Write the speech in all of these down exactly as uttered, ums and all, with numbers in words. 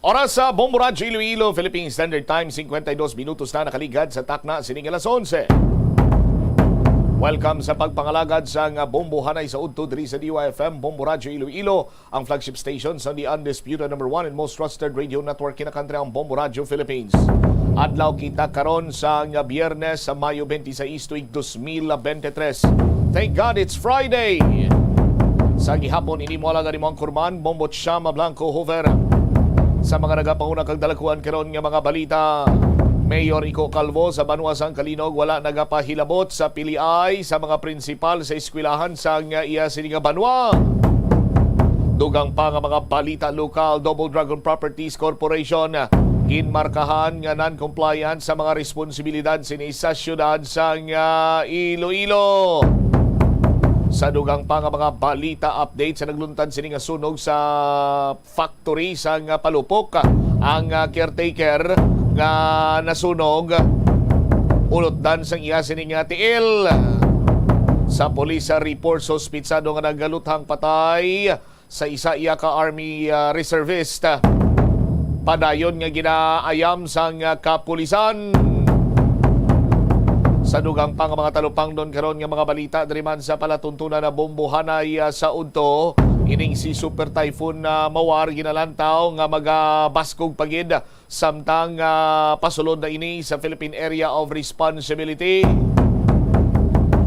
Oras sa Bombo Radyo Iloilo, Philippine Standard Time, cincuenta y dos minutos na nakaligad sa takna sining alas onse. Welcome sa pagpangalagad sa nga Bombo Hanay sa Udto diri sa D Y F M, Bombo Radyo Iloilo, ang flagship station sa the undisputed number one and most trusted radio network kinakantry, ang Bombo Radyo Philippines. Adlaw kita karon sa nga Biyernes sa Mayo twenty-six, tuig dos mil bente tres. Thank God it's Friday! Sa gihapon, ini mo alagad, imo ang kurman, Bombo Chama Blanco Hoover. Sa mga nagapanguna kag dalakuan karon nga mga balita, Mayor Ico Calvo sa banwa sang Calinog wala nagapahilabot sa piliay sa mga prinsipal sa eskwelahan sang iya sini nga banwa. Dugang pa nga mga balita lokal, Double Dragon Properties Corporation ginmarkahan nga non-compliant sa mga responsibilidad sini sa siyudad sang, ah, Iloilo. Sa dugang pa nga mga balita, update sa nagluntad sini nga sunog sa factory sang palupok. Ang, ah, caretaker nga nasunog, ulotdan sang iya sini nga tiil. Sa police report, suspitsado nga nagaluthang patay sa isa iya ka army, ah, reservist, padayon nga ginaayam sang, ah, kapulisan. Sa dugang pa nga mga talupangnon karon nga mga balita, diri man sa palatuntunan na Bombo Hanay, ah, sa Udto, ining si Super Typhoon, ah, Mawar ginalantaw nga magabaskog pa gid, samtang, ah, pasulod na ini sa Philippine Area of Responsibility.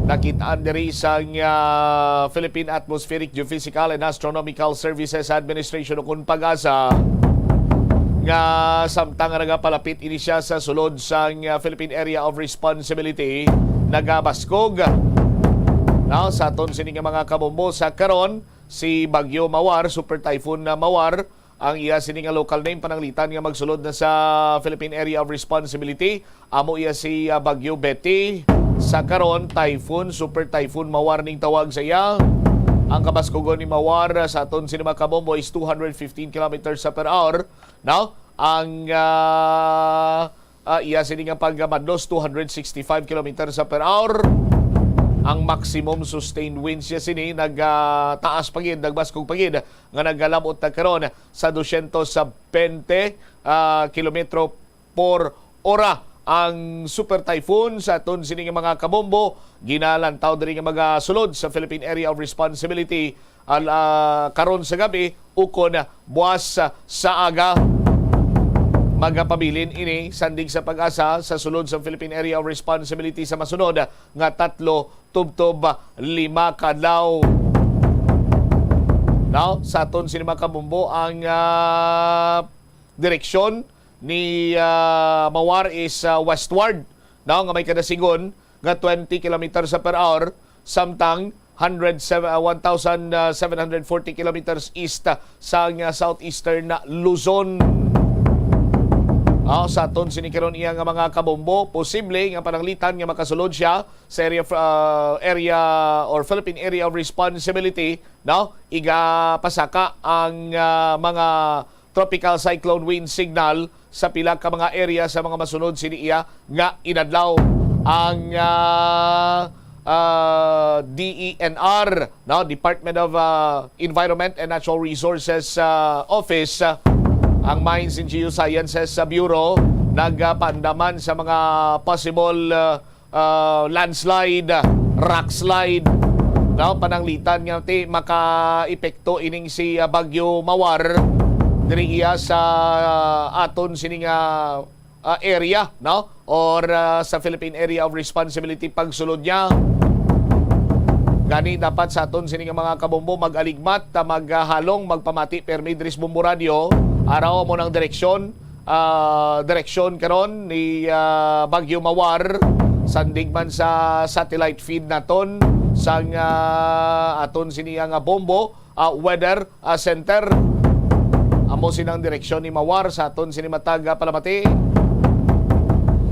Nakit-an diri sang, ah, Philippine Atmospheric, Geophysical and Astronomical Services Administration, ukon PAGASA, nga samtang nga nagapalapit ini siya sa sulod sang, ah, Philippine Area of Responsibility, nagabaskog. Now, sa aton sini nga mga kabombo, sa karon, si Bagyo Mawar, Super Typhoon na Mawar, ang iya sini nga local name, pananglitan nga magsulod na sa Philippine Area of Responsibility, amo iya si, ah, Bagyo Betty. Sa karon, Typhoon, Super Typhoon Mawar ning tawag sa iya. Ang kabaskugon ni Mawar, ah, sa aton sini mga kabombo is two hundred fifteen kilometers sa per hour. Now, ang, ah, ah, iya sini nga pagmadlos, two hundred sixty-five kilometers per hour. Ang maximum sustained winds siya sini nag, ah, taas pa gid, nagbaskog pa gid, nga nagalabot na karon sa dosyentos bente, ah, kilometro por ora. Ang Super Typhoon sa aton sini nga mga kabombo, ginalantaw diri nga magasulod sa Philippine Area of Responsibility al-, ah, karon sa gabi ukon buwas sa aga. Magapabilin ini, sandig sa PAGASA, sa sulod sa Philippine Area of Responsibility sa masunod nga tatlo tubtob lima ka adlaw. Now, sa aton sini mga kabombo, ang, ah, direksyon ni, ah, Mawar is, ah, westward, no, nga may kadasigon nga twenty kilometers per hour, samtang hundred, ah, one thousand seven hundred forty kilometers east, ah, sa nga southeastern na Luzon. Ah, sa aton sini karon iya nga mga kabombo, posible nga pananglitan nga makasulod siya sa area of, ah, area or Philippine Area of Responsibility, no? Igapasaka ang, ah, mga Tropical Cyclone Wind Signal sa pila ka mga area sa mga masunod sini iya nga inadlaw. Ang, ah, ah, D E N R, no, Department of, ah, Environment and Natural Resources, ah, Office, ah, ang Mines and Geosciences, ah, Bureau, nagpaandaman sa mga possible, ah, ah, landslide, rock slide, no? Pananglitan nga ti makaepekto ining si, ah, Bagyo Mawar diri iya sa, ah, aton sini nga, ah, area, no? Or, ah, sa Philippine Area of Responsibility pagsulod niya. Gani, dapat sa aton sini nga mga kabombo mag-aligmat, ah, maghalong, magpamati permi diri sa Bombo Radio. Araw mo nang direksyon, ah, direksyon karon ni, ah, Bagyo Mawar, sandig man sa satellite feed naton sang, ah, aton sini nga bombo, ah, weather, ah, center. Amo sinang direksyon ni Mawar sa aton sini matag, ah, palamati.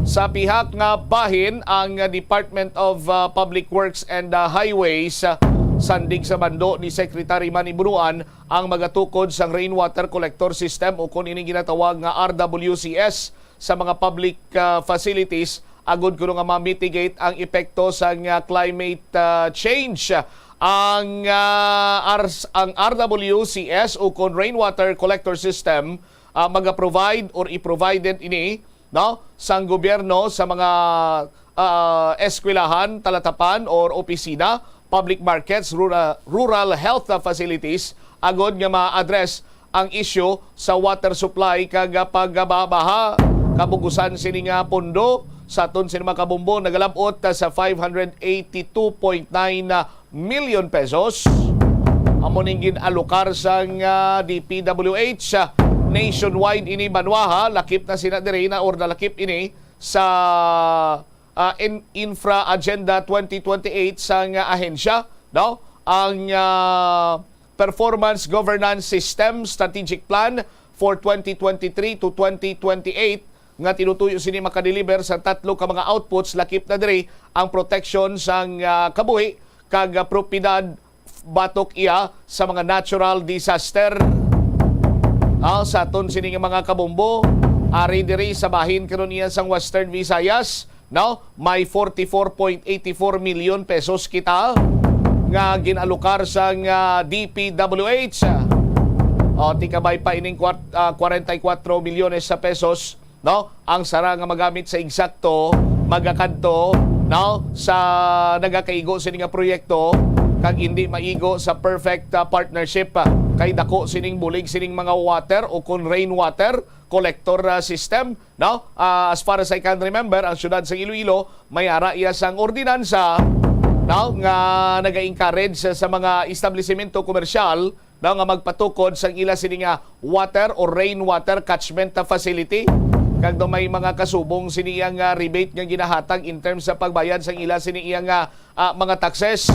Sa pihak nga bahin, ang Department of, ah, Public Works and, ah, Highways, ah, sandig sa mando ni Secretary Manny Bonoan, ang magatukod sang rainwater collector system, ukon ini ginatawag nga R W C S, sa mga public, ah, facilities, agud kuno nga ma-mitigate ang epekto sang, ah, climate, ah, change. Ang, ah, ars-, ang R W C S ukon rainwater collector system ah, maga-provide or i-provided ini, no, sang gobyerno sa mga, ah, eskwelahan, talatapan, or opisina, public markets, rural, rural health, ah, facilities, agod nga ma-address ang isyu sa water supply kag, ah, pagbaha. Kabugusan sini nga pondo sa aton sini mga kabombo nagalab-ot, ah, sa five hundred eighty-two point nine million pesos. Amo ning gin-alokar sang, ah, D P W H, ah, nationwide ini banwa, ha. Lakip na sina diri na or nalakip ini sa, ah, in-, Infra Agenda twenty twenty-eight sang, ah, ahensya, no? Ang, ah, Performance Governance System Strategic Plan for twenty twenty-three to twenty twenty-eight nga tinutuyo sini makadeliver sa tatlo ka mga outputs, lakip na diri ang proteksyon sang, ah, kabuhi kag, ah, propiedad batok iya sa mga natural disaster. Ah, sa aton sini nga mga kabombo, ari diri sa bahin karon iya sang Western Visayas, no? May forty-four point eighty-four million pesos kita nga gin-alokar sang, ah, D P W H. O, tikabay pa ining kwat-, ah, kwarenta y kuwatro milyones sa pesos, no? Ang sara nga magamit sa eksakto, magakadto, no, sa nagakaigo sini nga proyekto, kag hindi maigo sa perfect, ah, partnership, ah, kay dako sining bulig sining mga water o kon rainwater collector, ah, system, no? Ah, as far as I can remember, ang siyudad sa Iloilo may ara iya sang ordinansa, no, nga naga-encourage sa, sa mga establisimento komersyal, no, nga magpatukod sang ila sini nga water or rainwater catchment facility, kag daw may mga kasubong sini iya nga rebate nga ginahatag in terms sa pagbayad sang ila sini iya nga, ah, mga taxes.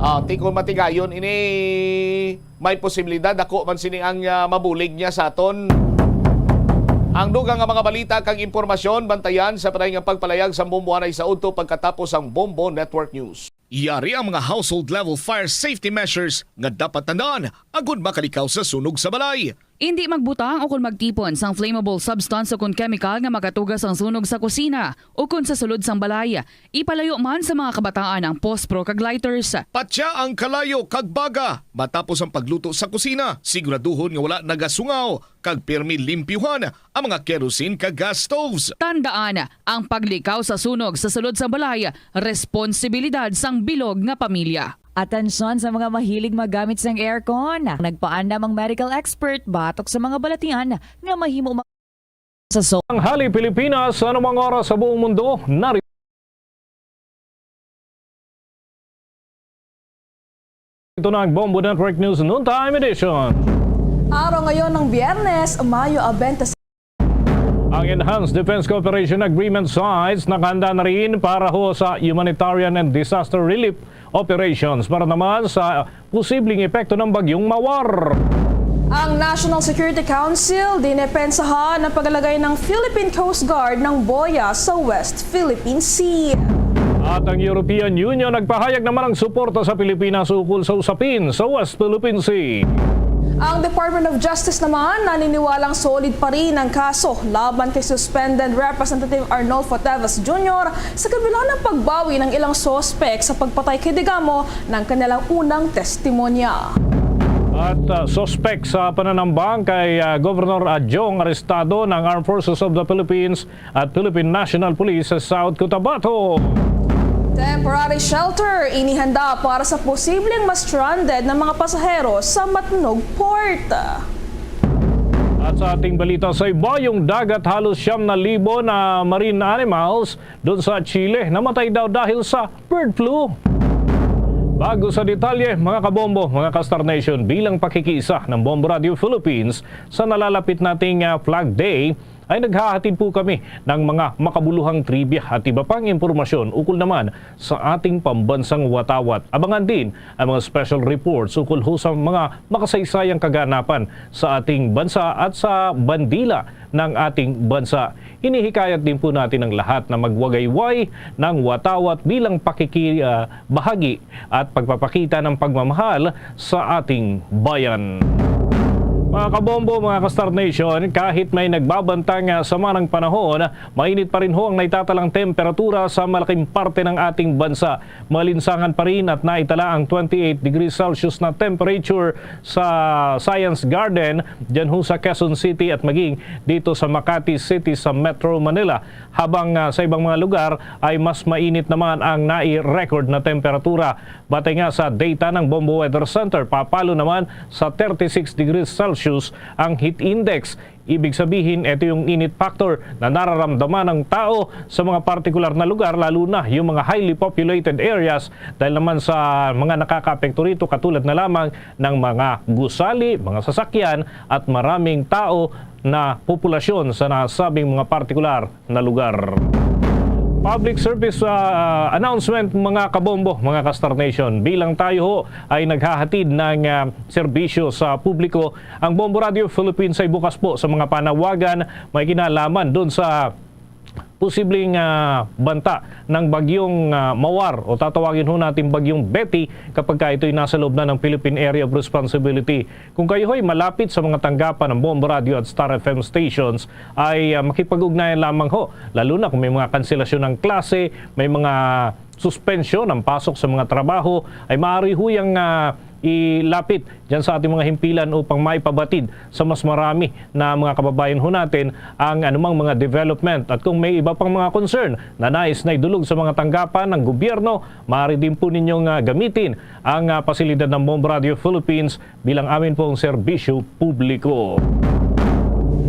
Ah, ti kon matigayon ini, may posibilidad ako man sini ang, ah, mabulig niya sa aton. Ang dugang nga mga balita kag impormasyon, bantayan sa patay nga pagpalayag sa Bombo anay sa udto pagkatapos ang Bombo Network News. Yari ang mga household level fire safety measures nga dapat tandaan agud makalikaw sa sunog sa balay. Indi magbutang o kon magtipon sang flammable substance o kon chemical nga makatuga sang sunog sa kusina o kon sa sulod sang balay. Ipalayo man sa mga kabataan ang pospro kag lighters. Patya ang kalayo kag baga matapos ang pagluto sa kusina. Siguraduhon nga wala nagasungaw kag pirmi limpyuhan ang mga kerosene kag gas stoves. Tandaan, ang paglikaw sa sunog sa sulod sang balay, responsibilidad sang bilog nga pamilya. Atensyon sa mga mahilig maggamit sang aircon. Nagpaandam ang medical expert batok sa mga balatian nga mahimo ma-, sa so- Tanghali Pilipinas, anumang oras sa buong mundo, nari-, ito na ang Bombo Network News Noontime Edition. Araw ngayon ng Biyernes, Mayo a twenty-six. Ang Enhanced Defense Cooperation Agreement sides nakahanda na rin para ho sa humanitarian and disaster relief operations para naman sa posibleng epekto ng Bagyong Mawar. Ang National Security Council dinepensahan ang paglalagay ng Philippine Coast Guard ng boya sa West Philippine Sea. At ang European Union nagpahayag naman ng suporta sa Pilipinas ukol sa usapin sa West Philippine Sea. Ang Department of Justice naman naniniwalang solid pa rin ang kaso laban kay suspended Representative Arnolfo Teves Junior sa kabila ng pagbawi ng ilang suspek sa pagpatay kay Digamo ng kanilang unang testimonya. At, ah, suspek sa pananambang kay, ah, Governor Adjong arestado ng Armed Forces of the Philippines at Philippine National Police sa South Cotabato. Temporary shelter inihanda para sa posibleng ma-stranded na mga pasahero sa Matnog Port. At sa ating balita sa iba, yung dagat, halos siyam na libo na marine animals doon sa Chile namatay daw dahil sa bird flu. Bago sa detalye, mga kabombo, mga ka-Star Nation, bilang pakikiisa ng Bombo Radio Philippines sa nalalapit nating, ah, Flag Day, ay naghahatid po kami ng mga makabuluhang trivia at iba pang impormasyon ukol naman sa ating pambansang watawat. Abangan din ang mga special reports ukol ho sa mga makasaysayang kaganapan sa ating bansa at sa bandila ng ating bansa. Hinihikayat din po natin ang lahat na magwagayway ng watawat bilang pakikibahagi at pagpapakita ng pagmamahal sa ating bayan. Mga kabombo, mga ka-Star Nation, kahit may nagbabantang, ah, sama ng panahon, mainit pa rin ho ang naitatalang temperatura sa malaking parte ng ating bansa. Malinsangan pa rin at naitala ang twenty-eight degrees Celsius na temperature sa Science Garden, dyan ho sa Quezon City at maging dito sa Makati City sa Metro Manila. Habang, ah, sa ibang mga lugar ay mas mainit naman ang nai-record na temperatura. Batay nga sa data ng Bombo Weather Center, papalo naman sa thirty-six degrees Celsius ang heat index. Ibig sabihin, ito yung init factor na nararamdaman ng tao sa mga partikular na lugar, lalo na yung mga highly populated areas, dahil naman sa mga nakakaapekto rito, katulad na lamang ng mga gusali, mga sasakyan, at maraming tao na populasyon sa nasabing mga partikular na lugar. Public service, ah, announcement, mga kabombo, mga ka-Star Nation. Bilang tayo ho ay naghahatid ng, ah, serbisyo sa publiko, ang Bombo Radio Philippines ay bukas po sa mga panawagan may kinalaman doon sa posibleng, ah, banta ng bagyong, ah, Mawar, o tatawagin ho natin bagyong Betty, kapag ka ito'y nasa loob na ng Philippine Area of Responsibility. Kung kayo ho'y malapit sa mga tanggapan ng Bombo Radio at Star F M stations, ay, ah, makipag-ugnayan lamang ho, lalo na kung may mga kanselasyon ng klase, may mga suspensyon ang pasok sa mga trabaho, ay maaari ho yang, ah, ilapit dyan sa ating mga himpilan upang maipabatid sa mas marami na mga kababayan ho natin ang anumang mga development. At kung may iba pang mga concern na nais na idulog sa mga tanggapan ng gobyerno, maaari din po ninyong, ah, gamitin ang, ah, pasilidad ng Bombo Radio Philippines bilang amin pong serbisyo publiko.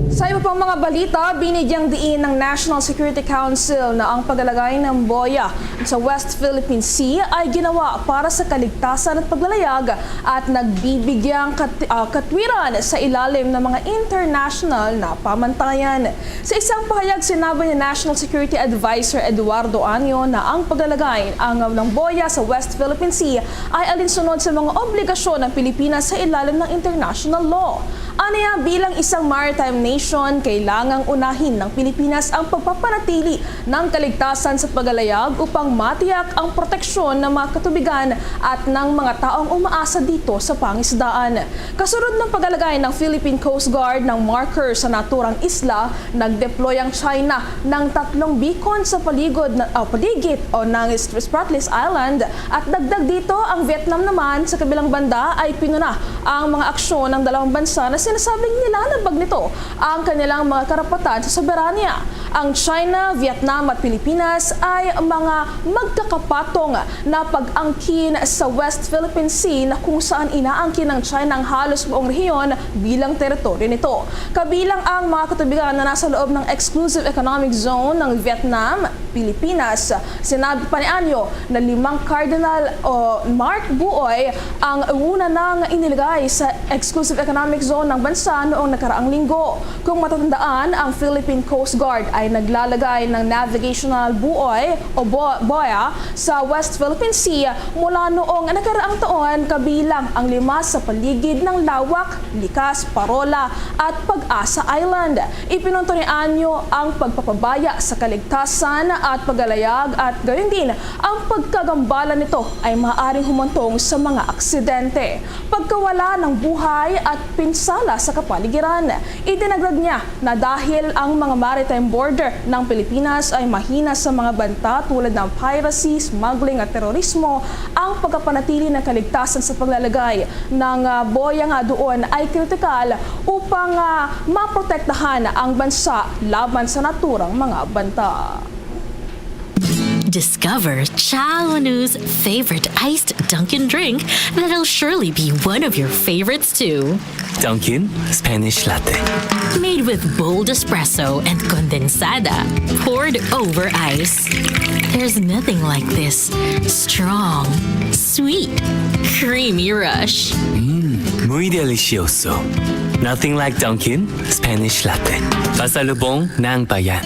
Sa iba pang mga balita, binigyang diin ng National Security Council na ang paglalagay ng boya sa West Philippine Sea ay ginawa para sa kaligtasan at paglalayag at nagbibigyang kat-, ah, katwiran sa ilalim ng mga international na pamantayan. Sa isang pahayag, sinabi ni National Security Advisor Eduardo Año na ang paglalagay ang, ng boya sa West Philippine Sea ay alinsunod sa mga obligasyon ng Pilipinas sa ilalim ng international law. Aniya, bilang isang maritime nation, kailangang unahin ng Pilipinas ang pagpapanatili ng kaligtasan sa paglalayag upang matiyak ang proteksyon ng mga katubigan at ng mga taong umaasa dito sa pangisdaan. Kasunod ng paglalagay ng Philippine Coast Guard ng marker sa naturang isla, nag-deploy ang China ng tatlong beacon sa paligid na, ah, paligid o ng Spratly Island, at dagdag dito, ang Vietnam naman sa kabilang banda ay pinuna ang mga aksyon ng dalawang bansa na sinasabing nilalabag nito ang kanilang mga karapatan sa soberanya. Ang China, Vietnam at Pilipinas ay mga magkakapatong na pag-angkin sa West Philippine Sea, na kung saan inaangkin ng China ang halos buong rehiyon bilang teritoryo nito, kabilang ang mga katubigan na nasa loob ng Exclusive Economic Zone ng Vietnam, Pilipinas. Sinabi pa ni Año na limang cardinal o mark buoy ang una nang inilagay sa Exclusive Economic Zone ng bansa noong nakaraang linggo. Kung matatandaan, ang Philippine Coast Guard ay naglalagay ng navigational buoy o bo-, boya sa West Philippine Sea mula noong nakaraang taon, kabilang ang lima sa paligid ng Lawak, Likas, Parola, at Pag-asa Island. Ipinunto ni Año ang pagpapabaya sa kaligtasan at paglalayag, at gayon din ang pagkagambala nito ay maaaring humantong sa mga aksidente, pagkawala ng buhay at pinsala sa kapaligiran. Idinagdag niya na dahil ang mga maritime border ng Pilipinas ay mahina sa mga banta tulad ng piracy, smuggling at terorismo, ang pagkapanatili ng kaligtasan sa paglalagay ng, ah, boya nga doon ay kritikal upang, ah, maprotektahan ang bansa laban sa naturang mga banta. Discover Chaonu's favorite iced Dunkin' drink that'll surely be one of your favorites too. Dunkin' Spanish Latte. Made with bold espresso and condensada, poured over ice. There's nothing like this strong, sweet, creamy rush. Mm, muy delicioso. Nothing like Dunkin' Spanish Latte. Pasalubong ng bayan.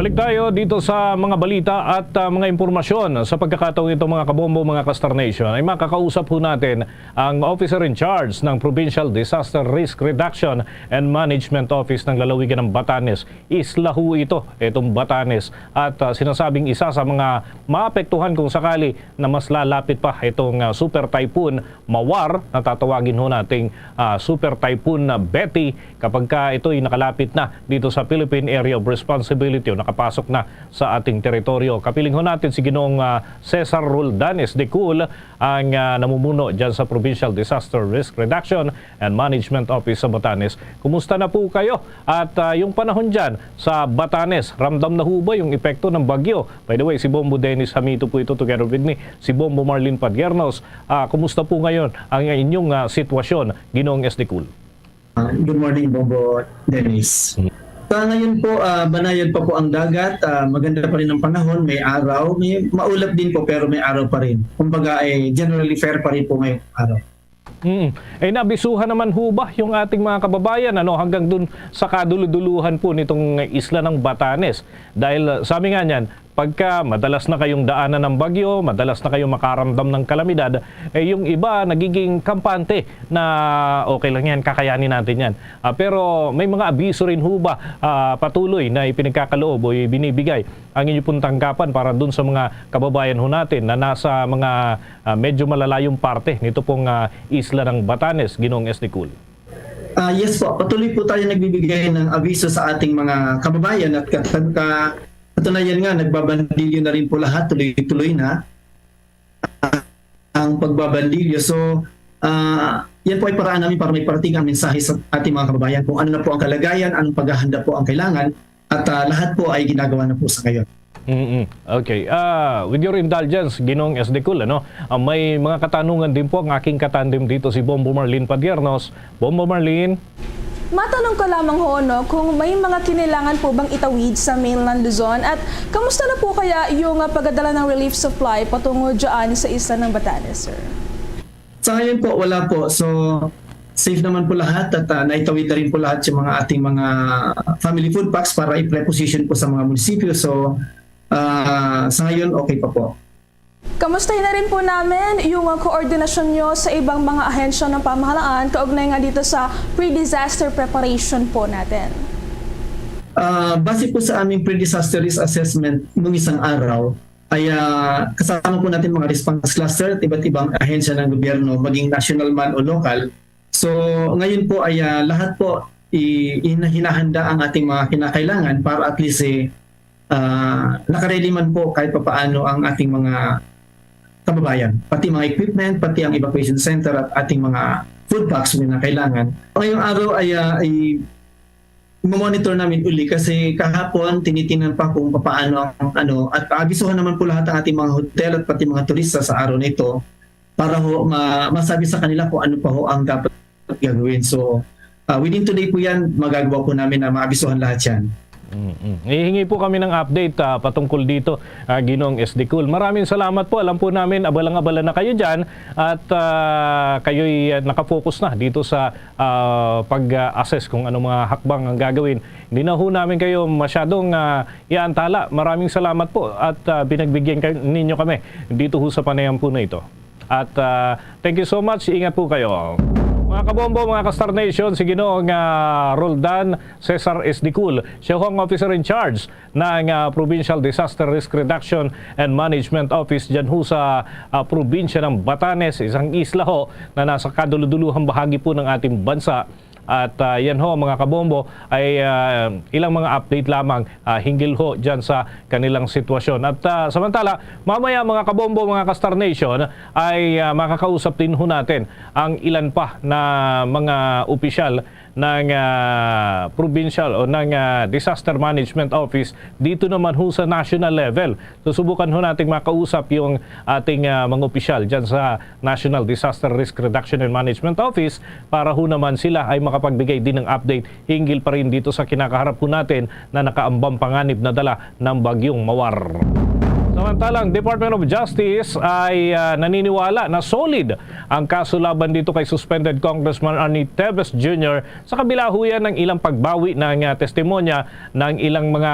Balik tayo dito sa mga balita at, ah, mga impormasyon. Sa pagkakataong ito, mga kabombo, mga ka-Star Nation, ay makakausap po natin ang officer in charge ng Provincial Disaster Risk Reduction and Management Office ng lalawigan ng Batanes. Isla ho ito, itong Batanes. At, ah, sinasabing isa sa mga maapektuhan kung sakali na mas lalapit pa itong, ah, Super Typhoon Mawar, na tatawagin ho nating, ah, Super Typhoon na Betty, kapag ka ito'y nakalapit na dito sa Philippine Area of Responsibility o nakapasok na sa ating teritoryo. Kapiling ho natin si Ginoong, ah, Cesar Roldan Esdecul, ang, ah, namumuno dyan sa Provincial Disaster Risk Reduction and Management Office sa Batanes. Kumusta na po kayo? At, ah, yung panahon dyan sa Batanes, ramdam na ho ba yung epekto ng bagyo? By the way, si Bombo Dennis Hamito po ito together with me, si Bombo Marlene Padiernos. Ah, kumusta po ngayon ang inyong, ah, sitwasyon, Ginoong Esdecul? Ah, good morning, Bombo Dennis. Sa ngayon po, ah, banayad pa po ang dagat, ah, maganda pa rin ang panahon, may araw, may maulap din po pero may araw pa rin. Kumbaga ay generally fair pa rin po ngayong araw. Mm. Eh, nabisuhan naman ho ba yung ating mga kababayan, ano, hanggang dun sa kaduluduluhan po nitong isla ng Batanes? Dahil, uh, sabi nga niyan, pagka madalas na kayong daanan ng bagyo, madalas na kayong makaramdam ng kalamidad, eh, yung iba nagiging kampante na okay lang yan, kakayanin natin yan. Ah, pero may mga abiso rin ho ba, ah, patuloy na ipinagkakaloob o ibinibigay ang inyo pong tanggapan para dun sa mga kababayan ho natin na nasa mga, ah, medyo malalayong parte nito pong, ah, isla ng Batanes, Ginoong Esdecul? Ah, yes po, patuloy po tayo nagbibigay ng abiso sa ating mga kababayan at katag-, ka-, katunayan nga, nagbabandilyo na rin po lahat, tuloy-tuloy na ang pagbabandilyo. So, ah, yan po ay paraan namin para may parating ang mensahe sa ating mga kababayan kung ano na po ang kalagayan, anong paghahanda po ang kailangan, at, ah, lahat po ay ginagawa na po sa ngayon. Mm-mm. Okay. Ah, with your indulgence, Ginoong Esdecul, ano, ah, may mga katanungan din po ang aking katandem dito, si Bombo Marlene Padiernos. Bombo Marlene? Matanong ko lamang ho, no, kung may mga kinailangan po bang itawid sa mainland Luzon at kamusta na po kaya yung, ah, pagdadala ng relief supply patungo dyan sa isla ng Batanes, sir? Sa ngayon po, wala po. So, safe naman po lahat at, ah, naitawid na rin po lahat yung mga ating mga family food packs para i-preposition po sa mga munisipyo. So, ah, sa ngayon, okay pa po. Kamustahin na rin po namin yung, ah, koordinasyon nyo sa ibang mga ahensya ng pamahalaan kaugnay nga dito sa pre-disaster preparation po natin. Ah, base po sa aming pre-disaster risk assessment nung isang araw, ay, ah, kasama po natin mga response cluster at iba't ibang ahensya ng gobyerno, maging national man o local. So, ngayon po ay, ah, lahat po i-, hina-, hinahanda ang ating mga kinakailangan para at least, eh, ah, nakaready man po kahit papaano ang ating mga kababayan, pati mga equipment, pati ang evacuation center at ating mga food packs na kailangan. Ngayong araw ay, ah, ay monitor namin uli kasi kahapon tinitingnan pa kung papaano ang ano, at aabisuhan naman po lahat ang ating mga hotel at pati mga turista sa araw na ito para ho ma-, masabi sa kanila kung ano pa ho ang dapat gagawin. So, ah, within today po yan, magagawa po namin na maabisuhan lahat yan. Mm-mm. Hihingi po kami ng update, ah, patungkol dito, ah, Ginoong Esdecul. Maraming salamat po. Alam po namin, abalang-abala na kayo dyan at, ah, kayo'y, ah, nakafocus na dito sa, ah, pag-assess kung anong mga hakbang ang gagawin. Hindi na ho namin kayo masyadong, ah, iantala. Maraming salamat po at, ah, pinagbigyan kayo, ninyo kami dito ho sa panayam po na ito. At, ah, thank you so much. Ingat po kayo. Mga kabombo, mga ka-Star Nation, si Ginoong, ah, Roldan Cesar Esdecul, siya ho ang officer in charge ng, ah, Provincial Disaster Risk Reduction and Management Office dyan ho sa, ah, probinsya ng Batanes, isang isla ho na nasa kaduluduluhang bahagi po ng ating bansa. At, ah, yan ho, mga kabombo, ay, ah, ilang mga update lamang, ah, hinggil ho dyan sa kanilang sitwasyon. At, ah, samantala, mamaya, mga kabombo, mga ka-Star Nation, ay, ah, makakausap din ho natin ang ilan pa na mga opisyal ng, ah, provincial o ng, ah, Disaster Management Office dito naman ho sa national level. Susubukan ho nating makausap yung ating, ah, mga opisyal dyan sa National Disaster Risk Reduction and Management Office para ho naman sila ay makapagbigay din ng update hinggil pa rin dito sa kinakaharap ho natin na nakaambang panganib na dala ng Bagyong Mawar. Sa Samantala, ang Department of Justice ay, ah, naniniwala na solid ang kaso laban dito kay suspended Congressman Arnie Teves Junior sa kabila ho yan ng ilang pagbawi ng, ah, testimonya ng ilang mga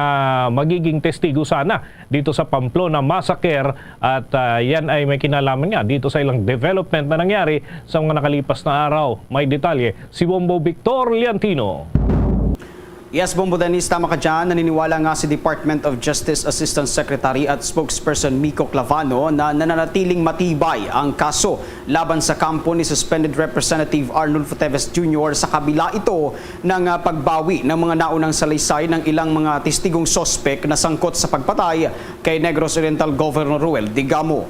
magiging testigo sana dito sa Pamplona Massacre. At, ah, yan ay may kinalaman nga dito sa ilang development na nangyari sa mga nakalipas na araw. May detalye si Bombo Victor Liantino. Yes, Bombo Dennis, tama ka dyan. Naniniwala nga si Department of Justice Assistant Secretary at Spokesperson Miko Clavano na nananatiling matibay ang kaso laban sa kampo ni Suspended Representative Arnulfo Teves Junior sa kabila ito ng, ah, pagbawi ng mga naunang salaysay ng ilang mga testigong suspek na sangkot sa pagpatay kay Negros Oriental Governor Roel Digamo.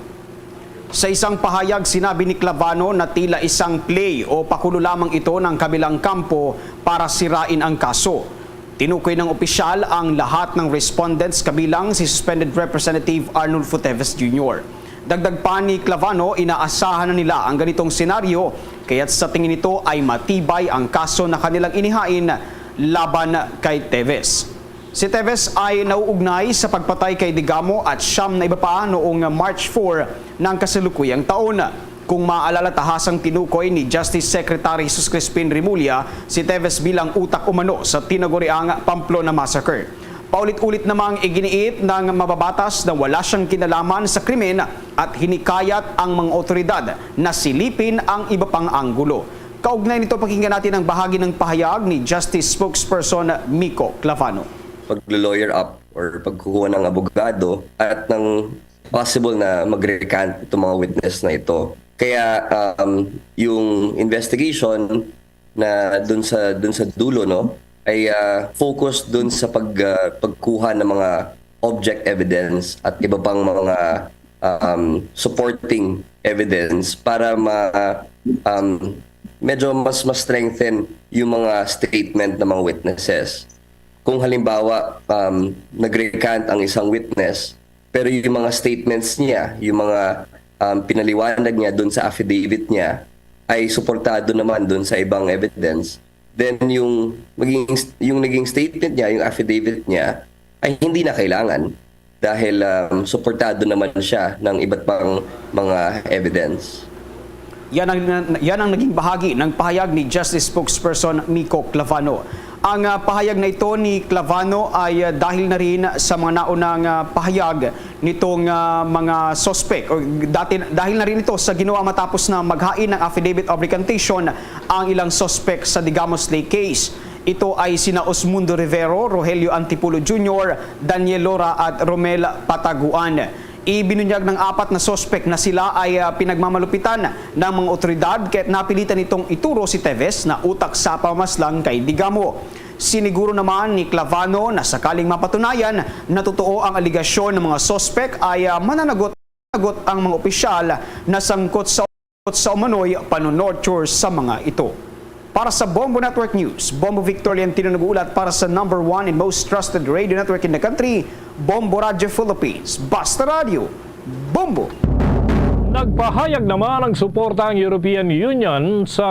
Sa isang pahayag, sinabi ni Clavano na tila isang play o pakulo lamang ito ng kabilang kampo para sirain ang kaso. Tinukoy ng opisyal ang lahat ng respondents, kabilang si Suspended Representative Arnulfo Teves Junior. Dagdag pa ni Clavano, inaasahan na nila ang ganitong senaryo, kaya't sa tingin nito ay matibay ang kaso na kanilang inihain laban kay Teves. Si Teves ay nauugnay sa pagpatay kay Digamo at siyam na iba pa noong March four ng kasalukuyang taon. Kung maaalala, tahasang tinukoy ni Justice Secretary Jesus Crispin Remulla si Teves bilang utak umano sa tinaguriang Pamplona Massacre. Paulit-ulit namang iginiit ng mababatas na wala siyang kinalaman sa krimen at hinikayat ang mga otoridad na silipin ang iba pang anggulo. Kaugnay nito, pakinggan natin ang bahagi ng pahayag ni Justice Spokesperson Miko Clavano. Pag-lawyer up or pagkuha ng abogado at ng possible na mag-recant itong mga witness na ito. Kaya, um, yung investigation na dun sa, dun sa dulo, no, ay, ah, focus dun sa pag, ah, pagkuha ng mga object evidence at iba pang mga, um, supporting evidence para ma-, um, medyo mas, mas strengthen yung mga statement ng mga witnesses. Kung halimbawa, um, nag-recant ang isang witness, pero yung mga statements niya, yung mga, um, pinaliwanag niya dun sa affidavit niya, ay suportado naman dun sa ibang evidence, then yung maging, yung naging statement niya, yung affidavit niya, ay hindi na kailangan dahil, um, suportado naman siya ng iba't pang mga evidence. Yan ang, yan ang naging bahagi ng pahayag ni Justice Spokesperson Miko Clavano. Ang, ah, pahayag na ito ni Clavano ay, ah, dahil na rin sa mga naunang, ah, pahayag nitong, ah, mga suspek, o dati, dahil na rin ito sa ginawa matapos na maghain ng affidavit of recantation ang ilang suspek sa Digamo Slay case. Ito ay sina Osmundo Rivero, Rogelio Antipolo Junior, Daniel Lora at Romel Pataguan. Ibinunyag ng apat na suspek na sila ay, ah, pinagmamalupitan ng mga otoridad, kaya't napilitan nitong ituro si Teves na utak sa pamamaslang kay Digamo. Siniguro naman ni Clavano na sakaling mapatunayan na totoo ang alegasyon ng mga suspek ay, ah, mananagot, mananagot ang mga opisyal na sangkot sa, sa umano'y panunorture sa mga ito. Para sa Bombo Network News, Bombo Victor Liantino nag-uulat para sa number one and most trusted radio network in the country, Bombo Radio Philippines. Basta Radio, Bombo! Nagpahayag naman ng suporta ang European Union sa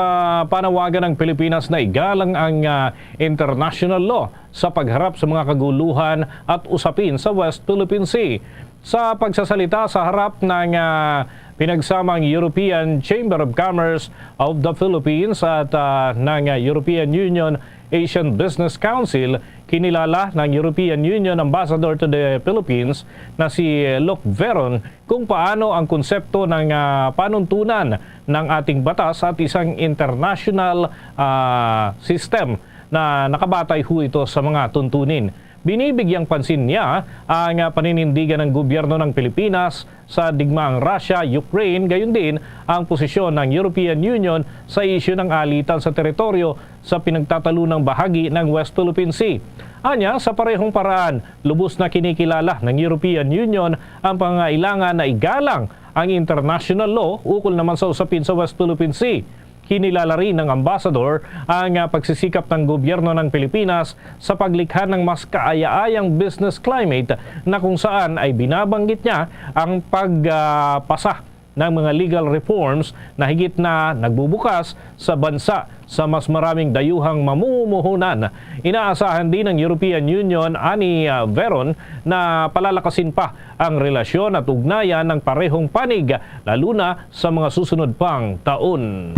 panawagan ng Pilipinas na igalang ang, ah, international law sa pagharap sa mga kaguluhan at usapin sa West Philippine Sea. Sa pagsasalita sa harap ng, ah, pinagsamang European Chamber of Commerce of the Philippines at, ah, ng, ah, European Union Asian Business Council, kinilala ng European Union Ambassador to the Philippines na si Luc Veron kung paano ang konsepto ng, ah, panuntunan ng ating batas at isang international, ah, system na nakabatay ho ito sa mga tuntunin. Binibigyang pansin niya ang, ah, paninindigan ng gobyerno ng Pilipinas sa digmaang Russia-Ukraine, gayon din ang posisyon ng European Union sa isyu ng alitan sa teritoryo sa pinagtatalunang bahagi ng West Philippine Sea. Anya, sa parehong paraan, lubos na kinikilala ng European Union ang pangangailangan na igalang ang international law ukol naman sa usapin sa West Philippine Sea. Kinilala rin ng ambassador ang, ah, pagsisikap ng gobyerno ng Pilipinas sa paglikha ng mas kaaya-ayang business climate na kung saan ay binabanggit niya ang pagpasa ng mga legal reforms na higit na nagbubukas sa bansa sa mas maraming dayuhang mamumuhunan. Inaasahan din ng European Union ani, ah, Veron na palalakasin pa ang relasyon at ugnayan ng parehong panig, lalo na sa mga susunod pang taon.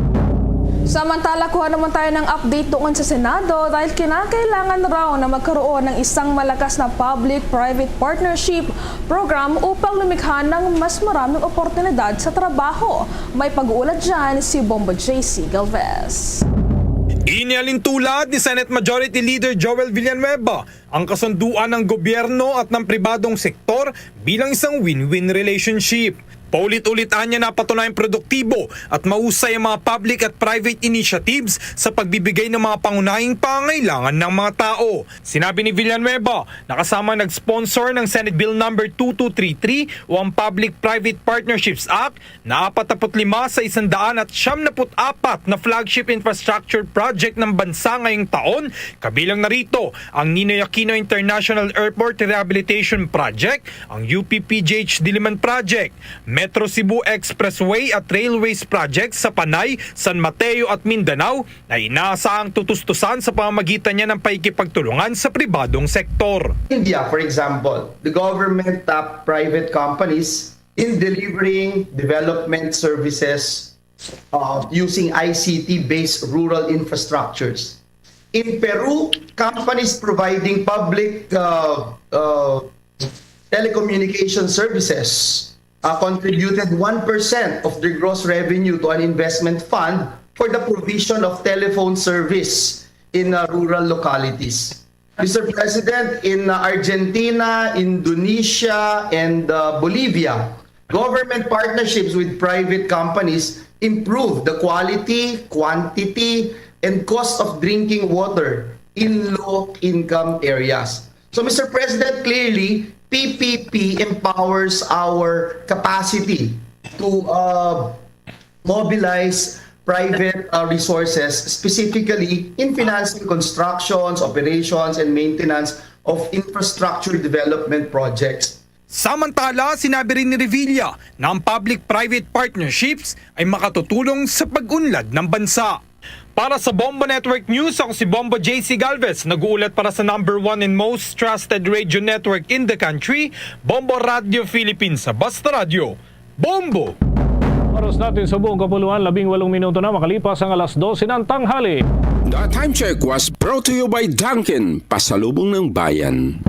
Samantala, kuha naman tayo ng update doon sa Senado dahil kinakailangan raw na magkaroon ng isang malakas na public-private partnership program upang lumikha ng mas maraming oportunidad sa trabaho. May pag-uulat dyan si Bombo J C Galvez. Inyalintulad ni Senate Majority Leader Joel Villanueva ang kasunduan ng gobyerno at ng pribadong sektor bilang isang win-win relationship. Paulit-ulit niya napatunayang produktibo at mahusay ang mga public at private initiatives sa pagbibigay ng mga pangunahing pangangailangan ng mga tao. Sinabi ni Villanueva na kasama nag-sponsor ng Senate Bill Number two two three three o ang Public-Private Partnerships Act na apat na put lima sa isandaan at siyam na put apat na flagship infrastructure project ng bansa ngayong taon, kabilang na rito ang Ninoy Aquino International Airport Rehabilitation Project, ang U P P G H Diliman Project, Metro Cebu Expressway at Railways Project sa Panay, San Mateo at Mindanao na inaasahang tutustusan sa pamamagitan niya ng pakikipagtulungan sa pribadong sektor. India, for example, the government tapped private companies in delivering development services uh, using I C T-based rural infrastructures. In Peru, companies providing public uh, uh, telecommunication services uh, contributed one percent of their gross revenue to an investment fund for the provision of telephone service in uh, rural localities. Mister President, in uh, Argentina, Indonesia, and uh, Bolivia, government partnerships with private companies improve the quality, quantity, and cost of drinking water in low-income areas. So, Mister President, clearly, P P P empowers our capacity to uh, mobilize private uh, resources, specifically in financing constructions, operations, and maintenance of infrastructure development projects. Samantala, sinabi rin ni Revilla na ang public-private partnerships ay makatutulong sa pag-unlad ng bansa. Para sa Bombo Network News, ako si Bombo J C Galvez, nag-uulat para sa number one and most trusted radio network in the country, Bombo Radio Philippines, sa Basta Radio. Bombo! Oras natin sa buong kapuluan, labing walong minuto na makalipas ang alas dose ng tanghali. The Time Check was brought to you by Dunkin, Pasalubong ng Bayan.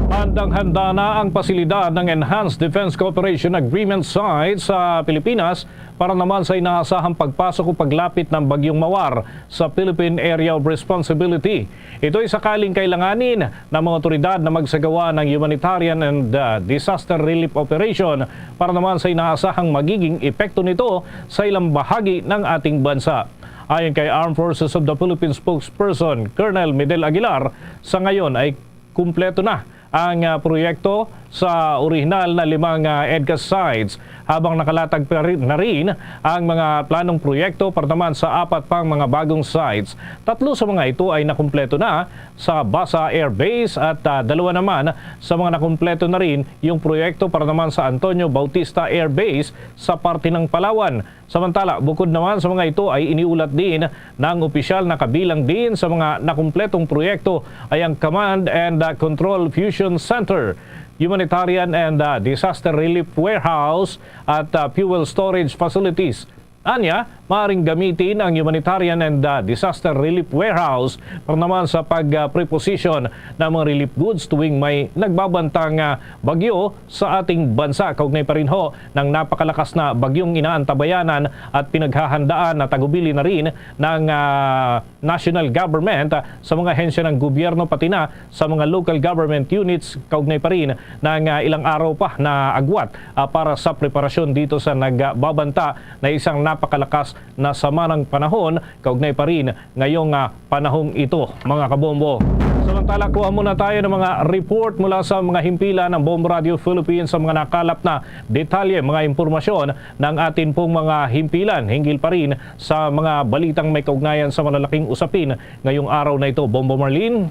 Handang-handa na ang pasilidad ng Enhanced Defense Cooperation Agreement site sa Pilipinas para naman sa inaasahang pagpasok o paglapit ng Bagyong Mawar sa Philippine Area of Responsibility. Ito'y sakaling kailanganin ng mga otoridad na magsagawa ng humanitarian and uh, disaster relief operation para naman sa inaasahang magiging epekto nito sa ilang bahagi ng ating bansa. Ayon kay Armed Forces of the Philippines spokesperson Colonel Medel Aguilar, sa ngayon ay kumpleto na ang, ah, proyekto sa orihinal na limang, ah, EDCA sites, habang nakalatag pa rin, na rin ang mga planong proyekto para naman sa apat pang mga bagong sites. Tatlo sa mga ito ay nakumpleto na sa Basa Air Base at, ah, dalawa naman sa mga nakumpleto na rin yung proyekto para naman sa Antonio Bautista Air Base sa parte ng Palawan. Samantala, bukod naman sa mga ito ay iniulat din ng opisyal na kabilang din sa mga nakumpletong proyekto ay ang Command and, uh, Control Fusion Center, Humanitarian and, uh, Disaster Relief Warehouse at, uh, Fuel Storage Facilities. Anya, maaring gamitin ang Humanitarian and, uh, Disaster Relief Warehouse para naman sa pag, uh, preposition ng mga relief goods tuwing may nagbabantang, uh, bagyo sa ating bansa. Kaugnay pa rin ho ng napakalakas na bagyong inaantabayanan at pinaghahandaan na tagubilin na rin ng, ah, national government, ah, sa mga ahensya ng gobyerno, pati na sa mga local government units, kaugnay pa rin ng, ah, ilang araw pa na agwat, ah, para sa preparasyon dito sa nagbabanta na isang napakalakas na sama ng panahon kaugnay pa rin ngayong, ah, panahong ito, mga kabombo. Samantala, kuha muna tayo ng mga report mula sa mga himpilan ng Bombo Radio Philippines sa mga nakalap na detalye, mga impormasyon ng atin pong mga himpilan hinggil pa rin sa mga balitang may kaugnayan sa malalaking usapin ngayong araw na ito. Bombo Marlene.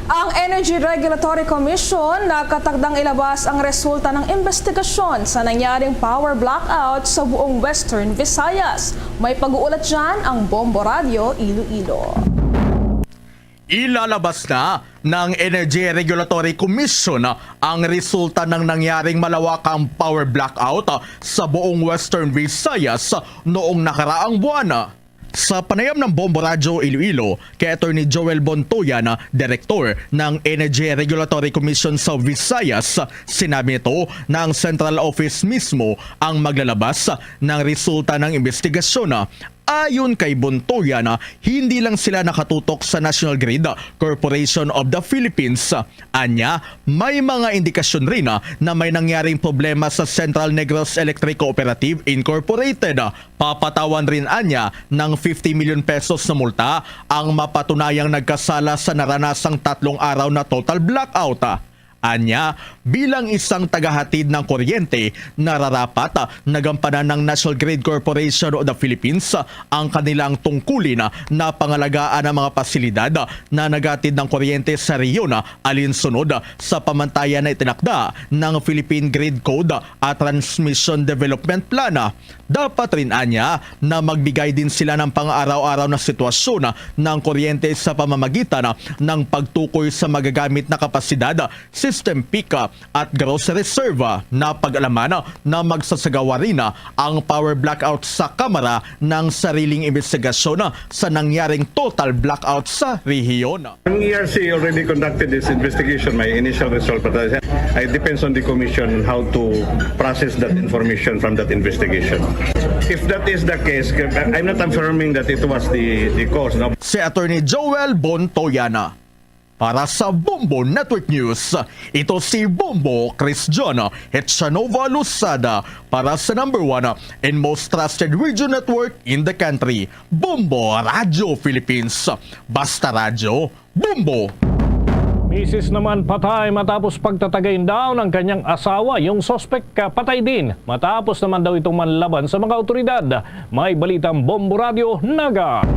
Ang Energy Regulatory Commission nagkatagdang ilabas ang resulta ng investigasyon sa nangyaring power blackout sa buong Western Visayas. May pag-uulat dyan ang Bombo Radio Iloilo. Ilalabas na ng Energy Regulatory Commission ang resulta ng nangyaring malawakang power blackout sa buong Western Visayas noong nakaraang buwan. Sa panayam ng Bombo Radyo Iloilo kay Attorney Joel Bontoyan, Direktor ng Energy Regulatory Commission sa Visayas, sinabi nito na ang Central Office mismo ang maglalabas ng resulta ng investigasyon. Ayon kay Bontoyan, hindi lang sila nakatutok sa National Grid Corporation of the Philippines. Anya, may mga indikasyon rin na may nangyaring problema sa Central Negros Electric Cooperative Incorporated. Papatawan rin anya ng fifty million pesos na multa ang mapatunayang nagkasala sa naranasang tatlong araw na total blackout. Anya, bilang isang tagahatid ng kuryente, nararapat, ah, na gampanan ng National Grid Corporation of the Philippines, ah, ang kanilang tungkulin, ah, na pangalagaan ang mga pasilidad, ah, na naghatid ng kuryente sa rehiyon, ah, alinsunod, ah, sa pamantayan na itinakda ng Philippine Grid Code, ah, at Transmission Development Plan. Dapat rin anya na magbigay din sila ng pang-araw-araw na sitwasyon ng kuryente sa pamamagitan ng pagtukoy sa magagamit na kapasidad, system pick-up at gross reserve. Na pag-alaman na magsasagawa rin ang power blackout sa Kamara ng sariling investigasyon sa nangyaring total blackout sa rehiyon. Ang E R C already conducted this investigation. My initial result, but uh, it depends on the commission how to process that information from that investigation. If that is the case, I'm not affirming that it was the, the cause, no? Si Attorney Joel Bontoyana para sa Bombo Network News. Ito si Bombo Chris John Hetchanova Losada para sa number one and most trusted radio network in the country, Bombo Radio Philippines. Basta Radyo, Bombo! Misis naman patay matapos pagtatagain daw ng kanyang asawa. Yung suspek, ah, patay din matapos naman daw itong manlaban sa mga awtoridad. May balitang Bombo Radyo Naga.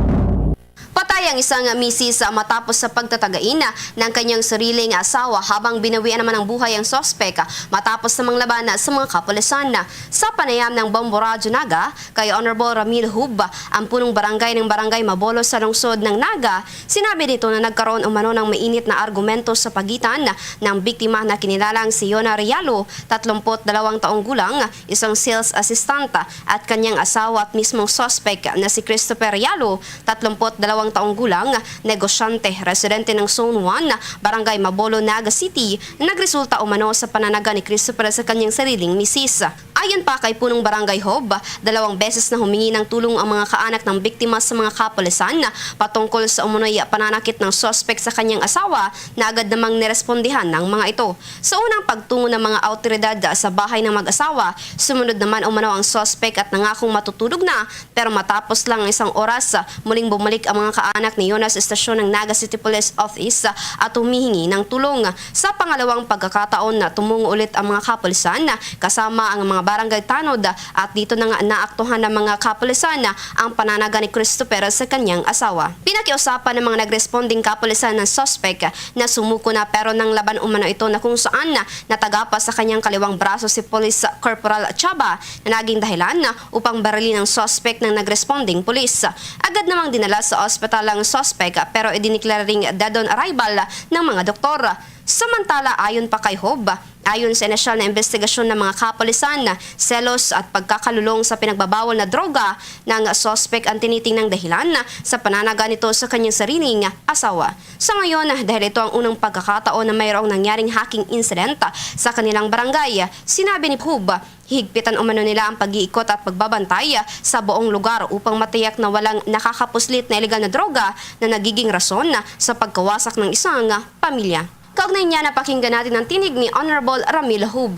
Patay ang isang misis matapos sa pagtatagain ng kanyang sariling asawa habang binawian naman ng buhay ang suspek matapos sa manglaban sa mga kapulisan. Sa panayam ng Bombo Radyo Naga, kay Honorable Ramil Hub, ang punong barangay ng Barangay Mabolo sa lungsod ng Naga, sinabi nito na nagkaroon umano ng mainit na argumento sa pagitan ng biktima na kinilalang si Yona Rialo, tatlumput dalawang taong gulang, isang sales assistant, at kanyang asawa at mismong suspek na si Christopher Rialo, tatlumput dalawang taong gulang, negosyante, residente ng Zone one, Barangay Mabolo, Naga City, nagresulta umano sa pananaga ni Christopher sa kanyang sariling misis. Ayon pa kay Punong Barangay Hob, dalawang beses na humingi ng tulong ang mga kaanak ng biktima sa mga kapulisan patungkol sa umunoy pananakit ng suspek sa kanyang asawa na agad namang nirespondihan ng mga ito. Sa unang pagtungo ng mga awtoridad sa bahay ng mag-asawa, sumunod naman umano ang suspek at nangakong matutulog na, pero matapos lang ang isang oras, muling bumalik ang mga kaanak ni Yona sa estasyon ng Naga City Police Office at humihingi ng tulong. Sa pangalawang pagkakataon, tumungo ulit ang mga kapulisan kasama ang mga barangay tanod at dito na nga naaktuhan ng mga kapulisan ang pananaga ni Christopher sa kanyang asawa. Pinakiusapan ng mga nagresponding kapulisan ng suspek na sumuko na, pero nanglaban umano ito na kung saan natagapa sa kanyang kaliwang braso si Police Corporal Chaba na naging dahilan upang barilin ang suspek ng nagresponding pulis. Agad namang dinala sa ospital ang suspek, pero idiniklara ring dead on arrival ng mga doktor. Samantala, ayon pa kay Hob, ayon sa inisyal na investigasyon ng mga kapulisan, selos at pagkakalulong sa pinagbabawal na droga ng suspek ang tinitingnang dahilan sa pananaga nito sa kanyang sariling asawa. Sa ngayon, dahil ito ang unang pagkakataon na mayroong nangyaring hacking incident sa kanilang barangay, sinabi ni Hob, hihigpitan umano nila ang pag-iikot at pagbabantay sa buong lugar upang matiyak na walang nakakapuslit na iligal na droga na nagiging rason sa pagkawasak ng isang pamilya. Kaugnay niya, napakinggan natin ang tinig ni Honorable Ramil Hub.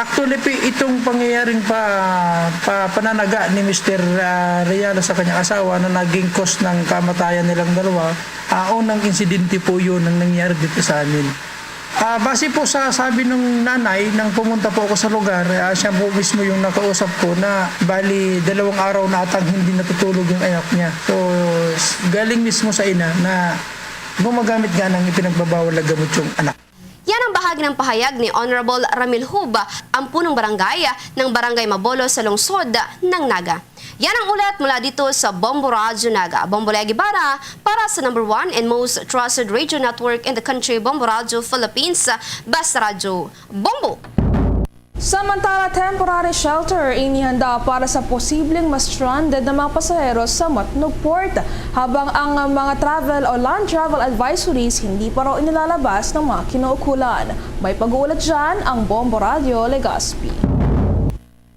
Actually, pi-, itong pangyayaring pa, pa, pananaga ni Mister, ah, Real sa kanyang asawa na naging cause ng kamatayan nilang dalawa, ah, unang insidente po yun ang nangyari dito sa amin. Ah, base po sa sabi ng nanay, nang pumunta po ako sa lugar, ah, siya po mismo yung nakausap ko na bali dalawang araw na atang hindi natutulog yung anak niya. So, s-, galing mismo sa ina na Gumagamit nga ng ipinagbabawal na gamot yung anak. Yan ang bahagi ng pahayag ni Honorable Ramil Hub, ang punong barangay ng Barangay Mabolo sa lungsod ng Naga. Yan ang ulat mula dito sa Bombo Radyo Naga. Bombo Lea Guevara para sa number one and most trusted radio network in the country, Bombo Radyo Philippines, Basta Radyo Bombo. Samantala, temporary shelter inihanda para sa posibleng ma-stranded na mga pasahero sa Matnog Port, habang ang mga travel o land travel advisories hindi pa raw inilalabas ng mga kinaukulan. May pag-uulat dyan ang Bombo Radyo Legazpi.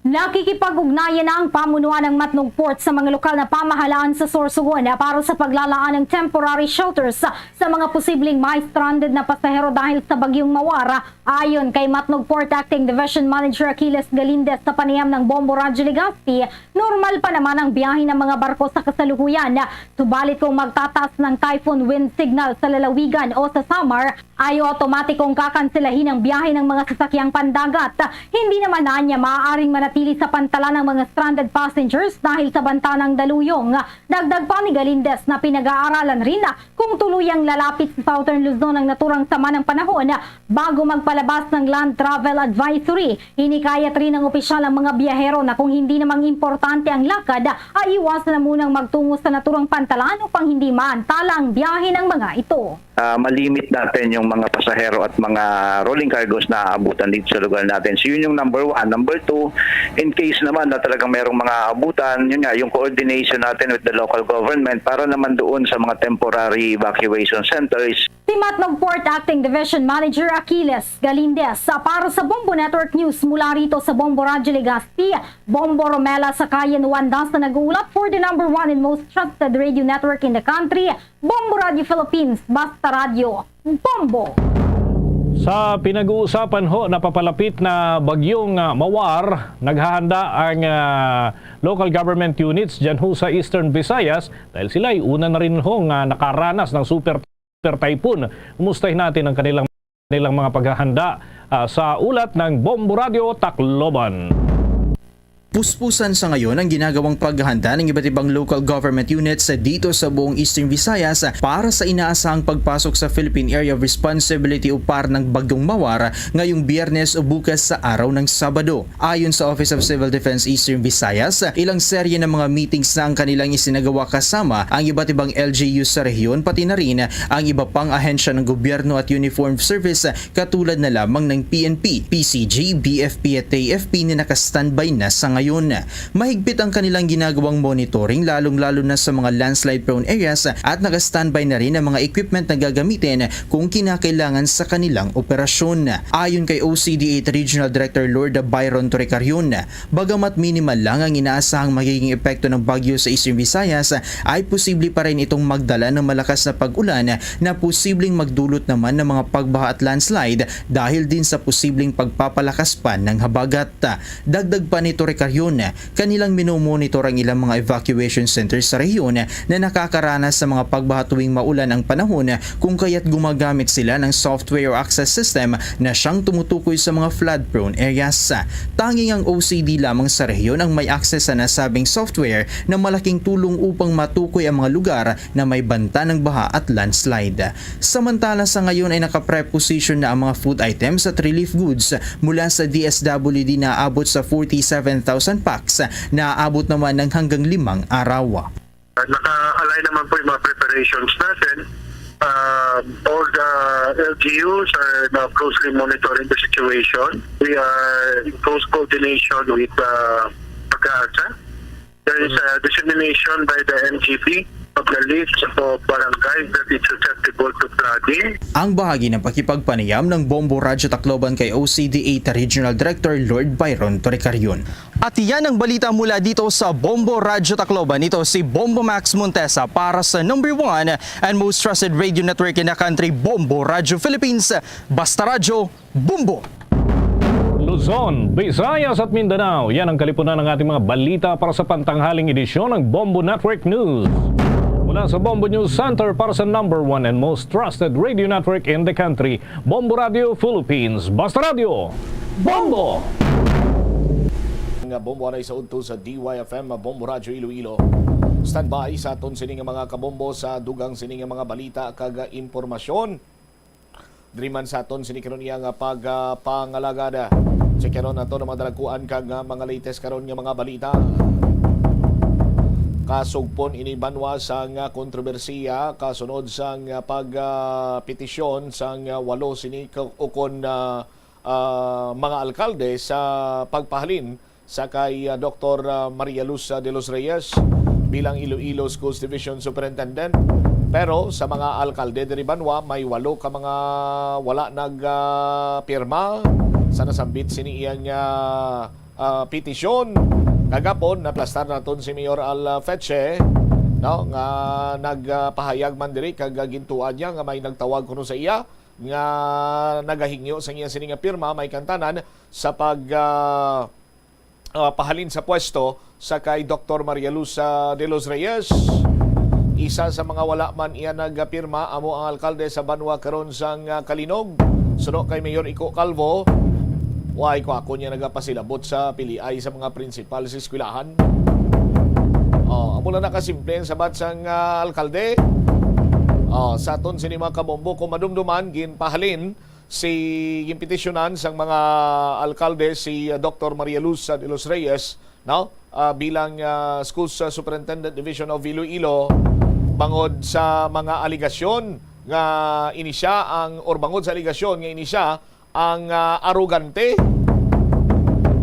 Nakikipag-ugnayan na ang pamunuan ng Matnog Port sa mga lokal na pamahalaan sa Sorsogon para sa paglalaan ng temporary shelters sa mga posibleng ma-stranded na pasahero dahil sa Bagyong Mawar. Ayon kay Matnog Port Acting Division Manager Achilles Galindez sa panayam ng Bombo Radyo Legazpi, normal pa naman ang biyahe ng mga barko sa kasalukuyan. Subalit kung magtataas ng typhoon wind signal sa lalawigan o sa Samar, ay automatikong kakanselahin ang biyahe ng mga sasakyang pandagat. Hindi naman anya maaaring manatili sa pantalan ang mga stranded passengers dahil sa banta ng daluyong. Dagdag pa ni Galindez na pinag-aaralan rin kung tuluyang lalapit sa Southern Luzon ang naturang sama ng panahon bago magpalabas ng land travel advisory. Hinikayat rin ng opisyal ang mga biyahero na kung hindi namang importante ang lakad, ay iwasan na munang magtungo sa naturang pantalan upang hindi maantala ang biyahe ng mga ito. Ah, malimit natin yung mga pasahero at mga rolling cargos na aabutan dito sa lugar natin. So, yun yung number one. Number two, in case naman na talagang merong mga abutan, yun nga, yung coordination natin with the local government para naman doon sa mga temporary evacuation centers. Si Matnog Port Acting Division Manager Achilles Galindez. Sa, para sa Bombo Network News mula rito sa Bombo Radyo Legazpi, Bombo Romela Sakayan Wanda sa nag-uulat for the number one and most trusted radio network in the country, Bombo Radyo Philippines, Basta Radyo Bombo. Sa pinag-uusapan ho, napapalapit na bagyong, ah, Mawar, naghahanda ang, ah, local government units dyan ho sa Eastern Visayas dahil sila ay una na rin ho nga nakaranas ng super, super typhoon. Kumustahin natin ang kanilang, kanilang mga paghahanda, ah, sa ulat ng Bombo Radyo Tacloban. Puspusan sa ngayon ang ginagawang paghahanda ng iba't ibang local government units dito sa buong Eastern Visayas para sa inaasahang pagpasok sa Philippine Area of Responsibility o PAR ng Bagyong Mawar ngayong Biyernes o bukas sa araw ng Sabado. Ayon sa Office of Civil Defense Eastern Visayas, ilang serye ng mga meetings na ang kanilang isinagawa kasama ang iba't ibang L G U sa rehiyon, pati na rin ang iba pang ahensya ng gobyerno at uniformed service katulad na lamang ng P N P, P C G, B F P at A F P na naka-standby na sa ngayon. Mahigpit ang kanilang ginagawang monitoring, lalong-lalo na sa mga landslide-prone areas, at naka-standby na rin ang mga equipment na gagamitin kung kinakailangan sa kanilang operasyon. Ayon kay O C D eight Regional Director Lord Byron Torrecarion, bagamat minimal lang ang inaasahang magiging epekto ng bagyo sa Eastern Visayas, ay posible pa rin itong magdala ng malakas na pag-ulan na posibleng magdulot naman ng mga pagbaha at landslide dahil din sa posibleng pagpapalakas pa ng habagat. Dagdag pa ni Torrecarion, kanilang minomonitor ang ilang mga evacuation centers sa rehiyon na nakakaranas sa mga pagbaha tuwing maulan ang panahon, kung kaya't gumagamit sila ng software o access system na siyang tumutukoy sa mga flood-prone areas. Tanging ang O C D lamang sa rehiyon ang may access sa nasabing software na malaking tulong upang matukoy ang mga lugar na may banta ng baha at landslide. Samantala, sa ngayon ay naka-preposition na ang mga food items at relief goods mula sa D S W D na aabot sa forty-seven thousand packs na aabot naman ng hanggang limang araw. Naka-align naman po yung mga preparations natin. Um, all the L G Us are now closely monitoring the situation. We are in close coordination with, uh, PAGASA. There is a dissemination by the M G P of the list of barangays that is susceptible to flooding. Ang bahagi ng pakipagpanayam ng Bombo Radyo Tacloban kay O C D eight Regional Director Lord Byron Torrecarion. At yan ang balita mula dito sa Bombo Radyo Tacloban. Ito si Bombo Max Montesa para sa number one and most trusted radio network in the country, Bombo Radyo Philippines. Basta Radyo, Bombo! Luzon, Visayas at Mindanao, yan ang kalipunan ng ating mga balita para sa pantanghaling edisyon ng Bombo Network News. Mula sa Bombo News Center para sa number one and most trusted radio network in the country, Bombo Radio Philippines. Basta Radio, Bombo! nga Bombo anay sa udto sa D Y F M, Bombo Radyo Iloilo. Standby sa aton sini nga mga kabombo sa dugang sini nga mga balita kag impormasyon. Diri man sa aton sini karon iya nga pagpangalagad. Check karon nato ang mga dalagkuan kag, ah, mga latest karon nga mga balita. Kasugpon ini banwa sang, ah, kontrobersiya kasunod sang, ah, pag, ah, petisyon sang, ah, walo sini ka-, ukon, ah, ah, mga alkalde sa pagpahalin sa kay, ah, Doktor, ah, Maria Luz, ah, de los Reyes bilang Iloilo Schools Division Superintendent. Pero sa mga alkalde diri banwa, may walo ka mga wala nag, ah, pirma sa nasambit sini iyang, ah, ah, petisyon. Kagapon, naplastar naton si Mayor Al, ah, Feche, no, nga nagpahayag man diri kag, ah, gintuan niya nga may nagtawag kuno sa iya nga nagahingyo sa iya sini nga pirma, may kantanan sa pag, ah, ah, pahalin sa pwesto sa kay Doktor Maria Luz, ah, de los Reyes. Isa sa mga wala man iya nagapirma amo ang alkalde sa banwa karon sang, ah, Calinog. Suno kay Mayor Ico Calvo, way ko ako niya nagapasilabot sa piliay sa mga prinsipal sa eskwelahan. Oh, amo lang nakasimple ang sabat sang, ah, alkalde. Oh, sa aton sini mga kabombo, kung madumduman, ginpahalin si, ginpetisyonan sang mga alkalde si, uh, Doktor Maria Luz, uh, de los Reyes, no? Uh, bilang, uh, Schools, uh, Superintendent Division of Iloilo bangod sa mga alegasyon nga ini siya ang, or bangod sa alegasyon nga ini siya ang, uh, arogante.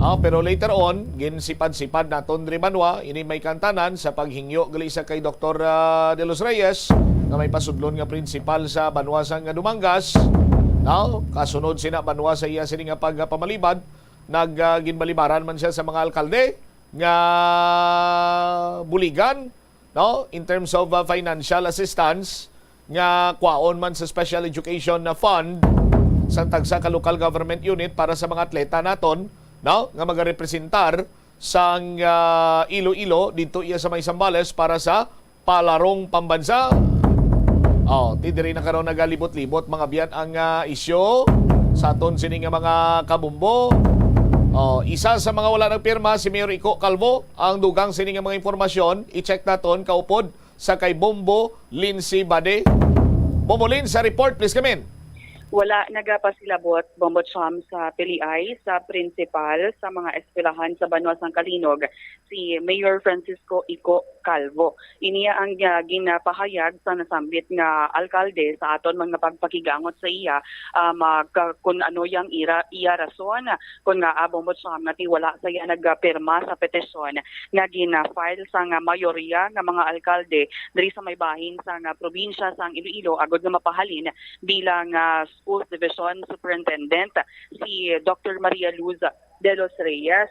Ah, pero later on, ginsipad-sipad naton diri banwa ini may kantanan sa paghingyo gali sa kay Doktor, ah, de los Reyes nga may pasudlon nga prinsipal sa banwa sang Dumangas. Now, kasunod sina banwa sa iya sini nga pagpamalibad, nag, ah, ginbalibaran man siya sa mga alkalde nga buligan, no, in terms of, ah, financial assistance nga kwaon man sa special education na fund sang tagsa ka local government unit para sa mga atleta naton, no, nga magarepresentar sang, ah, Iloilo didto iya sa may Zambales para sa palarong pambansa. Oh, ti diri na karon nagalibot-libot mga biyan ang, ah, isyu sa aton sini nga mga kabumbo. Oh, isa sa mga wala nagpirma si Mayor Ico Calvo. Ang dugang sini nga mga impormasyon, i-check naton kaupod sa kay Bombo Lindsay Bade. Bombo Lin, sa report, please come in. Wala nagapasilabot, Bombo Cham, sa piliay sa prinsipal sa mga eskwelahan sa banwa sang Calinog, si Mayor Francisco Ico Calvo. Iniya ang, ah, ginapahayag sa nasambit nga alkalde sa aton mga pagpakigangot sa iya, ah, mag-, kun ano yang ira, iya rason, kun nga, ah, Bombo Cham, nga ti wala sa iya nagpirma sa petisyon nga gina-file sang mayorya nga mga alkalde diri sa may bahin sang probinsya sang Iloilo agud nga mapahalin bilang, ah, Schools Division Superintendent si Doctor Maria Luz de los Reyes.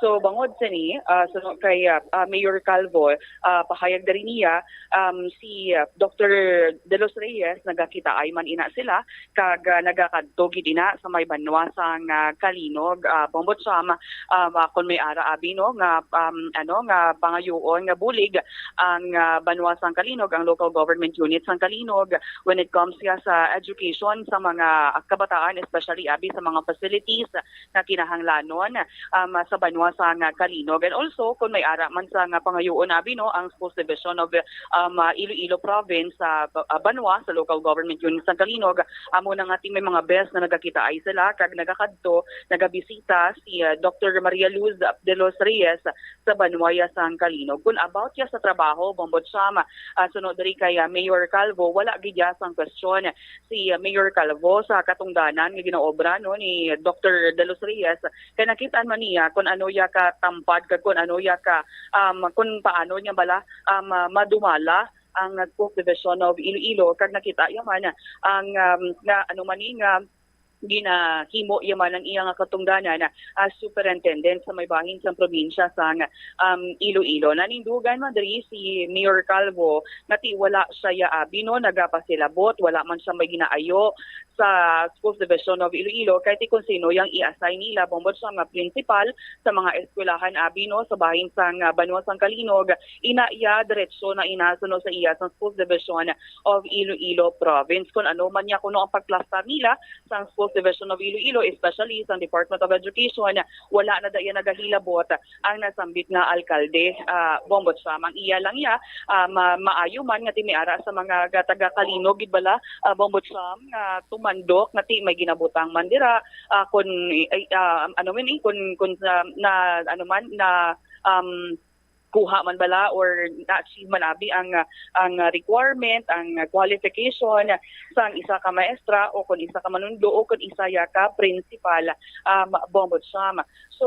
So, bangod sini, ah, suno kay, ah, ah, Mayor Calvo, ah, pahayag diri niya, um, si, ah, Doctor de los Reyes, nagakitaay man ina sila, kag, ah, nagakadto gid ina sa may banwa sang, ah, Calinog, ah, Bombo Cham, ah, ma-, kun may ara abi, no, nga, um, ano, nga pangayuon nga bulig ang, ah, banwa sang Calinog, ang local government unit sang Calinog, when it comes siya sa education sa mga kabataan, especially abi sa mga facilities nga kinahanglanon, um, sa banwa sang Calinog. And also, kung may ara man sang pangayuon abi, no, ang Schools Division of, um, Iloilo Province sa, ah, banwa, sa local government unit sang Calinog, amo na nga ti may mga beses na nagakitaay sila kag nagakadto, nagabisita si, ah, Doctor Maria Luz de los Reyes sa banwa ya sang Calinog. Kun about ya sa trabaho, Bombo Cham, ah, suno diri kay, ah, Mayor Calvo, wala gid ya sang kwestiyon si, ah, Mayor Calvo sa katungdanan nga ginaobra, no, ni Doctor de los Reyes, kay nakit-an man niya kun ano ya ka tampad kag kun ano ya ka, um, kun paano niya bala, um, ah, madumala ang Schools Division of Iloilo, kag nakita ya man ang, um, nga ano man ni nga ginahimo ya man ang iya nga katungdanan as superintendent sa may bahin sang probinsya sang, um, Iloilo. Nanindugan man diri si Mayor Calvo nga ti wala siya ya abi, no, nagapasilabot, wala man siya may ginaayo sa Schools Division of Iloilo, kay ti kung sino yang i-assign nila, Bombo Cham, nga principal sa mga eskwelahan abi, no, sa bahin sang, ah, banwa sang Calinog, ina ya diretso na ina suno sa iya sang Schools Division of Iloilo Province. Kun ano man niya kuno ang pagplastar nila sang Schools Division of Iloilo, especially sa Department of Education, wala na daya nagahilabot ang nasambit nga alkalde, ah, Bombo Sam. Ang iya lang iya, ah, ma-, maayo man nga ti may ara sa mga ga-, taga Kalinog gid bala, ah, Bombo Sam, nga tumandok nga ti may ginabutang man dira, ah, kun, ay, ah, ano man eh, kun, kun, ah, na, ano man, na, um, kuha man bala or na-achieve man abi ang, ang requirement, ang qualification sang isa ka maestra o kung isa ka manundo o kung isa ya ka principal, um, Bombo Sam. So,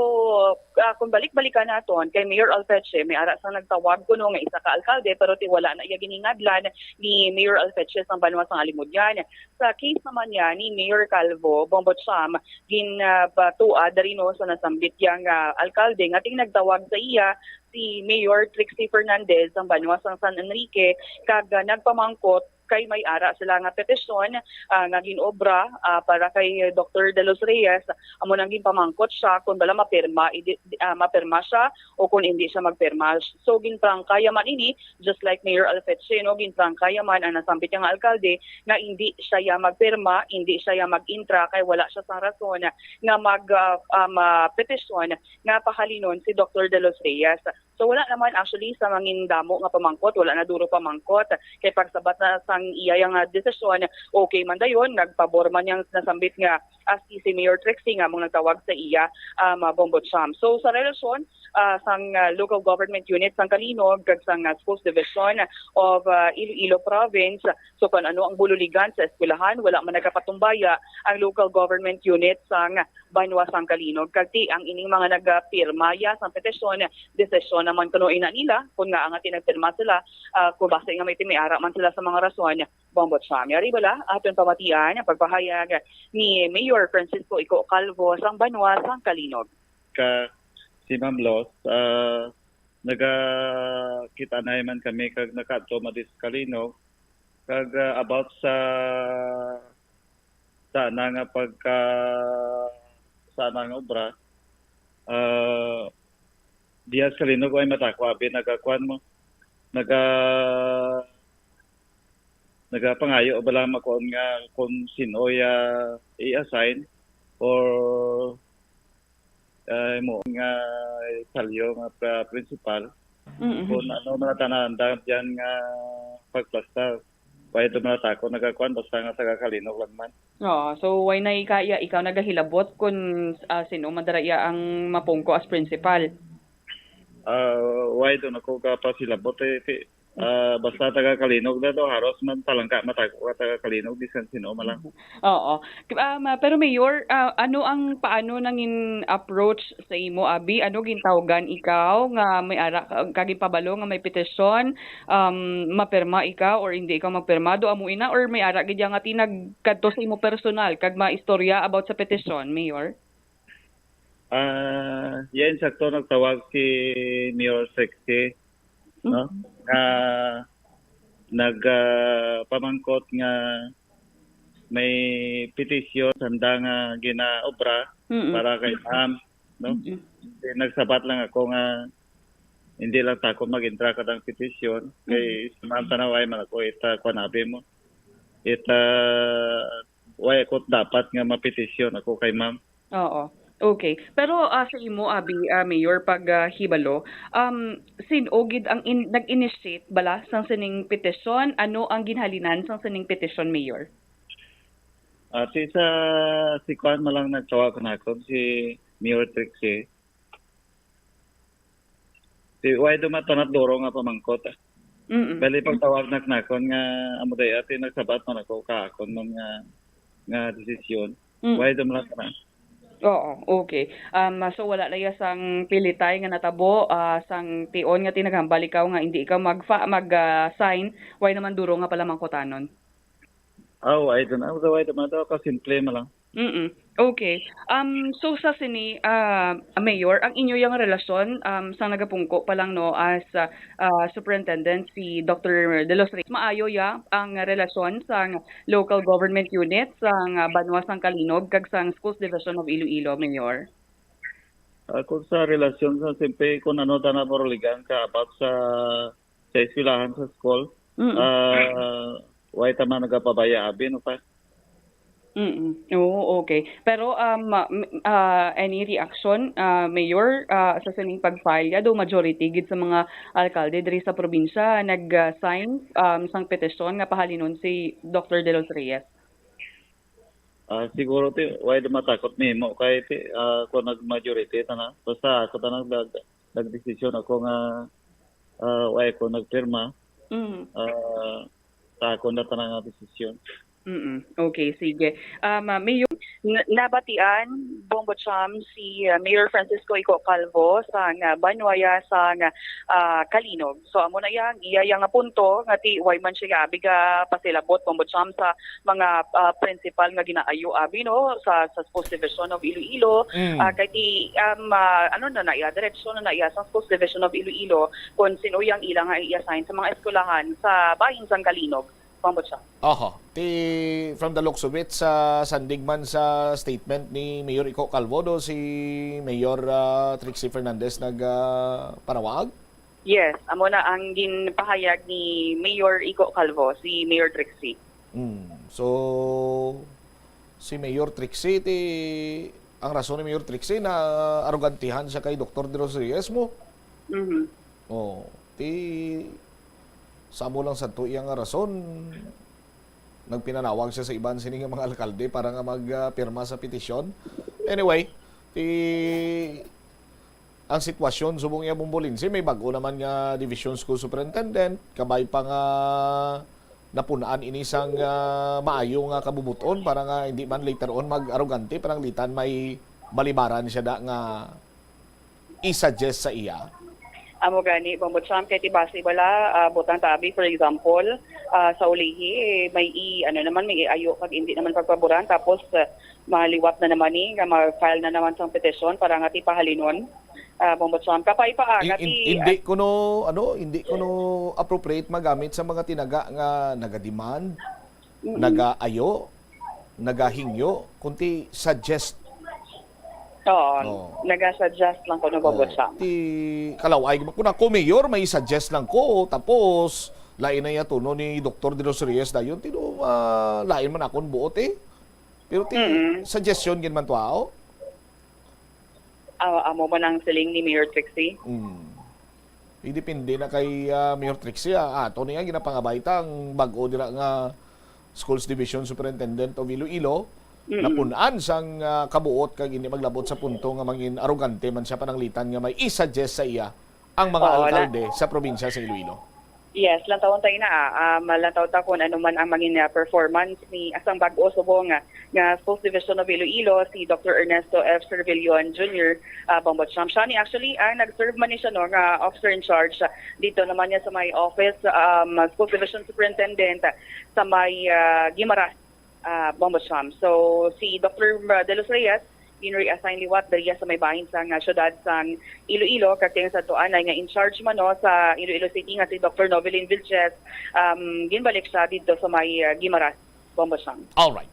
ah, kung balik-balikan naton kay Mayor Alpeche, may ara sang nagtawag kuno nga isa ka alkalde, pero ti wala na iya giningadlan ni Mayor Alpeche sang banwa sang Alimodian. Sa case naman niya ni Mayor Calvo, Bombo Sam, gin, ah, batua diri no sa nasambit yang, ah, alkalde nga ting nagtawag sa iya si Mayor Trixie Fernandez sang banwa sang San Enrique, kag, ah, nagpamangkot kay may ara sila nga petisyon, ah, nga gin-obra, ah, para kay Doktor De Los Reyes. Amo nang ginpamangkot siya kung bala mapirma, idi-, ah, mapirma siya o kung hindi siya magpirma. So, ginprangka ya man ini, just like Mayor Alfetche, no, ginprangka ya man ang nasambit nga alkalde nga hindi siya ya magpirma, hindi siya ya mag-intra kay wala siya sang rason nga mag, ah, ah, ma-, petisyon nga pahalinon si Doktor De Los Reyes. So, wala naman actually sa mangindamo nga pamangkot, wala na duro pamangkot. Kay pagsabat na sang iya nga desisyon, okay man dayon, nagpabor man yang nasambit nga, ah, si, si Mayor Trixie nga among nagtawag sa iya, um, ah, Bombo Cham. So, sa relasyon, ah, sang, ah, local government unit sang Kalinog kag sang, ah, Schools Division of, ah, Iloilo Province, so kung ano ang bululigan sa eskwelahan, wala man nagapatumbaya ang local government unit sang banwa sang Kalinog. Kag ti ang ining mga nagapirma ya sang petisyon, desisyon naman kuno ina nila kung nga nga ti nagpirma sila, ah, kung basi nga may ti may ara man sila sa mga rason, Bombo Cham. Yari bala, aton pamatian ang pagpahayag ni Mayor Francisco Ico Calvo sang banwa sang Kalinog. Ka si Ma'am Los, ah, nagakita na man kami kag nakaadto man diri sa Kalinog. Kag, ah, about sa, sa ana nga pagka, sa ana nga obra, ah, diya sa Kalinog, ay matako, abi, nagakuan mo, naga-, nagapangayo bala makuan nga kung sino ya i-assign or, ah, mo nga salyo nga pra-, principal. Mm-mm. Kung ano man ang tanan diyan nga pagplastar. Wala ito man ako nagakuan, basta nga taga Kalinog lang man. Oo, so why na ika-, iya, ikaw nagahilabot kung, ah, sino man dara iya ang mapungko as principal? Ah, why doon ako kapasilabot eh, ti-, ah, basta taga Kalinog na to, haros man talangka matako ka taga Kalinog, bisan sino man lang. Oo. Um, ah, pero Mayor, ah, ano ang, paano nangin approach sa imo, abi? Ano, gintawgan ikaw nga may ara ka, kag ipabalo nga may petisyon, um, mapirma ikaw or hindi ikaw magpirma? Do amo ina or may ara gid nga ti nagkadto sa imo personal kag maistorya about sa petisyon, Mayor? Ah, yan sakto nagtawag si Mayor Sexy, no? Mm. Nga nag, ah, pamangkot nga may petisyon sanda nga ginaobra Mm-mm. para kay ma'am, no? Mm-mm. Nagsabat lang ako nga hindi lang ta ako mag-intra kadang petisyon kay Mm-mm. si ma'am tanaway man ako ita kuan abi mo. Ita way ako dapat nga mapetisyon ako kay ma'am. Oo. Okay. Pero, ah, sa imo, abi, ah, Mayor, pag, ah, hibalo, um, sin-o gid ang in-, nag-initiate bala sang sining petisyon? Ano ang ginhalinan sang sining petisyon, Mayor? Ah, si sa, si kuan man lang nagtawag kanakon, si Mayor Trixie. Di, way dumaton at duro nga pamangkot, ah. Mm-mm. Bali, pagtawag na kanakon nga, amo day, ati, nagsabat man ako, kaakon man nga, nga desisyon. Mm. Way dumaton na. Oo, okay. Um, so wala na iya sang pilitay nga natabo, ah, sang tion nga tinaghambal ikaw nga hindi ikaw magfa-, mag, ah, sign, way naman duro nga palamangkutanon. Aw, ay, dun, aw, daw, ay, dun, aw, kasimple man lang. Mm-mm. Okay. Um, so sa sini, ah, Mayor, ang inyo yang relasyon, um, sang nagapungko pa lang, no, as, ah, ah, Superintendent si Doktor De Los Reyes, maayo ya ang relasyon sang local government unit sang, ah, banwa sang Kalinog kag sang Schools Division of Iloilo, Mayor? Ah, kung sa relasyon sa simple, kung ano ta na maruligan ka about sa, sa eskwelahan, sa school, Mm. ah, way ta man nagapabaya abi, no, pa? Mm. Oo, okay. Pero, um, ma-, m-, ah, any reaction, ah, Mayor, ah, sa sining pag-file ya, do majority gid sa mga alkalde diri sa probinsya nag, ah, sign, um, sang petisyon nga pahalinon si Doktor De Los Reyes? Ah, siguro ti, why di matakot nimo kay ti, ah, kung nag-majority ta na. Basta ako ta nag-, nag-, nagdesisyon ako nga, ah, why ako nagpirma. Mm. Ah, sa ako na ta na nga desisyon. Mm-mm. Okay, sige. Um, ah, Mayor, n-, nabatian, Bombo Cham, si, ah, Mayor Francisco Ico Calvo sa nga banwa ya sa nga, ah, Calinog. So, amo na yang iya yang punto nga ti way man siya abi ga pasilabot, Bombo Cham, sa mga, ah, principal nga ginaayo abi, no, sa, sa Schools Division of Iloilo. Mm. Ah, kay ti, um, ah, ano na na iya, direksyon na na iya sa Schools Division of Iloilo kung sino yang ila nga i-assign sa mga eskwelahan sa bahin sang Calinog. Bombo Cham. Aha. Ti, from the looks of it, sa sandig man sa statement ni Mayor Ico Calvo, do si Mayor, ah, Trixie Fernandez nag, ah, panawag? Yes, amo na ang ginpahayag ni Mayor Ico Calvo, si Mayor Trixie. Hmm. So, si Mayor Trixie, ti, ang rason ni Mayor Trixie na arogantihan siya kay Doktor De Los Reyes mo. Mhm. Oh, ti, samo lang sa tuya nga rason, nagpinanawag siya sa iban sini nga mga alkalde para nga mag, ah, pirma sa petisyon. Anyway, ti, ang sitwasyon subong iya, Bombo Lindsay, may bag-o naman nga division school superintendent, kabay pa nga napun-an ini sang, ah, maayo nga kabubuton para nga hindi man later on mag-arogante, pananglitan may balibaran siya da nga i-suggest sa iya. Amo gani, Bombo Cham, kay ti basi bala, ah, butang tabi, for example, ah, sa ulihi, eh, may i-, ano naman, may iayo kag hindi naman pagpaboran, tapos, ah, maliwat na naman ni nga mag-file na naman sang petisyon para nga ti pahalinon, ah, Bombo Cham. Kapay pa, ah, In-, nga in-, ti, hindi ah, kuno, ano, hindi kuno appropriate magamit sa mga tinaga nga naga-demand, Mm-mm. nagaayo, nagahingyo, kundi suggest. Oo, Oo. Naga-suggest lang ko, no, Bombo Oo. Cham. Ti, kalaw-ay, kung ako mayor, may suggest lang ko, tapos, lain na iya tuno ni Doktor De Los Reyes dayon, tino, ah, lain man akon buot, eh. Pero ti, Mm-mm. suggestion gid man to, ah, oh. Ah, amo man ang siling ni Mayor Trixie? Mm. Depende na kay, ah, Mayor Trixie, ah. Ato niya ginapangabay ta ang bag-o dira nga Schools Division Superintendent of Iloilo, Mm-mm. napun-an sang, ah, kabuot kag hindi maglabot sa punto nga mangin arogante man siya pananglitan nga may i-suggest sa iya ang mga Oo, la- alkalde sa probinsya sa Iloilo. Yes, lantawon ta ina, ah. Um, lantaw ta kung ano man ang mangin, ah, performance ni asang bag-o subong nga, nga Schools Division of Iloilo, si Doktor Ernesto F. Servillion Junior, ah, Bombo Cham. Siya ni actually, ah, nag-serve man ni siya, no, nga officer in charge, ah, dito naman niya sa may office, um, Schools Division Superintendent, ah, sa may, ah, Guimaras, ah, Bombo Cham. So, si Doktor De Los Reyes, ginre-assign liwat diriya sa may bahin sang, ah, syudad sang Iloilo, kag kay sa tuanay nga in charge man, no, sa Iloilo City nga si Doktor Novelin Vilches, um, ginbalik siya dito sa may, ah, Guimaras, Bombo Cham. Alright.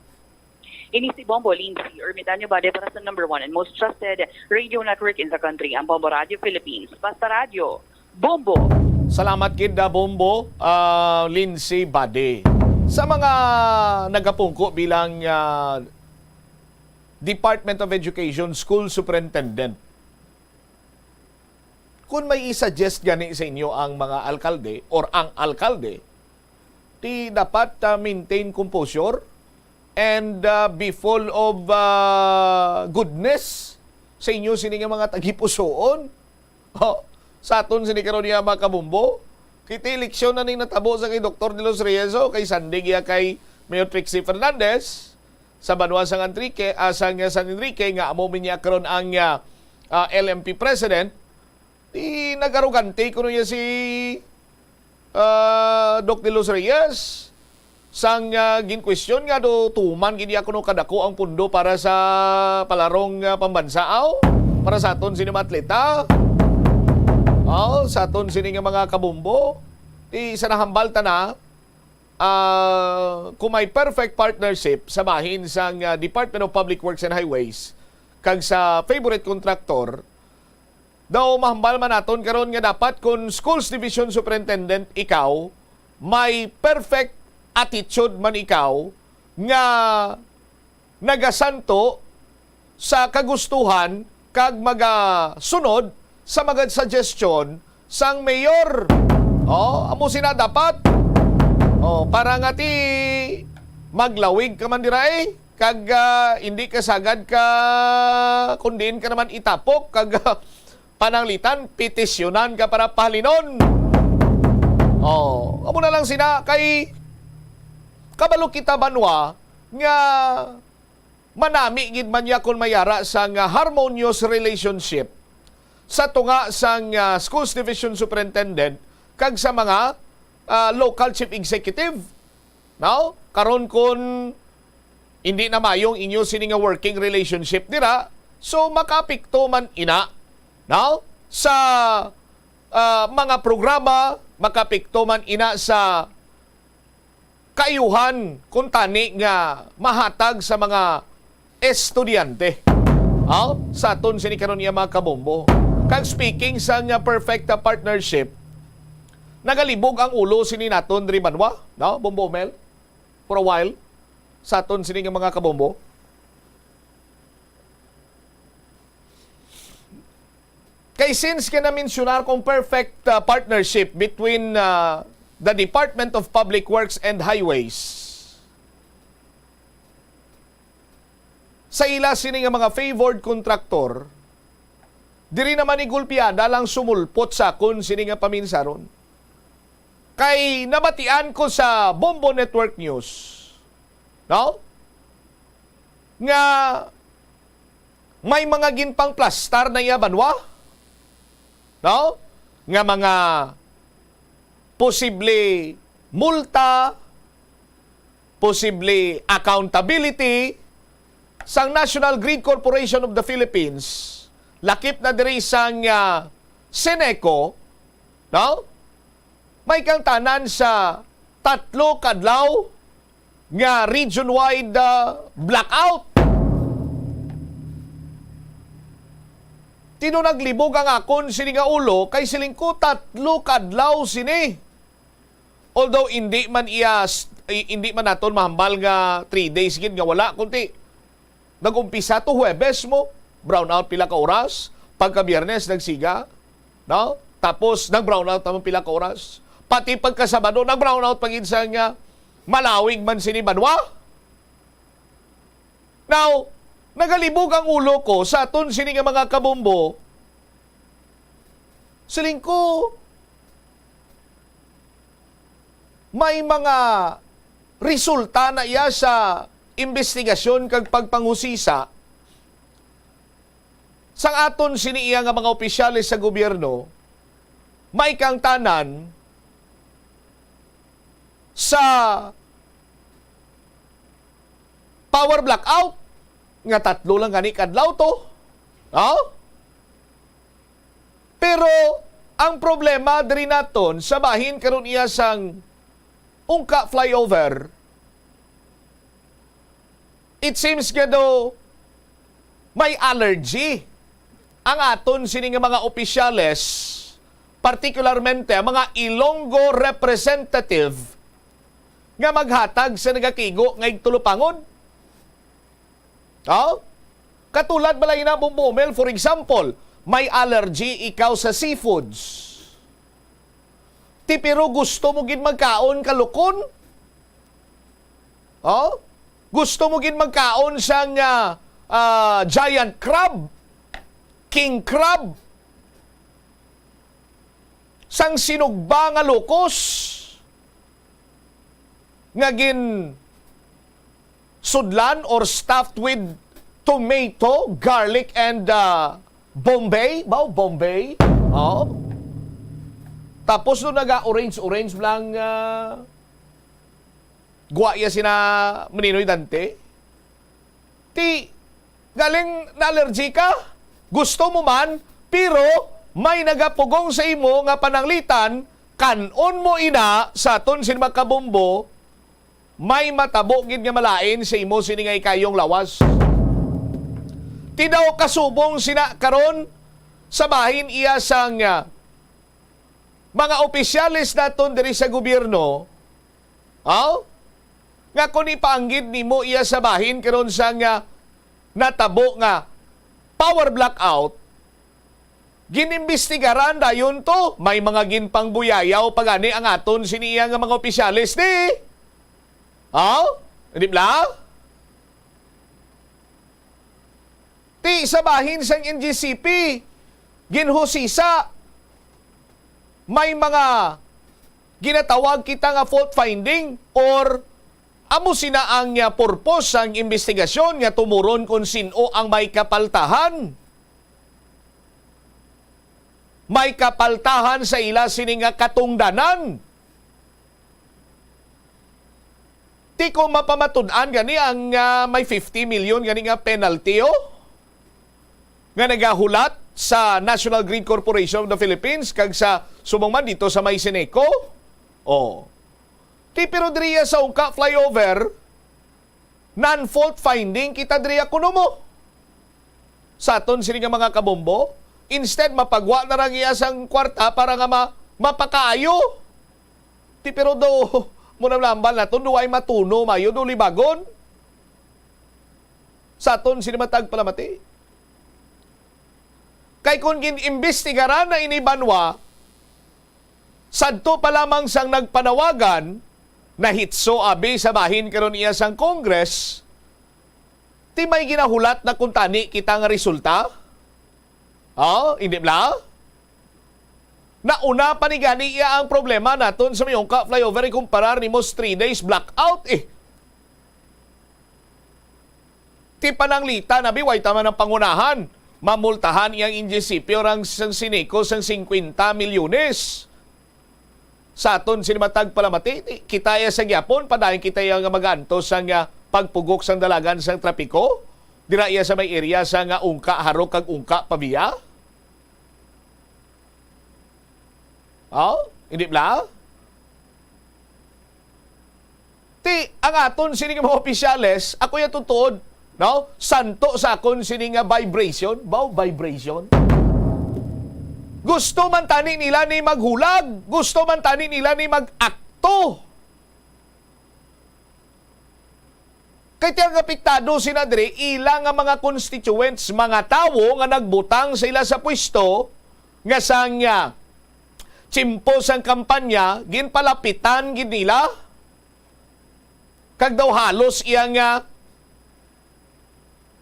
Ini si Bombo Lindsay Ermitanio Bade para sa number one and most trusted radio network in the country, ang Bombo Radio Philippines. Basta Radio, Bombo! Salamat gid, ah, Bombo, ah, Lindsay Bade. Sa mga nagapungko bilang, ah, Department of Education School Superintendent, kung may i-suggest gani sa inyo ang mga alkalde or ang alkalde, ti dapat, ah, maintain composure and, ah, be full of, ah, goodness sa inyo sini nga mga tagipusoon. Oh, sa aton sini karon niya, mga kabombo, kay ti eleksyon na ning natabo sa kay Doktor De Los Reyes, oh, kay sandig iya kay Mayor Trixie Fernandez sa banwa sang Antrique, ah, sang San Enrique, nga amo man niya karon ang, ah, ah, L M P president. Di nag-arogante kuno niya si, ah, Doc De Los Reyes, sang, ah, ginkwestiyon nga do tuman gid niya kuno kadako ang pundo para sa palarong, ah, pambansa, aw, para sa aton sini mga atleta, aw, sa aton sini nga mga kabombo. Di sa nahambal ta na, ah, kung may perfect partnership sa bahin sang, ah, Department of Public Works and Highways kag sa favorite contractor, daw mahambal man naton karon nga dapat kun Schools Division Superintendent ikaw, may perfect attitude man ikaw nga nagasanto sa kagustuhan kag magasunod sa mga suggestion sang mayor. Oh, amo sina dapat. Oh, para nga ti maglawig ka man dira, eh, kag, ah, hindi ka sagad ka, kun diin ka naman itapok, kag, ah, pananglitan, petisyonan ka para pahalinon. Oh, amo na lang sina kay kabalo kita, banwa, nga manami gid man niya kon may ara sang, ah, harmonious relationship sa tunga sang, ah, Schools Division Superintendent kag sa mga, ah, local chief executive. No? Karon, kon hindi na maayong inyo sini nga working relationship dira, so makaapekto man ina, no? Sa, ah, mga programa, makaapekto man ina sa kaayuhan kuntani nga mahatag sa mga estudyante. Aw, sa aton sini karon iya, mga kabombo. Kag speaking sa nga perfect, ah, partnership, nagalibog ang ulo sini naton diri, banwa, no? Bombo Mel, for a while, sa aton sini nga mga kabombo. Kay since ka na-mensionar kong perfect, ah, partnership between, ah, the Department of Public Works and Highways, sa ila sini nga mga favored contractor, diri naman ni Gulpiada lang sumulpot sa akon sini nga paminsaron. Kay nabatian ko sa Bombo Network News, no? Nga may mga ginpangplastar na iya, banwa, no? Nga mga posible multa, posible accountability sang National Grid Corporation of the Philippines, lakip na diri sang, ah, CENECO, no? May kang tanan sa tatlo ka adlaw nga region-wide, ah, blackout. Tino naglibog ang akon sini nga ulo kay siling ko tatlo ka adlaw sini. Although hindi man iya s-, i-, hindi man naton mahambal nga three days gid nga wala, kundi nag-umpisa to Huwebes mo, brownout pila ka oras, pagka Biyernes nagsiga, no? Tapos nag-brownout naman pila ka oras. Pati pagka Sabado, nag-brownout pa gid sa nga malawig man sini banwa. Now, nagalibog ang ulo ko sa aton sini nga mga kabombo. Siling ko, may mga resulta na iya sa imbestigasyon kag pagpanghusisa sang aton sini iya nga mga opisyales sa gobyerno, may kang tanan sa power blackout nga tatlo lang gani kadlaw to. No? Pero ang problema diri naton sa bahin karon iya sang Ungka flyover, it seems nga daw may allergy ang aton sini nga mga opisyales, partikularmente ang mga Ilonggo representative nga maghatag sa nagakigo nga igtulupangon. Oh? Katulad bala ina, Bombo Mel, for example, may allergy ikaw sa seafoods. Ti pero gusto mo gid magkaon ka lukon? Oh? Gusto mo gid magkaon sang, ah, ah, giant crab, king crab, sang sinugba nga locust nga gin sudlan or stuffed with tomato, garlic, and, ah, Bombay? Ba, Bombay? Oh. Tapos no naga-orange-orange lang, ah, guwa iya sina Maninoy Dante. Ti, galing na-allergy ka? Gusto mo man, pero may nagapugong sa imo nga pananglitan, kan-on mo ina sa aton sin makabombo, may matabo gid nga malain sa imo sini nga ikayong lawas. Ti daw kasubong sina karon sa bahin iya sang, ah, mga opisyales naton diri sa gobyerno, aw, Nga kung ipaanggid nimo iya sa bahin karon sa nga natabo nga power blackout, ginimbestigaran dayon to. May mga ginpangbuyayaw pa gani ang aton sini iya nga mga opisyales, di? Oh? Di bla? Ti sa bahin sang N G C P, ginhusisa, may mga ginatawag kita nga fault finding, or amo sina ang, ah, purpose sang imbestigasyon nga tumuron kung sin-o ang may kapaltahan. May kapaltahan sa ila sini nga katungdanan. Ti kung mapamatud-an gani ang, ah, may fifty million gani nga penalty, oh, nga nagahulat sa National Grid Corporation of the Philippines kag sa subong man dito sa may Seneco. Oh. Ti pero diriya sa Ungka flyover, non-fault finding kita diriya kuno mo. Sa aton sini nga mga kabombo, instead mapagwa na lang iya sang kwarta para nga ma-, mapakaayo. Ti pero do, mo na lambal naton, do ay matuno mayo, do libagon. Sa aton sini matag palamati. Kay kung gin-imbestigaran na ini banwa, sadto pa lamang sang nagpanawagan, nahitso abi sa bahin karon iya sang Congress, ti may ginahulat na kuntani kita nga resulta? Oh, hindi bla? Nauna pa ni gani iya ang problema naton sa may Ungka flyover, ikumparar nimo sa three days blackout, eh. Ti pananglitan, abi, way ta man ang pangunahan. Mamultahan iyang N G C P o ang sang Seneco sang singkwenta milyones. Sa aton sini matag palamati, ti-, kita iya sa gyapon, padayon kita iya nga mag-antos sang, ah, pagpugok sang dalagan sang trapiko. Dira iya sa may area sa nga Ungka Harok kag Ungka Pavia. Oh, hindi bla? Ti, ang aton sini nga mga opisyales, ako ya tutuod, no? Santo sa akon sini nga vibration. Baw, vibration? Gusto man tani nila ni maghulag, gusto man tani nila ni mag-akto. Kay ti ang apektado sina diri, ila nga mga constituents, mga tawo nga nagbutang sa ila sa pwesto, nga sang, ah, tiyempo sang kampanya, ginpalapitan gid nila. Kag daw halos iya nga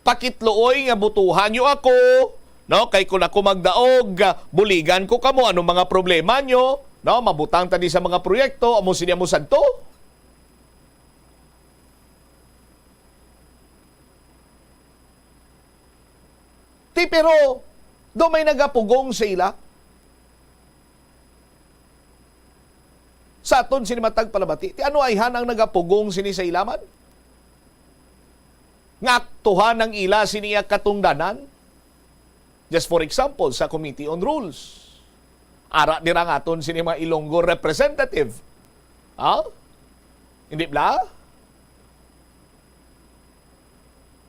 pakitluoy nga butuhan niyo ako, no? Kay kun ako magdaog, ah, buligan ko kamo, ano mga problema niyo, no? Mabutang ta di sa mga proyekto, amo sini amo sadto. Ti, pero do may nagapugong sa ila? Sa aton sini matag palabati, ti ano ayhan ang nagapugong sini sa ila man? Nga aktuhan ang ila sini iya katungdanan? Just for example, sa Committee on Rules. Ara dira nga aton sini mga Ilonggo representative. Ha? Hindi bla?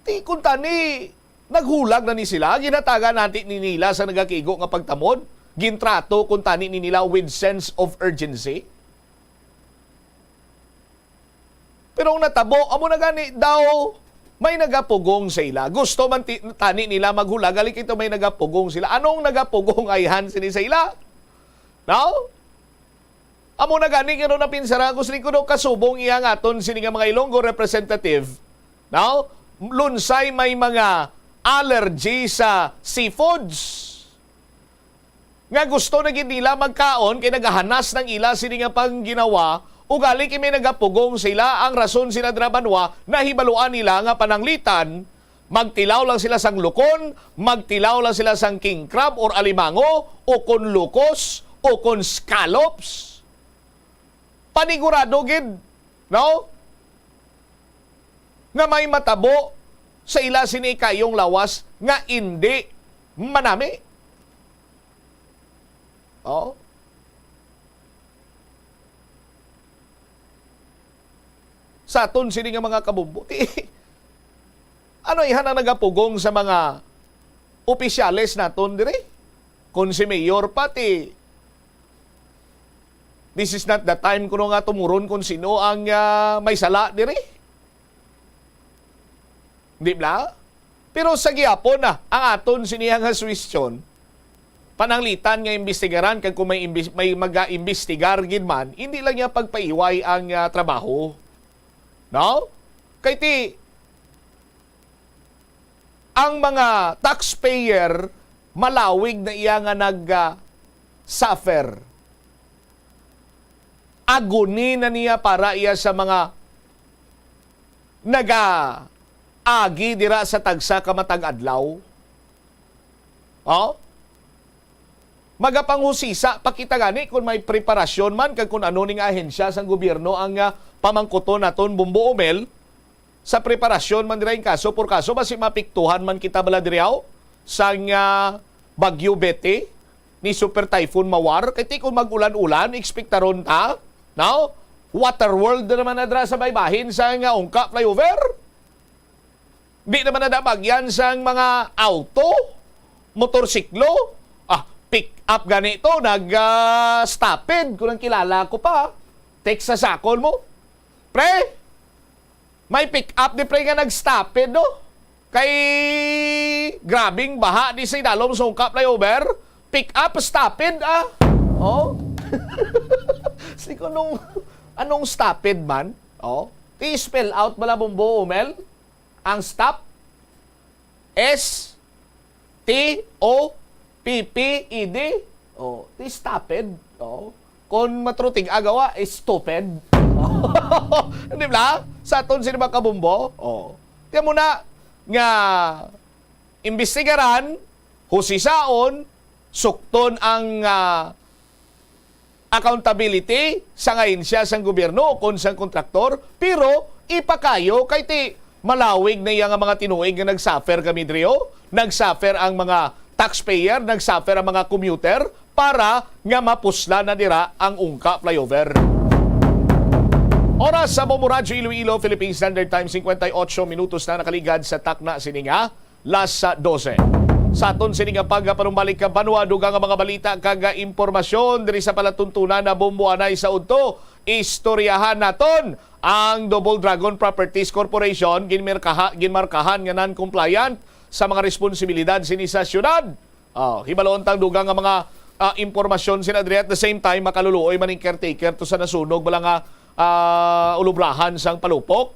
Ti kuntani, naghulag na ni sila, ginhatagan nati ni nila sa nagakigo nga pagtamod, gintrato kuntani ni nila with sense of urgency. Pero ang natabo, amo na gani daw, may nagapugong sa ila. Gusto man ti-, tani nila maghulag, gali kito may nagapugong sila. Anong nagapugong ayhan sini sa ila? No? Amo na gani, kano napinsara, gusto ko daw kasubong iya nga aton sini nga mga Ilonggo representative. No? Lunsay may mga allergy sa seafoods. Nga gusto na gid nila magkaon kay nagahanas nang ila sini nga pangginawa, ugali kay may nagapugong sila. Ang rason sina dira banwa, nahibaluan nila nga pananglitan, magtilaw lang sila sang lukon, magtilaw lang sila sang king crab or alimango, o kon lukos, o kon scallops. Panigurado gid, no? Nga may matabo sa ila sini kayong lawas nga indi manami. Oh. Sa aton sini nga mga kabumbo, ti, ano ayhan ang nagapugong sa mga opisyales naton diri? Kung si mayor pa, ti, this is not the time kuno nga tumuron kung sino ang, ah, may sala diri. Di ba? Pero sa gihapon na ang aton siniya nga suwestyon, pananglitan nga imbestigaran kag kung may imbis-, may mag-imbestigar gid man, hindi lang niya pagpaiway ang, ah, trabaho. No? Kay ti, ang mga taxpayer, malawig na iya nga nag, ah, suffer. Agony na niya para iya sa mga nagaagi dira sa tagsa ka matag adlaw. Oh? Magapanghusisa pa kita gani kung may preparasyon man kag kung ano ning ahensya sang gobyerno ang, ah, pamangkuton naton, Bombo Omel, sa preparasyon man dira in kaso por kaso, basi mapiktuhan man kita bala diri, aw, sang, ah, Bagyo Betty ni Super Typhoon Mawar. Kay ti kung mag-ulan-ulan, ekspektaron ta, no? Water world na naman na dira sa baybahin sang, ah, Ungka Flyover. Di naman na nabagyan sang mga auto, motorsiklo. Ah, pick up gani to, nag, ah, stopid, kung ang kilala ko pa. Text sa sakol mo. Pre, may pick up di, pre, nga nag-stopid, no? Kay grabing baha di sa idalom sa Ungka Flyover. Pick up, stopid, ah. Oh. Sige ko nung, anong stopid man? Oh. Ti spell out bala, Bombo Omel? Ang stop, S T O P P E D. Oh, ti stopid. Oh. Kon matrutig agawa, is stupid. Di ba? Sa aton sini mga kabumbo. Oh. Tiyan mo na nga imbestigaran, husisaon, sukton ang, ah, accountability sang ahensya sang gobyerno ukon sang kontraktor, pero ipakayo kay ti malawig na iya nga mga tinuig nga nag-suffer kami diri, oh. Nag-suffer ang mga taxpayer, nag-suffer ang mga commuter para nga mapuslan na dira ang Ungka Flyover. Oras sa Bombo Radyo Iloilo, Philippine Standard Time, singkwenta y otso minutos na nakaligad sa takna sini nga las dose. Sa aton sini nga pagpanumbalik ka banwa, dugang nga mga balita kag impormasyon diri sa palatuntunan na Bombo anay sa udto. Istoryahan naton ang Double Dragon Properties Corporation, ginmirkaha-, ginmarkahan nga non-compliant sa mga responsibilidad sini sa syudad. Oh, hibalon tang dugang nga mga, ah, impormasyon sina diri. At the same time, makaluluoy man ning caretaker to sa nasunog bala nga, ah, ulubrahan sang Palupok.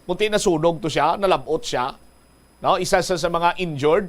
Kunti nasunog to siya, nalab-ot siya. No, isa sa, sa mga injured,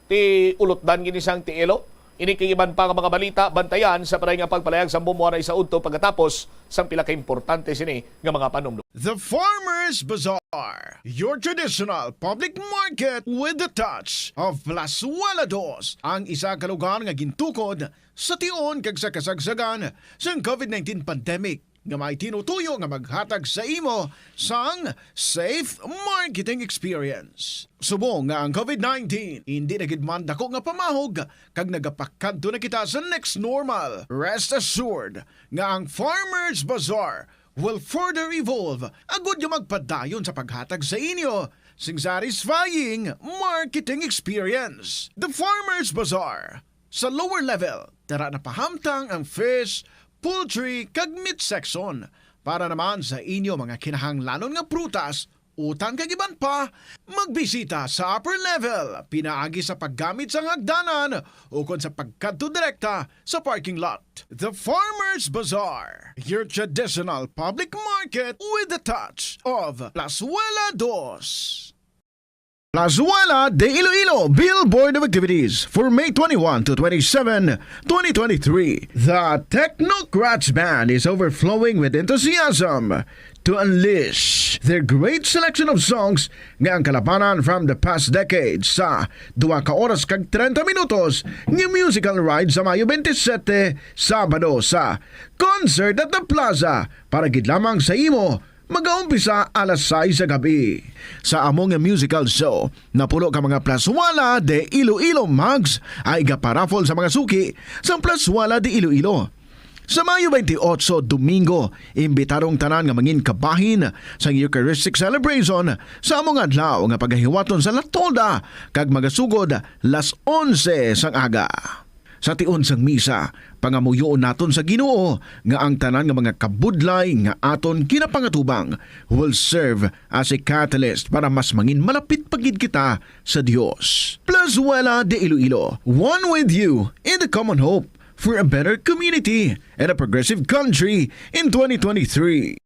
ti ulotdan gini sang tiil, oh. Ini kag iban pa nga mga balita, bantayan sa paray nga pagpalayag sa Bombo anay sa udto pagkatapos sang pila ka importante sini nga mga panumdom. The Farmers Bazaar, your traditional public market with the touch of Plazuela Dos, ang isa ka lugar nga gintukod sa tion kag sa kasagsagan sang covid nineteen pandemic, nga may tinutuyo nga maghatag sa imo sang safe marketing experience. Subong nga ang covid nineteen indi na gid man dako nga pamahog kag nagapakadto na kita sa next normal, rest assured nga ang Farmers Bazaar will further evolve agud nga magpadayon sa paghatag sa inyo sing satisfying marketing experience. The Farmers Bazaar, sa lower level, dara na pahamtang ang fish, poultry, kag meat section. Para naman sa inyo mga kinahanglanon nga prutas, utan kag iban pa, magbisita sa upper level pinaagi sa paggamit sang hagdanan ukon sa pagkadto direkta sa parking lot. The Farmers Bazaar, your traditional public market with the touch of Plazuela Dos. Plazuela de Iloilo Billboard of Activities for May twenty-one to twenty-seven, twenty twenty-three. The Technocrats Band is overflowing with enthusiasm to unleash their great selection of songs nga ang kalabanan from the past decades sa duha ka oras kag treinta minutos nga musical ride sa Mayo twenty-seven, Sabado, sa Concert at the Plaza para gid lamang sa imo magaumpisa alas sais sa gabi. Sa amo nga musical show, napulo ka mga Plazuela de Iloilo mugs ay igaparaffle sa mga suki sang Plazuela de Iloilo. Sa Mayo twenty-eight, Domingo, imbitadong tanan nga mangin kabahin sang Eucharistic Celebration sa amo nga adlaw nga pagahiwaton sa La Tolda kag magasugod las onse sang aga. Sa tion sang misa, pangamuyoon naton sa Ginoo nga ang tanan nga mga kabudlay nga aton ginapangatubang will serve as a catalyst para mas mangin malapit pa gid kita sa Dios. Plazuela de Iloilo, one with you in the common hope for a better community and a progressive country in twenty twenty-three.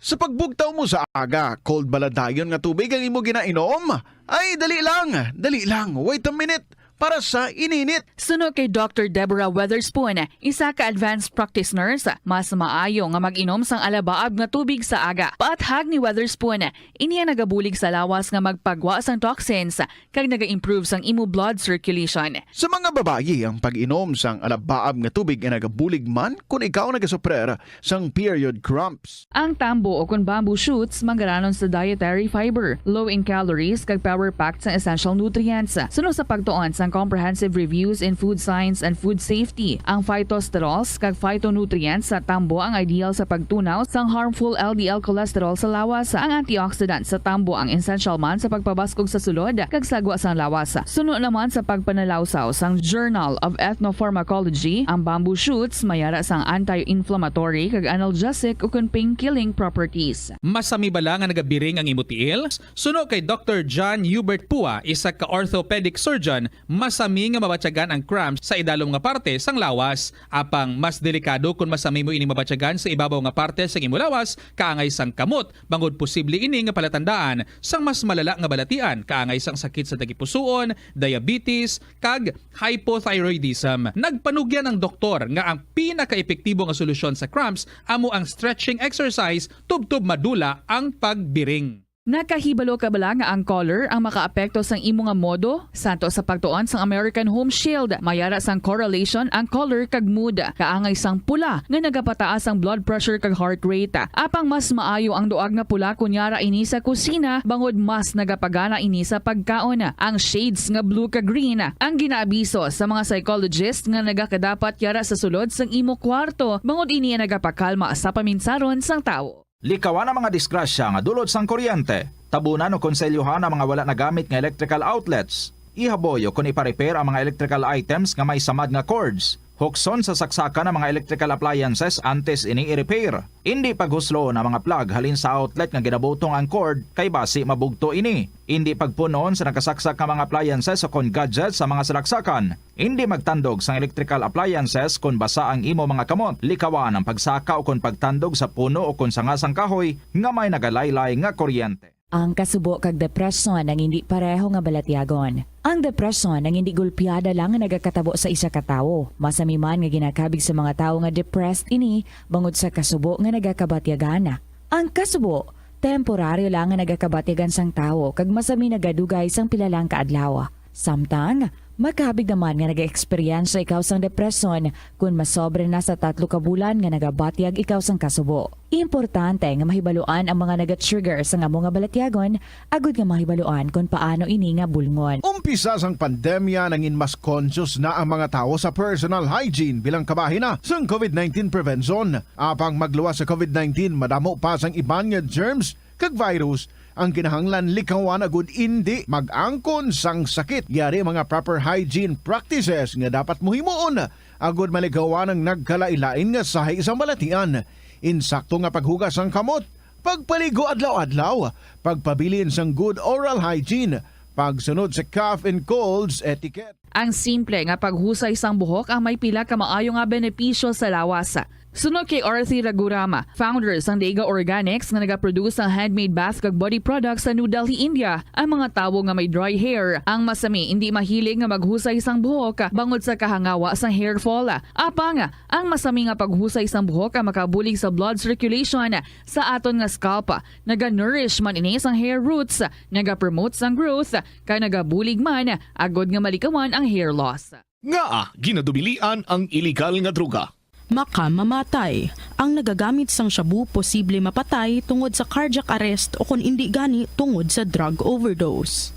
Sa pagbugtaw mo sa aga, cold bala dayon nga tubig ang imo ginainom? Ay, dali lang, dali lang, wait a minute, para sa ininit. Suno kay Doctor Deborah Weatherspoon, isa ka advanced practice nurse, mas maayo nga mag-inom sang alabaab nga tubig sa aga. Paathag ni Weatherspoon, ini ang nagabulig sa lawas nga magpagwa sang toxins kag naga-improve sang imo blood circulation. Sa mga babayi, ang pag-inom sang alabaab nga tubig ay nagabulig man kon ikaw nagasuprer sang period cramps. Ang tambo o kon bamboo shoots manggaranon sa dietary fiber, low in calories, kag power-packed sang essential nutrients. Suno sa pagtuon sang Comprehensive Reviews in Food Science and Food Safety, ang phytosterols kag phytonutrients sa tambo ang ideal sa pagtunaw sang harmful L D L cholesterol sa lawas. Ang antioxidant sa tambo ang essential man sa pagpabaskog sa sulod kag sagwa sang lawas. Suno naman sa pagpanalawsaw sang Journal of Ethnopharmacology, ang bamboo shoots mayara sang anti-inflammatory kag analgesic ukon pain-killing properties. Masami bala nga nagabiring ang imo tiil? Suno kay Doctor John Hubert Pua, isa ka orthopedic surgeon, masami nga mabatyagan ang cramps sa idalom nga parte sang lawas. Apang mas delikado kon masami mo ini mabatyagan sa ibabaw nga parte sang imo lawas, kaangay sang kamot, bangod posible ini nga palatandaan sang mas malala nga balatian, kaangay sang sakit sa tagipusoon, diabetes, kag hypothyroidism. Nagpanugyan ang doktor nga ang pinakaepektibo nga solusyon sa cramps amo ang stretching exercise tubtob madula ang pagbiring. Nakahibalo ka bala nga ang color ang makaapekto sang imo nga modo? Santo sa pagtuon sang American Home Shield, mayara sang correlation ang color kag mood. Kaangay sang pula nga nagapataas ang blood pressure kag heart rate. Apang mas maayo ang duag nga pula kon yara ini sa kusina, bangod mas nagapagana ini sa pagkaon. Ang shades nga blue kag green ang ginaabiso sa mga psychologist nga nagakadapat yara sa sulod sang imo kwarto, bangod ini ang nagapakalma sa paminsaron sang tawo. Likawan ang mga disgrasya nga dulot sang kuryente. Tabunan o konselyohan ang mga wala nagamit nga electrical outlets. Ihaboy o kon ipa-repair ang mga electrical items nga may samad nga cords. Hukson sa saksakan ang mga electrical appliances antes ini i-repair. Indi paghusloon ang mga plug halin sa outlet nga ginabutong ang cord, kay basi mabugto ini. Indi pagpun-on sa nakasaksak nga mga appliances o kon gadgets sa mga salaksakan. Indi magtandog sang electrical appliances kon basa ang imo mga kamot. Likawan ang pagsaka o kon pagtandog sa puno o kon sanga sang kahoy nga may nagalaylay nga kuryente. Ang kasubo kag depresyon ang indi pareho nga balatyagon. Ang depresyon ang indi gulpiada lang nga nagakatabo sa isa ka tawo. Masami man nga ginakabig sa mga tawo nga depressed ini bangod sa kasubo nga nagakabatyagan. Ang kasubo, temporaryo lang nga nagakabatyagan sang tawo kag masami nagadugay sang pila lang ka adlaw. Samtang, makabig naman nga nag-eksperyensya ikaw sang depresyon kon masobra na sa tatlo ka bulan nga nagabatyag ikaw sang kasubo. Importante nga mahibaluan ang mga naga-trigger sang amo nga balatyagon agud nga mahibaluan kon paano ini nga bulngon. Umpisa sang pandemya, nangin mas conscious na ang mga tawo sa personal hygiene bilang kabahin na sang covid nineteen prevention. Apang magluwas sa covid nineteen, madamo pa sang iban nga germs kag virus ang kinahanglan likawan agud indi mag-angkon sang sakit. Yari ang mga proper hygiene practices nga dapat mo himuon agud malikawan ang nagkalain-lain nga sahi sang balatian. Insakto nga paghugas sang kamot, pagpaligo adlaw-adlaw, pagpabilin sang good oral hygiene, pagsunod sa cough and colds etiquette. Ang simple nga paghusay sang buhok ang may pila ka maayo nga benepisyo sa lawas. Suno kay Arthi Raghuram, founder sang Dega Organics nga nagaproduce sang handmade bath kag body products sa New Delhi, India, ang mga tawo nga may dry hair ang masami indi mahilig nga maghusay sang buhok bangod sa kahangawa sang hair fall. Apang, ang masami nga paghusay sang buhok ang makabulig sa blood circulation sa aton nga scalp. Naga-nourish man ini sang hair roots, naga-promote sang growth, kag nagabulig man agud nga malikawan ang hair loss. Ngaa ginadubilian ang iligal nga droga? Makamamatay. Ang nagagamit sang shabu posible mapatay tungod sa cardiac arrest o kon indi gani tungod sa drug overdose.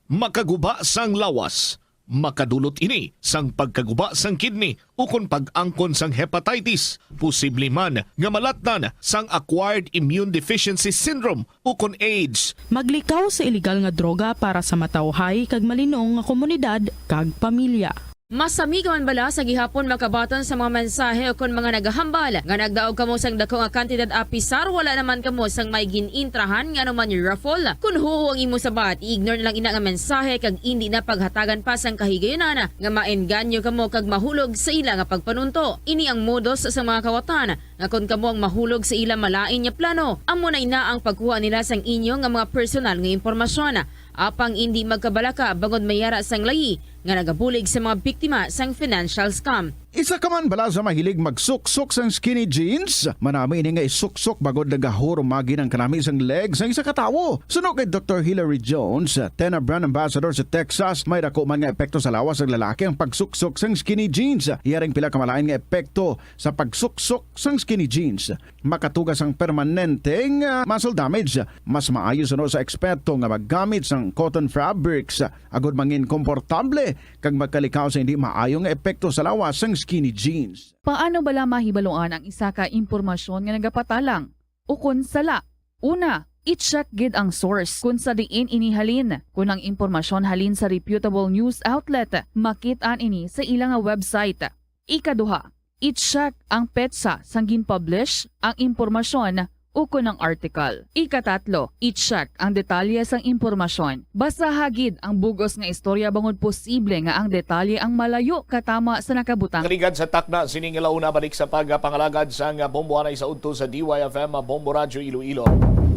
Makaguba sang lawas. Makadulot ini sang pagkaguba sang kidney ukon pag-angkon sang hepatitis. Posible man nga malatnan sang acquired immune deficiency syndrome ukon AIDS. Maglikaw sa iligal nga droga para sa matawhay kag malinong nga komunidad kag pamilya. Masami ka man bala sa gihapon makabaton sa mga mensahe o kon mga nagahambal nga nagdaog kamo sang dako nga kantidad, apisar wala naman kamo sang may gin-intrahan nga anuman raffle? Kon huo ang imo sabat, i-ignore na lang ina nga mensahe kag indi na paghatagan pa sang kahigayunan nga maengganyo kamo kag mahulog sa ila nga pagpanunto. Ini ang modus sa mga kawatan nga kon kamo ang mahulog sa ila malain nga plano, amo na ina ang pagkuha nila sang inyo nga mga personal nga impormasyon. Apang indi magkabalaka bangod may ara sang layi nga nagabulig sa mga biktima sang financial scam. Isa ka man bala sa mahilig magsuksok sang skinny jeans? Manami ini nga isuksok bangod nagahurumagi ang kanami sang leg sang isa ka tawo. Suno kay Doktor Hilary Jones, TENA brand ambassador sa Texas, may dako man nga epekto sa lawas sang lalaki ang pagsuksok sang skinny jeans. Iya ring pila ka malain nga epekto sa pagsuksok sang skinny jeans. Makatuga sang permanenteng, ah, muscle damage. Mas maayo suno sa eksperto nga maggamit sang cotton fabrics agod mangin komportable kag magkalikaw sa hindi maayo nga epekto sa lawas sang skinny jeans. Paano bala mahibaluan ang isa ka impormasyon nga nagapatalang ukon sala? Una, i-check gid ang source kon sa diin ini halin. Kon ang impormasyon halin sa reputable news outlet, makit-an ini sa ila nga website. Ikaduha, i-check ang petsa sang gin-publish ang impormasyon ukon ang article. Ikatatlo, i-check ang detalye sang impormasyon. Basaha gid ang bug-os nga istorya bangod posible nga ang detalye ang malayo katama sa nakabutang. Kaligad sa takna sining launa, balik sa pagpangalagad sang Bombo anay sa udto sa D Y F M, Bombo Radyo Iloilo.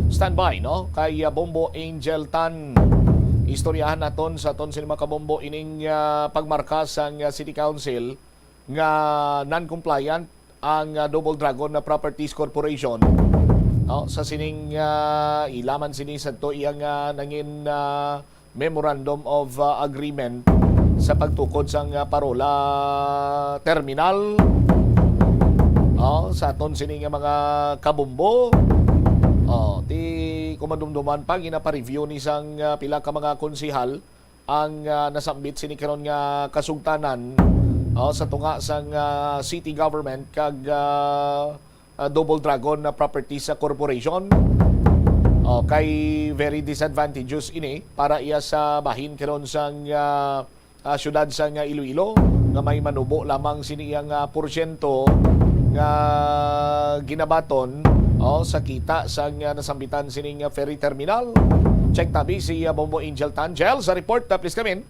Standby, no? Kay, ah, Bombo Angel Tan. Istoryahan naton sa aton sini, mga kabombo, ining, ah, pagmarka sang, ah, City Council nga non-compliant ang, ah, Double Dragon na Properties Corporation. No, sa sining, ah, ilaman sini sa to iyang, ah, nangin, ah, Memorandum of, ah, Agreement sa pagtukod sang, ah, Parola Terminal. Oh, sa aton sini nga mga kabombo. Oh, ti kumadumduman pa, ginapareview ni sang, ah, pila ka mga konsehal ang, ah, nasambit sini karon nga kasugtanan, oh, sa tunga sang, ah, city government kag, ah, ah, Double Dragon na Properties sa Corporation. Oh, kay very disadvantageous ini para iya sa bahin karon sang, ah, ah, siyudad sang, ah, Iloilo nga may manubo lamang sini iyang, ah, porsyento nga ginabaton, oh, sa kita sang, ah, nasambitan sining, ah, ferry terminal. Check tabi si, ah, Bombo Angel Tan. Jel, sa report, ah, please come in.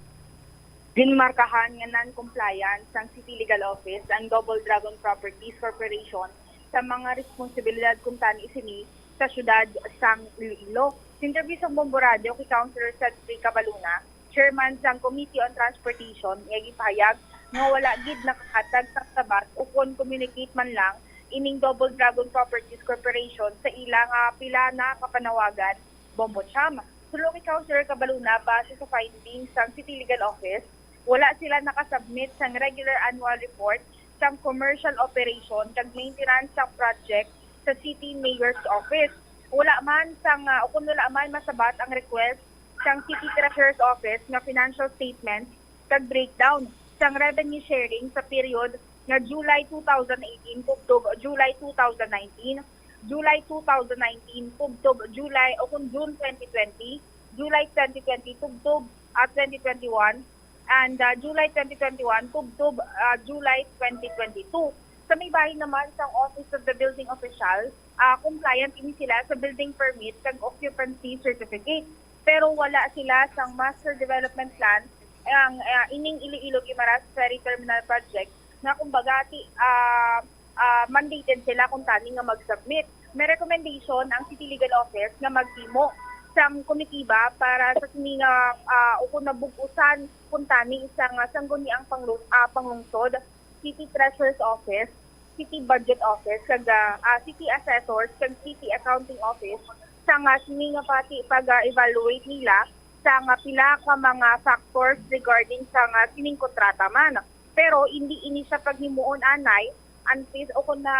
Ginmarkahan nga non-compliant sang City Legal Office ang Double Dragon Properties Corporation sa mga responsibilidad kuntani sini sa siyudad sang Iloilo. Sa interview sa Bombo Radio kay Councilor Cedric Cabaluna, chairman sang Committee on Transportation, nga gipahayag nga wala gid nakahatag sang sabat ukon communicate man lang ining Double Dragon Properties Corporation sa ila nga pila na kapanawagan, Bombo Cham. Suno kay Councilor Cabaluna, base sa findings sang City Legal Office, wala sila nakasubmit sang regular annual report sang commercial operation kag maintenance sang project sa City Mayor's Office. Wala man sang, ah, ukon wala man masabat ang request sang City Treasurer's Office nga financial statements kag breakdown sang revenue sharing sa period nga July two thousand eighteen tubtob July two thousand nineteen, July two thousand nineteen tubtob July o kon June twenty twenty, July twenty twenty tubtob, ah, twenty twenty-one, and, ah, July twenty twenty-one tubtob, ah, July twenty twenty-two. Sa may bahin naman sang Office of the Building Official, ah, compliant ini sila sa building permit kag occupancy certificate, pero wala sila sang master development plan ang, ah, ining Iloilo Guimaras Ferry Terminal Project nga kumbaga ti, ah, ah, mandated sila kuntani nga mag-submit. May recommendation ang City Legal Office nga maghimo sang komitiba para sa sini nga, ah, ukon nabug-usan kuntani sang, ah, sangguniang panglu-, ah, panglungsod, City Treasurer's Office, City Budget Office, kag, ah, ah, City Assessors, kag City Accounting Office, sa nga sini nga pati pag-evaluate nila sa nga pila ka mga factors regarding sa nga sining kontrata man. Pero hindi ini siya paghimuon anay until o kung na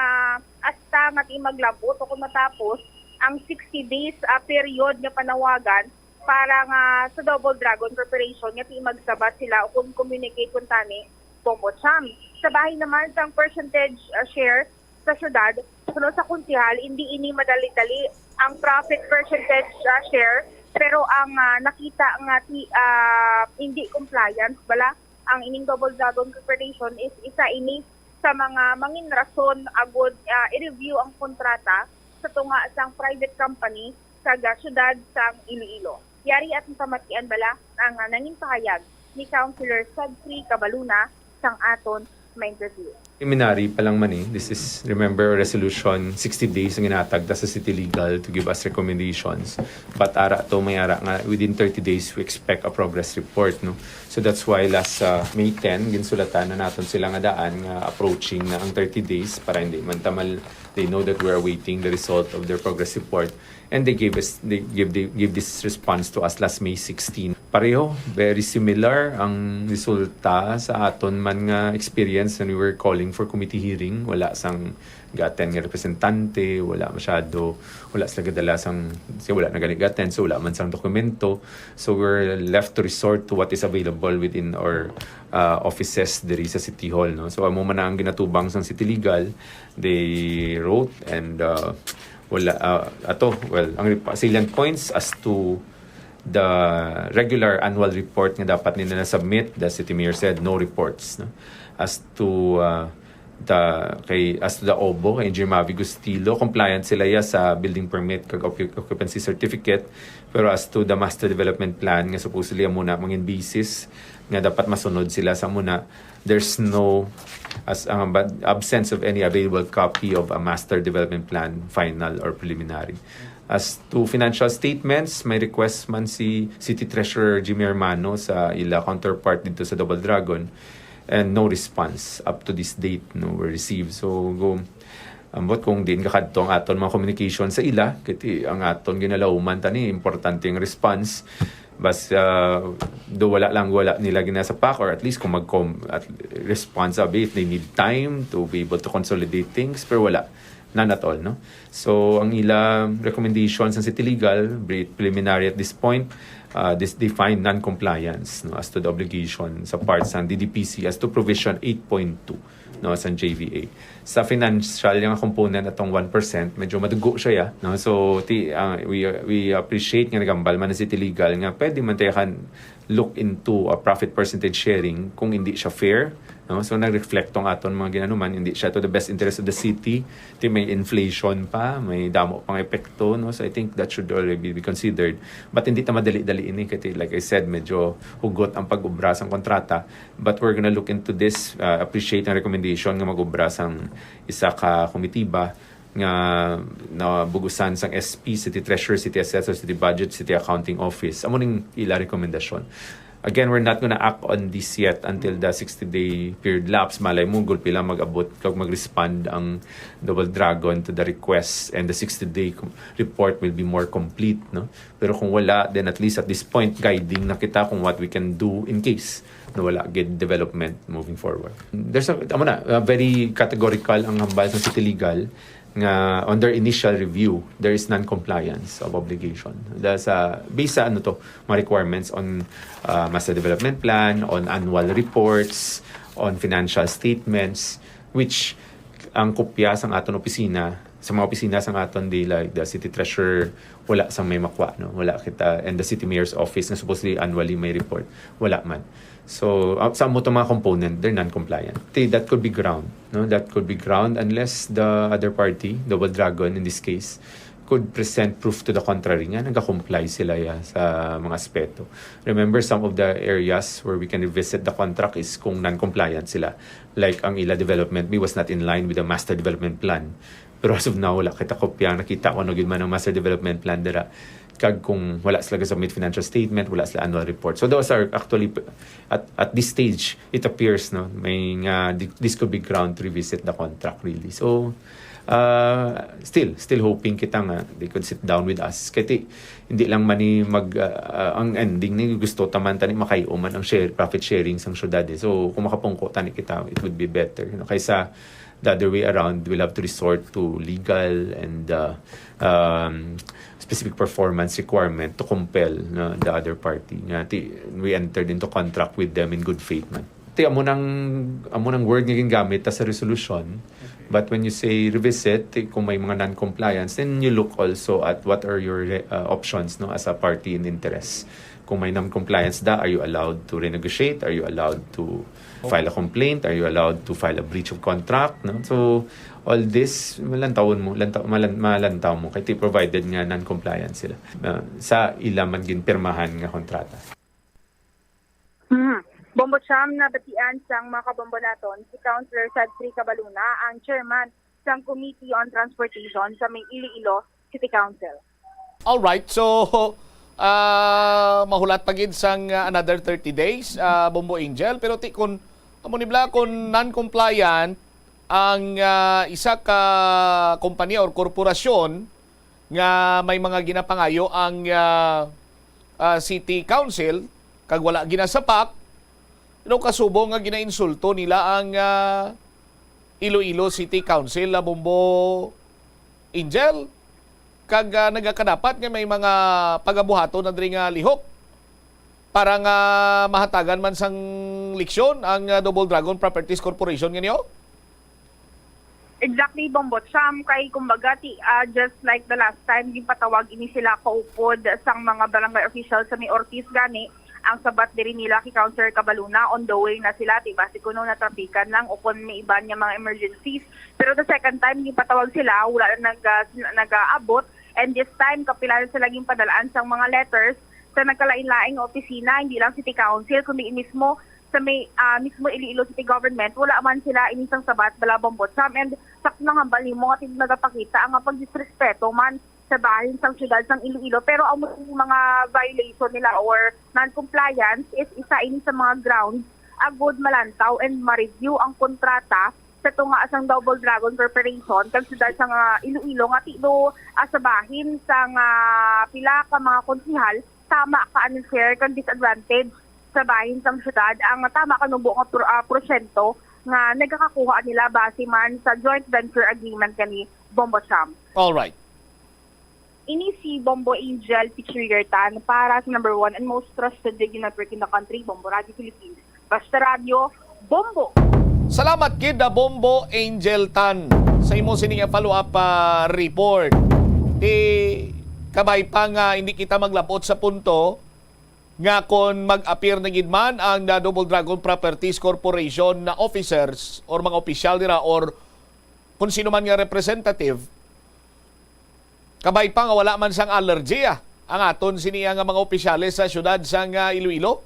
hasta nga di maglabot o kung matapos ang sixty days, ah, period nga panawagan para nga sa Double Dragon Corporation nga di magsabat sila o kung communicate kuntani, Bombo Cham. Sa bahin naman sang percentage, ah, share sa syudad, suno sa konsehal, hindi ini madali-dali ang profit percentage, ah, share, pero ang, ah, nakita nga ti-, ah, hindi compliance bala Ang ining Double Dragon Corporation is isa ini sa mga mangin rason agud, ah, i-review ang kontrata sa tunga sang private company kag, ah, syudad sang Iloilo. Yari aton pamatian bala ang, ah, nangin pahayag ni Councilor Sudfrey Cabaluna sang aton ma-interview. Preliminary pa lang man eh. This is, remember, resolution, sixty days ang ginatag ta sa City Legal to give us recommendations. But ara to, may ara nga within thirty days we expect a progress report, no? So that's why last, uh, May ten, ginsulatan na naton sila nga daan nga approaching na ang thirty days para hindi man tamal, they know that we are waiting the result of their progress report. And they gave us, they give, they give this response to us last May sixteen. Pareho, very similar ang resulta sa aton man nga experience when we were calling for committee hearing. Wala sang ga-attend nga representante, wala masyado, wala sila gadala sang, siya wala na gani ga-attend, so wala man sang dokumento. So we're left to resort to what is available within our, uh, offices diri sa City Hall, no? So amo man ang ginatubang sang City Legal. They wrote and, uh, wala, uh, ato, well, ang rep-, salient points as to the regular annual report nga dapat nila na-submit, the city mayor said no reports, no? As to, uh, the, kay, as to the OBO, kay Engineer Mavi Gustilo, compliant sila ya sa building permit kag occu-, occupancy certificate. Pero as to the master development plan nga supposedly amo na mangin basis nga dapat masunod sila sa muna, there's no, as, ang ba-, absence of any available copy of a master development plan, final or preliminary. As to financial statements, may request man si City Treasurer Jimmy Hermano sa ila counterpart dito sa Double Dragon, and no response up to this date, no, were received. So, go, ambot kung diin kakadto ang aton mga communication sa ila, kay ang aton ginalauman tani, importante ang response. Bas, ah, do wala lang, wala nila ginasapak, or at least kung mag-, at response abi if they need time to be able to consolidate things, pero wala. None at all, no? So, ang ila recommendation sa City Legal, pre-, preliminary at this point, uh, this define non-compliance, no, as to the obligation sa part sa D D P C as to provision eight point two, no, sa J V A. Sa financial nga component atong one percent, medyo madugo siya, ya, no? So, ti-, uh, we, we appreciate nga nagambal man ang City Legal nga pwede man tayo kan look into a profit percentage sharing kung hindi siya fair, no? So, nag-reflect tong aton mga ginanuman, hindi siya to the best interest of the city. Ti may inflation pa, may damo pang epekto, no? So, I think that should already be considered. But hindi ta madali-dali ini, kay like I said, medyo hugot ang pag-ubra sang kontrata. But we're gonna look into this, uh, appreciate ang recommendation nga mag-ubra sang isa ka komitiba nga nabugusan sang S P, City Treasurer, City Assessor, City Budget, City Accounting Office. Amo ning ila rekomendasyon. Again, we're not gonna act on this yet until the sixty-day period lapse. Malay mo, gulpi lang mag-abot kag mag-respond ang Double Dragon to the request, and the sixty-day com-, report will be more complete, no? Pero kung wala, then at least at this point, guiding na kita kung what we can do in case na wala gid development moving forward. There's a, amo na, uh, very categorical ang hambal sa City Legal nga on their initial review, there is non-compliance of obligation. Dahil sa, based sa ano to, mga requirements on, uh, master development plan, on annual reports, on financial statements, which ang kopya sang aton opisina, sa mga opisina sang aton di, like the city treasurer, wala sang may makwa, no? Wala kita, and the city mayor's office na supposedly annually may report, wala man. So, uh, sa amo to mga component, they're non-compliant. Ti, that could be ground, no? That could be ground unless the other party, Double Dragon in this case, could present proof to the contrary nga nagakomply sila, ya, sa mga aspeto. Remember, some of the areas where we can revisit the contract is kung non-compliant sila. Like, ang ila development, maybe was not in line with the master development plan. Pero as of now, wala kita kopya nakita kung ano gyud man ang master development plan dira. Kag kung wala sila ga-submit financial statement, wala sila annual report. So those are actually, at, at this stage, it appears, no, may nga, thi-, this could be ground to revisit the contract, really. So, uh, still, still hoping kita nga they could sit down with us. Kay ti, hindi lang man ni mag, uh, uh, ang ending ni gusto ta man tani makay-o man ang share, profit sharing sang syudad, eh. So, kung makapungko tani kita, it would be better, you know, kaysa the other way around, we'll have to resort to legal and, uh, um, specific performance requirement to compel, no, the other party. Nga, ti, we entered into contract with them in good faith man. Ti, amo nang, amo nang word nga gingamit ta sa resolution. Okay. But when you say revisit, ti, kung may mga non-compliance, then you look also at what are your, uh, options, no, as a party in interest. Kung may non-compliance da, are you allowed to renegotiate? Are you allowed to file a complaint? Are you allowed to file a breach of contract? No? So, all this, malantawon mo, lanta, malan, malantaw mo, kay ti provided nga non-compliance sila, ah, sa ila man ginpirmahan nga kontrata. Hmm. Bombo Cham, nabatian sang mga kabombo naton, si Councilor Sadfree Cabaluna, ang chairman sang Committee on Transportation sa may Iloilo City Council. Alright, so ah, mahulat pa gid sang ah, another thirty days, ah, Bombo Angel, pero ti kun amo ni bala kun non-compliant ang ah, isa ka kompanya or korporasyon nga may mga ginapangayo ang ah, ah, city council kag wala ginasapak, daw kasubong nga ginainsulto nila ang ah, Iloilo City Council, ah, Bombo Angel, kag ah, nagakadapat nga may mga pagabuhaton na diri nga lihok para nga mahatagan man sang leksyon ang ah, Double Dragon Properties Corporation nganyo? Exactly, Bombo Cham, kay kumbaga ti, ah, just like the last time, ginpatawag ini sila kaupod sang mga barangay officials sa may Ortiz gani, ang sabat diri nila kay Councilor Cabaluna, on the way na sila, ti basi kuno natrapikan lang o kung may iban nga mga emergencies. Pero the second time, ginpatawag sila, wala na nag, ah, nag-aabot, and this time, kapila na sila ginpadalaan sang mga letters sa nagkalain-laing nga opisina, hindi lang City Council, kundi mismo sa may ah, mismo Iloilo City Government, wala man sila ini sang sabat bala, Bombo Cham, and sakto nang hambal nimo nga tin-, nagapakita ang pagdisrespeto man sa bahin sang siyudad sang Iloilo, pero amo ni mga violation nila or non-compliance is isa ini sa mga grounds agud malantaw and ma-review ang kontrata sa tunga sang Double Dragon Corporation kag siyudad sang ah, Iloilo nga ti do ah, sa bahin sang ah, pila ka mga konsehal tama ka unfair kag disadvantage sa bahin sang siyudad ang tama ka nubo nga pro- ah, porsyento nga nagakakuha nila base man sa joint venture agreement kani, Bombo Cham. Alright. Ini si Bombo Angel Pichrigertan para sa number one and most trusted radio network in the country, Bombo Radio Philippines. Basta Radio, Bombo! Salamat gid na Bombo Angel Tan sa imo sini nga follow-up ah, report. Ti kabay pa nga hindi kita maglabot sa punto nga kon mag-appear na gid man ang The Double Dragon Properties Corporation na officers or mga opisyal nira or kung sino man nga representative, kabay pa nga wala man sang allergy ah, ang aton sini nga mga opisyales sa siyudad sang ah, Iloilo.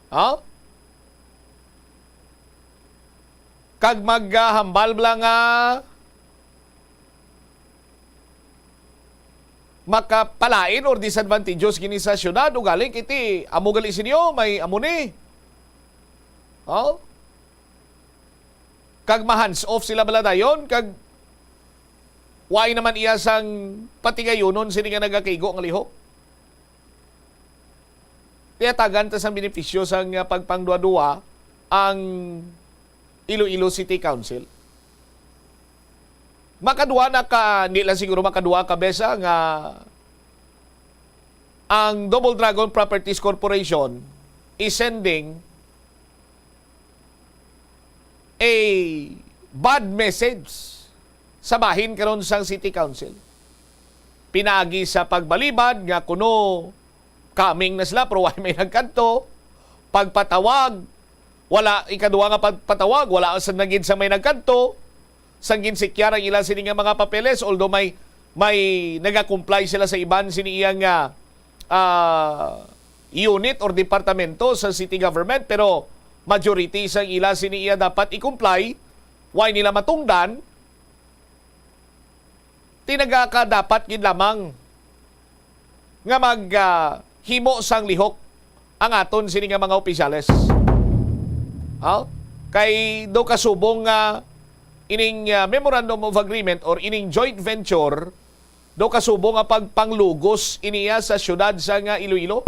Ha? Kag maghambal bala nga makapalain or disadvantageous gini sa siyudad, ugaling kiti amo gali sinyo may amo ni. Oh? Kag ma-hands off sila bala dayon kag why naman iya sang patigayunon sini nga nagakaigo nga lihok. Tiyatagan ta sang benepisyo sang ah, pagpangduwa-duwa ang Iloilo City Council. Makadua na ka, hindi lang siguro makadua ka besa nga ang Double Dragon Properties Corporation is sending a bad message sa bahin karon sang City Council. Pinaagi sa pagbalibad nga kuno coming na sila pero wala may nagkadto. Pagpatawag, wala, ikaduha nga pagpatawag, wala sa nagid sa may nagkadto. Sang ginsikyar ang ila sini nga mga papeles, although may may nagakomply sila sa iban sini iya nga ah, unit or departamento sa city government, pero majority sang ila sini iya dapat i-comply, why nila matungdan, ti nagakadapat gid lamang nga mag ah, himo sang lihok ang aton sini nga mga opisyales. Ha? Kay do kasubong nga ining ah, memorandum of agreement or ining joint venture do kasubong nga pagpanglugos iniya sa siyudad sa nga Iloilo.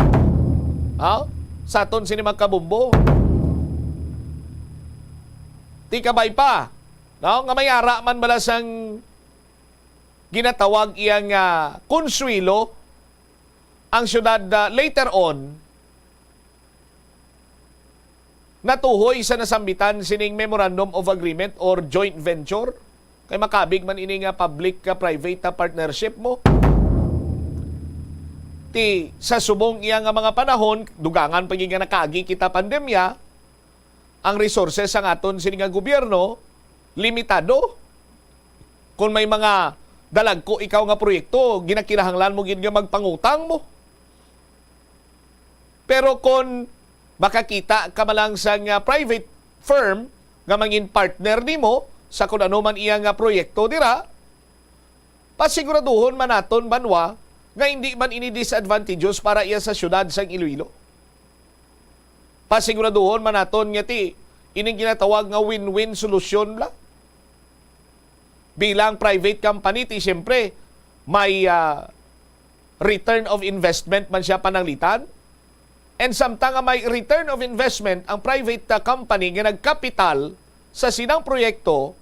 Ha? Sa aton sini mga kabombo. Ti kabay pa, no? Nga may ara man bala sang ginatawag iya nga konsuelo ang siyudad ah, later on natuhoy sa nasambitan sining Memorandum of Agreement or joint venture. Kay makabig man ini nga public ka private na partnership mo. Ti sa subong iya nga mga panahon, dugangan pa gid nga nakaagi kita pandemya, ang resources sang aton sini nga gobyerno limitado. Kung may mga dalagko ikaw nga proyekto, ginakinahanglan mo gid nga magpangutang mo. Pero kung makakita ka man lang sa nga private firm nga mangin partner nimo sa kung ano man iya nga proyekto dira, pasiguraduhon man naton, banwa, nga hindi man ini disadvantageous para iya sa siyudad sang Iloilo. Pasiguraduhon man naton nga ti ining ginatawag nga win-win solusyon la. Bilang private company, ti siyempre may, ah, return of investment man siya pananglitan. And samtang nga may return of investment ang private, ah, company nga nagkapital sa sinang proyekto,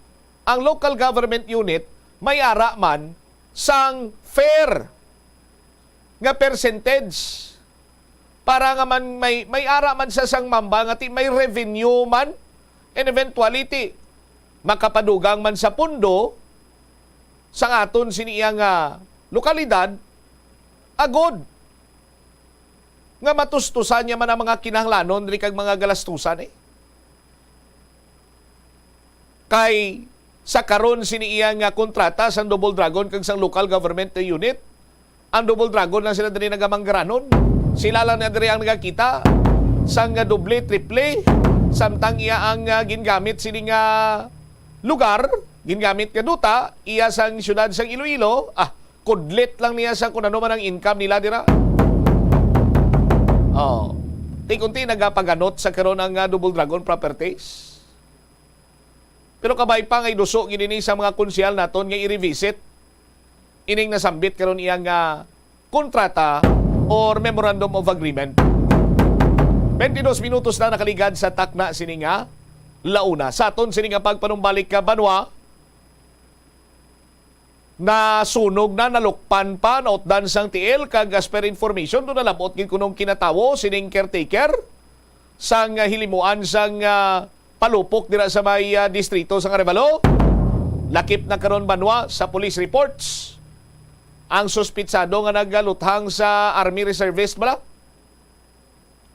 ang local government unit may ara man sang fair nga percentage para nga man may, may ara man sa sang mamba nga ti may revenue man, and eventuality makapadugang man sa pundo sang aton sini iya nga lokalidad, agod nga matustusan niya man ang mga kinahanglanon diri kag mga galastusan, eh. Kay sa karon sini iya nga kontrata sang Double Dragon kag sang local government unit, ang Double Dragon lang sila diri nagamanggaranon. Sila lang na diri ang nagakita sang doble, triple, samtang iya ang, ah, gingamit sini nga lugar, gingamit nga duta, iya sang siyudad sang Iloilo, ah, kudlit lang niya sa kung ano man ang income nila dira. Oh. Ti kunti nagapaganot sa karon ang, ah, Double Dragon Properties. Pero kabay pa nga iduso gid ini sa mga konsehal naton nga i-revisit ining nasambit karon iya nga kontrata or memorandum of agreement. Twenty-dos minutos na nakaligad sa takna sini nga launa. Sa aton sini nga pagpanumbalik ka, banwa, nasunog na, nalukpan pa, nautdan sang tiil, kag as per information, do nalab-ot gid kunong kinatawo sining caretaker sang hilimuan sang, ah, palupok dira sa may, ah, distrito sang Arevalo. Lakip na karon, banwa, sa police reports ang suspitsado nga nagaluthang sa army reservist bala.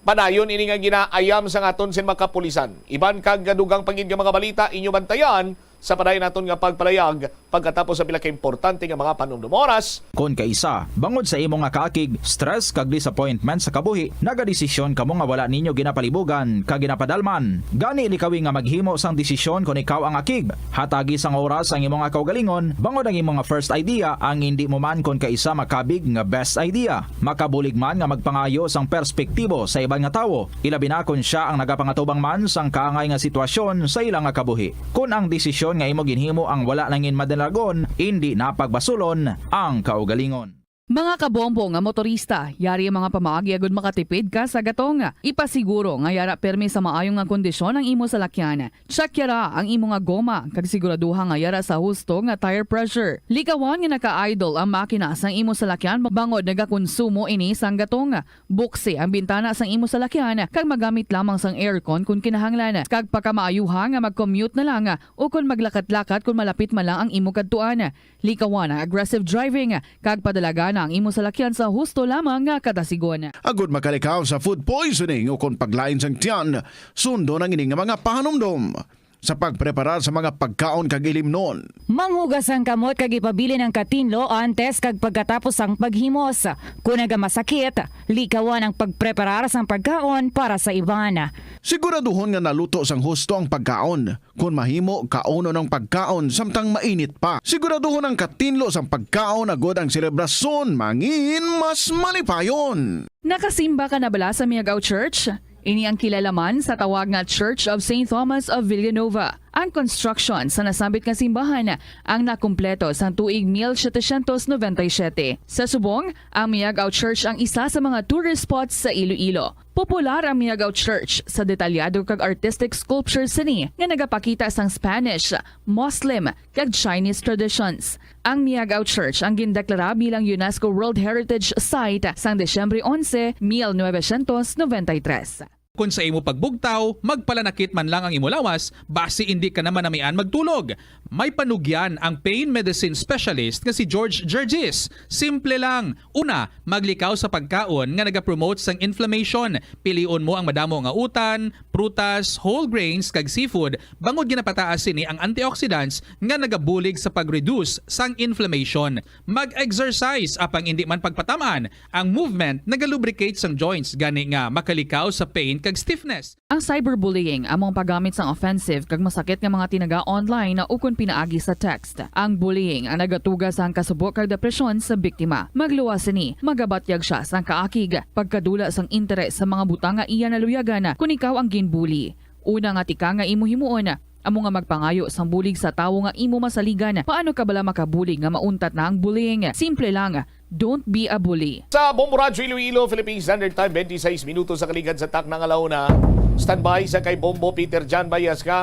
Padayon ini nga ginaayam sang aton sin mga kapulisan. Iban kag dugang pa gid nga mga balita inyo bantayan sa padayon naton nga pagpalayag pagkatapos sa pila ka importante nga mga panumdom. Oras. Kon kaisa, bangod sa imo nga kaakig, stress kag disappointment sa kabuhi, nagadesisyon kamo nga wala ninyo ginapalibugan kag ginapadalman. Gani, likawi nga maghimo sang desisyon kon ikaw ang akig. Hatagi sang oras ang imo nga kaugalingon, bangod ang imo nga first idea ang indi mo man kon kaisa makabig nga best idea. Makabulig man nga magpangayo sang perspektibo sa iban nga tawo, ilabi na kon sia ang nagapangatubang man sang kaangay nga sitwasyon sa ila nga kabuhi. Kon ang desisyon nga imo ginhimo ang wala nangin madalagon, indi na pagbasulon ang kaugalingon. Mga kabombo nga motorista, yari ang mga pamaagi agud makatipid ka sa gatong. Ipasiguro nga yara pirmi sa maayo nga kondisyon ang imo salakyan. Check yara ang imo nga goma, kag siguraduha nga yara sa husto nga tire pressure. Likawan nga naka-idle ang makina sang imo salakyan bangod nagakonsumo ini sang gatong. Buksi ang bintana sang imo salakyan kag magamit lamang sang aircon kon kinahanglan, kag pakamaayuha nga mag-commute na lang o kon maglakat-lakat kon malapit man lang ang imo kadtuan. Likawan ang aggressive driving kag padalagana ang imo salakyan sa husto lamang nga kadasigon. Agud makalikaw sa food poisoning o kon paglain sang tiyan, sundon ang ini nga mga pahanumdom sa pagpreparar sa mga pagkaon kag ilimnon. Manghugas ang kamot kag ipabilin ang katinlo antes kag pagkatapos sang paghimos. Kon nagamasakit, likawan ang pagpreparar sang pagkaon para sa iban. Siguraduhon nga naluto sang husto ang pagkaon. Kon mahimo, kaunon ang pagkaon samtang mainit pa. Siguraduhon ang katinlo sang pagkaon agud ang selebrasyon mangin mas malipayon. Nakasimba ka na bala sa Miagao Church? Ini ang kilala man sa tawag nga Church of Saint Thomas of Villanova. Ang construction sa nasambit nga simbahan ang nakumpleto sang tuig mil setecientos noventa y siete. Sa subong, ang Miagao Church ang isa sa mga tourist spots sa Iloilo. Popular ang Miagao Church sa detalyado kag artistic sculptures sini nga nagapakita sang Spanish, Muslim, kag Chinese traditions. Ang Miagao Church ang gindeklara bilang UNESCO World Heritage Site sang Disyembre onse, mil novecientos noventa y tres. Kon sa imo pagbugtaw, magpalanakit man lang ang imo lawas, basi indi ka na manamian magtulog. May panugyan ang pain medicine specialist nga si George Gergis. Simple lang. Una, maglikaw sa pagkaon nga nagapromote sang inflammation. Pilion mo ang madamo nga utan, prutas, whole grains, kag seafood, bangod ginapataas sini ang antioxidants nga nagabulig sa pag-reduce sang inflammation. Mag-exercise, apang indi man pagpataman, ang movement nagalubricate sang joints, gani nga makalikaw sa pain kag stiffness. Ang cyberbullying amo ang paggamit sang offensive kag masakit nga mga tinaga online ukon pinaagi sa text. Ang bullying ang nagatuga sang kasubo kag depresyon sa biktima. Magluwas sini, magabatyag sia sang kaakig, pagkadula sang interes sa mga butang nga iya naluyagan kon ikaw ang ginbully. Una nga tika nga imo himuon, amo nga magpangayo sang bulig sa tawo nga imo masaligan. Paano ka bala makabulig nga mauntat na ang bullying? Simple lang, don't be a bully. Sa Bombo Radyo Iloilo, Philippine Standard Time, twenty-six minutos sa kaligad sa takna nga launa. Standby sa kay Bombo Peter John Bayas ka.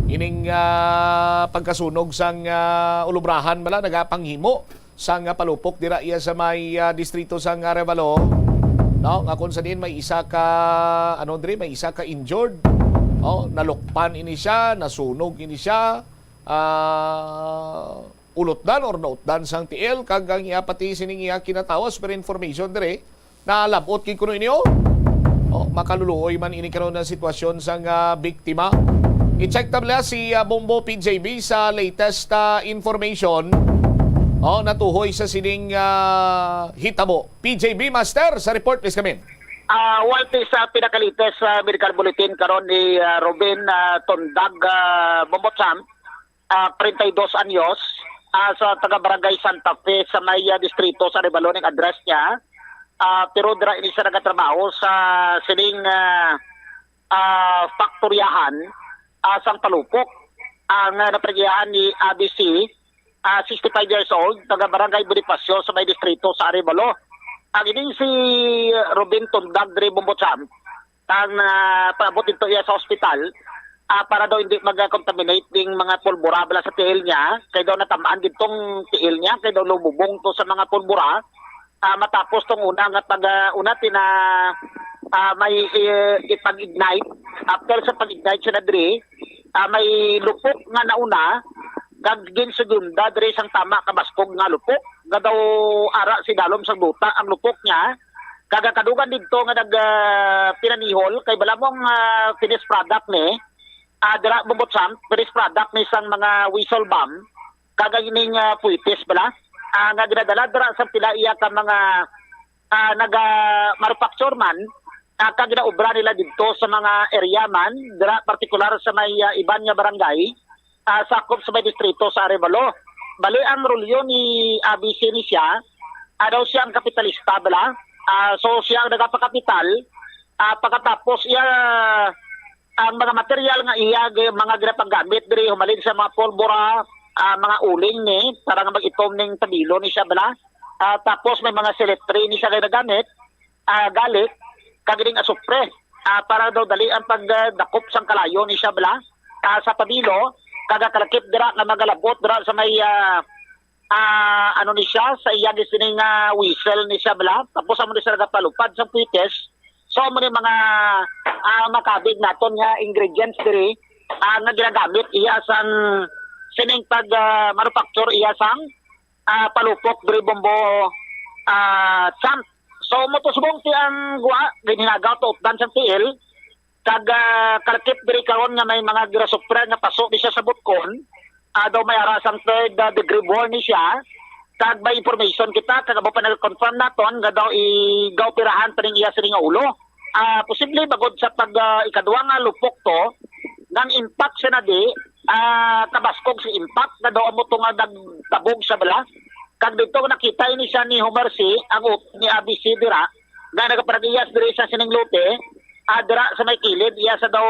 Ining ah, pagkasunog sang ah, ulubrahan bala nagapanghimo sang ah, palupok dira iya sa may ah, distrito sang Arevalo, no, nga kung sa diin may isa ka, ano, diri, may isa ka injured. Oh, nalukpan ini siya, nasunog ini siya. Ah, ulotdan or nautdan sang tiil, kag ang iya pati sining iya kinatawas, pero information diri, nalabot gid kuno ini, oh. Oh, makaluluoy man ini karon ang sitwasyon sang ah, biktima. I-check ta bala si ah, Bombo P J B sa latest ah, information. Oh, natuhoy sa sining ah, hitabo. P J B Master, sa report, please come in. Ah, walti sa pinakalites sa medical bulletin karon ni ah, Robin ah, Tondag ah, Bombo Champ, ah, treinta y dos anyos, ah, sa taga Barangay Santa Fe sa may ah, distrito sa Arevalo ning address niya. Ah, pero dira ini siya nagatrabaho sa sining ah, ah, faktoryahan ah, sang palupok ang ah, napagiyahan ni A B C, ah, sixty-five years old, taga Barangay Bonifacio sa may distrito sa Arevalo. Ang ining si Robin Tundag diri Bombo Champ, ang ah, paabot dito iya sa ospital ah, para daw hindi mag-contaminate ding mga pulbura bala sa tiil niya, kay daw natamaan gid tong tiil niya, kay daw lumubong to sa mga pulbura. Ah, matapos tong una nga pag ah, una tina ah, may eh, ipag-ignite. After sa pag-ignite siya na diri, ah, may lupok nga nauna kag ginsugunda diri sang tama ka baskog nga lupok nga daw ara si dalom sang duta ang lupok niya. Kag ang kadugan didto nga nag ah, pinanihol kay bala mo ang ah, finished product ni ah, dira Bombo Champ, finished product ni sang mga whistle bomb kag ang ining ah, puitis bala ah, nga ginadala dira sa pila iya ka mga ah, naga manufacture man ah, kag ginaobra nila didto sa mga area man dira, partikular sa may ah, iban nga barangay ah, sakop sa may distrito sa Arevalo. Bali ang rolyo ni A B C ni siya, ah, daw siya ang kapitalista bala. Ah, so siya ang nagapakapital. Ah, pagkatapos iya ang mga material nga iya gi- mga ginapagamit diri humalin sa mga pulbura, ah, mga uling ni para nga mag-itom ning tabilo ni siya bala. Ah, tapos may mga silitri ni siya ginagamit, ah, galit kag ining asupre, ah, para daw dali ang pagdakop sang kalayo ni siya bala, ah, sa pabilo kag ang kalakip dira nga magalabot dira sa may ah, ah, ano ni siya sa iya gisining nga whistle ni siya bala, tapos amo ni siya nagapalupad sa puites. So amo ni mga ah, makabig naton nga ingredients diri ah, nga ginagamit iya sang sining pag ah, manufacture iya sang ah, palupok diri Bombo ah, Champ. So mo to subong ti ang guwa ginhinagaw to utdan sang tiil kag ah, kalakip diri karon nga may mga girasupra nga paso ni siya sa butkon. Ah, daw may ara sang third ah, degree burn ni siya. Kag may information kita kag amo pa nag-confirm naton nga daw igaoperahan pa ning iya sini nga ulo. Ah, posible bagod sa pag ah, ikadwa nga lupok to nang impact siya na di ah, kabaskog sa impact nga daw amo to nga nagtabog sa bala. Kag dito nakita ini siya ni Homer C, ang utod ni A B C dira, nga nagaparagiyas diri sa sining lote, ah, dira sa may kilid, iya sa daw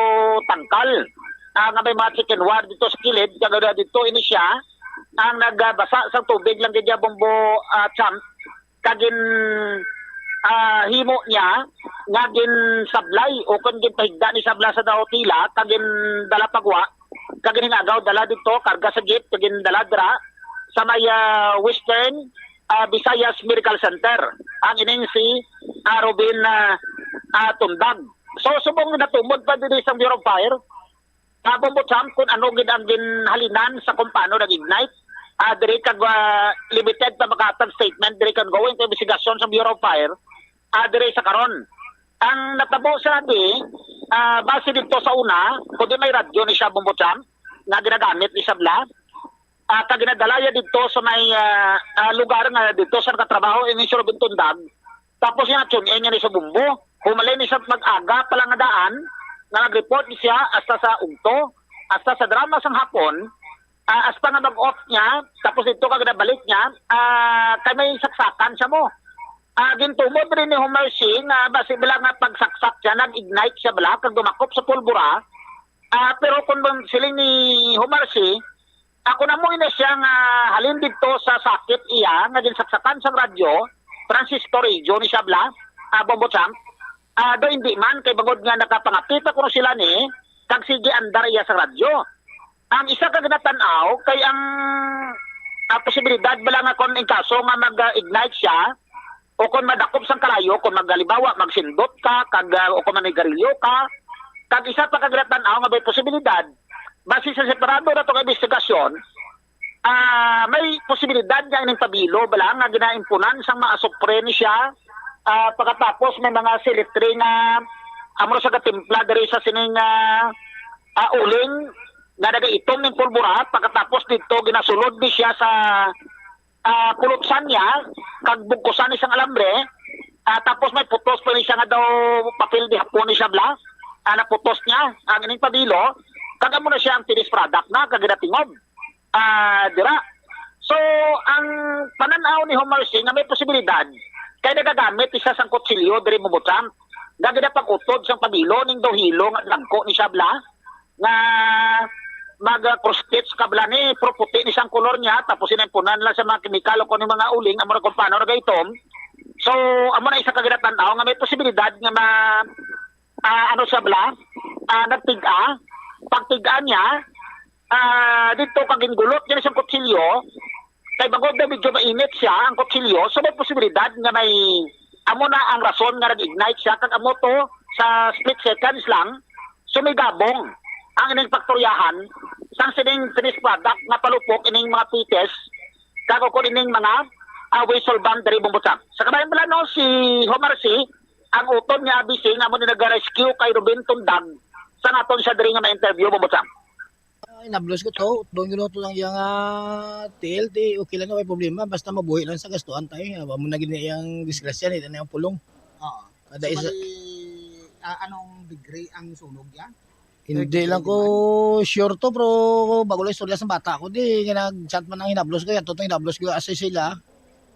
tangkal. Ah, nga may mga chicken wire dito sa kilid, kag dira dito ini siya, ang nagbasa sa tubig lang gid iya Bombo ah, Champ, kag gin ah, himo niya nga ginsablay o kon ginpahigda ni sabla sa daw tila kag gindala pagwa kag ginhingagaw dala dito karga sa jeep kag gindala dira sa may ah, Western ah, Visayas Medical Center ang ining si ah, Robin ah, ah, Tundag. So, subong natumod pa diri sa Bureau of Fire, ah, Bombo Champ, kung ano gid ang ginhalinan sa kung paano nag-ignite. Ah, diri kag, ah, limited pa makahatag statement, diri kag going to investigasyon sa Bureau of Fire, ah, diri sa karon. Ang natabo sa di, ah, base dito sa una, kundi may radyo ni siya, Bombo Champ, nga ginagamit ni Sabla. Ah, kag ginadala iya didto sa may, ah, ah, lugar nga didto sa nakatrabaho ini si Ruben Tundag. Tapos iya tune-in niya ni sa bumbo. Humalin ni sa mag-aga pa lang nga daan, nga nag-report ni siya hasta sa ugto, hasta sa drama sang hapon, ah, hasta nga mag-off niya, tapos didto ka ginabalik niya, ah, kay may saksakan siya mo. Ah, gintumod rin ni Homer Singh nga basi bala nga pagsaksak siya, nag-ignite siya bala, kag dumakop sa pulbura. Ah, pero kung bang siling ni Homer Singh, ako na mo ina siya nga halin didto sa sakit iya nga ginsaksakan sang radyo, transistor radio ni siya bala, ah, Bombo Champ. Ah, do hindi man, kay bangod nga nakapangapit ako sila ni, kag sige andar iya sa radyo. Ang isa ka ginatan-aw kay ang, ah, posibilidad bala nga kon in kaso nga mag-ignite siya, o kon madakop sang kalayo, kon mag-, halimbawa, magsindot ka, kag, ah, o kon manigarilyo ka, kag isa pa ka ginatan-aw nga may posibilidad, basi sa separado nato nga investigasyon, ah, may posibilidad nga ining pabilo bala nga ginaimpunan sang mga asupre ni siya, ah, pagkatapos may mga silitri nga amo sa gatimpla diri sa sining, ah, ah, uling nga nagaitom ning pulbura, pagkatapos dito ginasulod ni siya sa, ah, pulutsan niya kag bugkusan ni sang alambre, ah, tapos may putos pa ni siya nga daw papel di hapon ni siya bla, ah, naputos niya ang ining pabilo, kag amo na siya ang finished product na kag ginatingob, ah, dira. So, ang panan-aw ni Homer Singh nga may posibilidad kay nagagamit isa sang kutsilyo diri, Bombo Champ, nga ginapag-utod sang pabilo ning daw hilo nga dagko ni siya bla, nga mag, ah, cross stitch ka bala ni, pero puti ni sang kolor niya, tapos inimpunan lang sa mga kemikal o kung ano mga uling, amo na kung paano nagaitom. So, amo na isa ka ginatan-aw nga may posibilidad nga ma-, ah, ano siya bala, ah, nagtig-a. Pagtig-a niya, ah, dito kag gingulot niya sa kutsilyo, kay bangod na medyo mainit siya, ang kutsilyo, so may posibilidad nga may, amo na ang rason nga nag-ignite siya, kag amo to, sa split seconds lang, sumigabong ang ining paktoryahan sang sining finished product nga palupok ining mga fetus, kag ukon ining mga, ah, whistle bomb diri, Bombo Champ. Sa kabayan pala, no, si Homer C, ang utod niya, abi si, nga amo ni nag-rescue kay Ruben Tundag, sa naton siya diri nga ma-interview, Bombo Champ. Ah, hinablos ko to, utdon ko to lang yang, ah, T L T, okay lang, may problema, basta mabuhi lang sa gastuhan tayo. Amo na gid iyang disgrasya, ni na ang pulong. Oo. Kada So, isa bali, ah, anong degree ang sunog yan? Hindi Third lang degree ko man? sure to, pero bago lang istorya sa bata ko, di nga nag-chat man ang hinablos ko, yan, totoo hinablos ko, asay sila,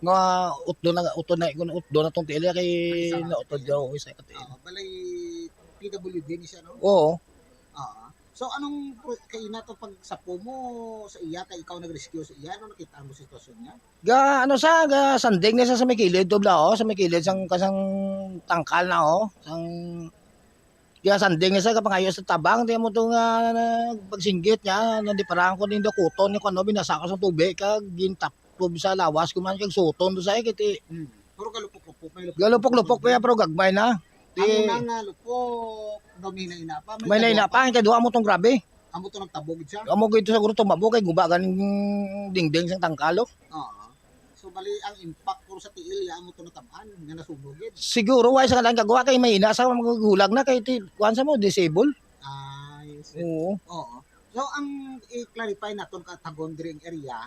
nga utdon na, utdon na, utdon na tong T L T kay Ay, isa. nautod daw, isa ka T L T. Oo, bali, P W D ni siya, no? Oo. Oo. So, anong pro-, kay na to pagsapo mo sa iya, kay ikaw nag-rescue sa iya, ano nakita mo sa sitwasyon niya? Ga, ano sa, ga sanding na sa, sa may kilid, tubla, oh, sa may kilid, sang, kasang tangkal na, oh, sang, ga sanding na sa, kapangayo sa tabang, di mo to nga, na, pagsinggit niya, nandiparahan ko din dakuton niya, kung ano, binasa ko sa tubig, kag gintaplob sa lawas, kuman, kag suton to sa, eh, kiti. Hmm. Pero galupok-lupok, may lupok-lupok Galupok-lupok pa yan, pero gagmay na. Di Ang una nga lupok, daw may naina pa, may May kadua naina pa. pa, ang kadua mo tong grabe. Amo to nagtabog siya? Amo gito sa guro tumabog kay guba ganing dingding sang tangkalo. Oo. So, bali ang impact ko sa tiil, ya amo to natabaan, nga nasunog gid. Siguro, why sa kanang gagawa kay may ina sa maghulag na kay ti-, kuwan sa mo, disable. Ah, yes. Oo. Oo. So, ang i-clarify naton ka Tagon diri ang area,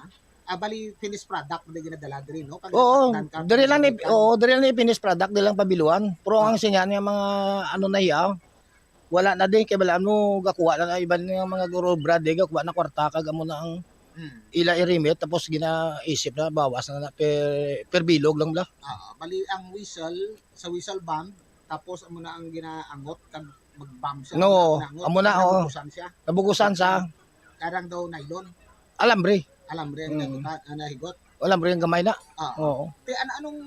ah, bali finished product mo ginadala diri, no? Kag Oo, nasaktan ka diri lang ni, kag oo, diri lang ni finished product, diri lang pabiluan. Pero ang Oo. sinya niya mga ano na iya, wala na din, kay balaan mo, gakuha na na iban nga mga guro, brad, eh, gakuha na kwarta, kag amo na ang Mm. ila i-remit, tapos ginaisip na, bawas na na, per, per bilog lang bala. Oo, bali ang whistle, sa whistle bomb, tapos amo na ang ginaangot, kag mag-bomb siya, No, amo na, amo na, kag oo. nabukusan siya. Nabukusan sa Karang daw nylon. Alambre. Alambre ang Mm. nahigot, ah, nahigot. Alambre ang gamay na. Ah. Oo. Te, ano, anong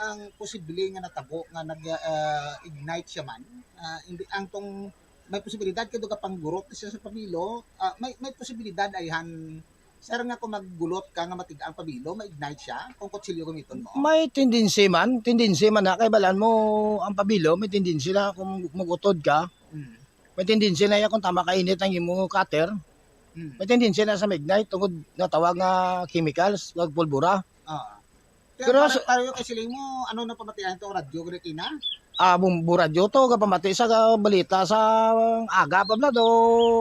ang posible nga natabo nga nag, ah, ignite siya man? Ah, hindi, ang tong may posibilidad kay duga panggurot siya sa pabilo. Ah, may, may posibilidad ayhan Sir, nga kung maggulot ka nga matig-ang pabilo, ma-ignite siya kung kutsilyo gamiton mo? May tendency man, tendency man na, kay balaan mo ang pabilo, may tendency na kung mag-utod ka, Mm. may tendency na iya kung tama ka init ang imo cutter, Mm. may tendency na sa ma-ignite tungod natawag nga chemicals, kag pulbura. Ah. Pero Pero sa pareho kay siling mo, ano na pamatian to, radyo gani kina? Ah, bum-, bu-, radyo to, gapamati sa ga-, balita sa aga pa bala do,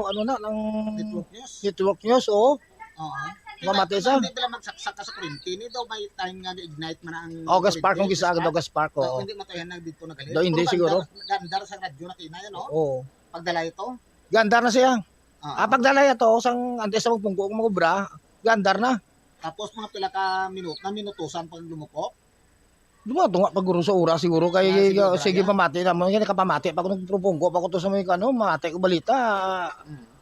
ano na, ng Network News? Network News, oo. Oo. Mamati Hindi, sa hindi pala magsaksak ka sa kuryente. Hindi daw may time nga na-ignite man ang Oh, gas park kuryente, kung gisa, gas park. Daw Oo. hindi matayan na dito na gali. Daw hindi Pero siguro. Gandar, gandar sa radyo na kina yan, no? Oo. Pagdala ito? Gandar na siya. Oo. Ah, pagdala ito, sang antes sa magpungko ang mag-obra, gandar na. Tapos mga pila ka minuto, na minutusan pag lumupok? Dumato nga pag guro sa oras siguro kay Ah, sige, ah, sige, Brian. Pamati na mo. Kaya nakapamati pa ako, nagpropongko pa ako to sa may ano, mati ko balita. Mm.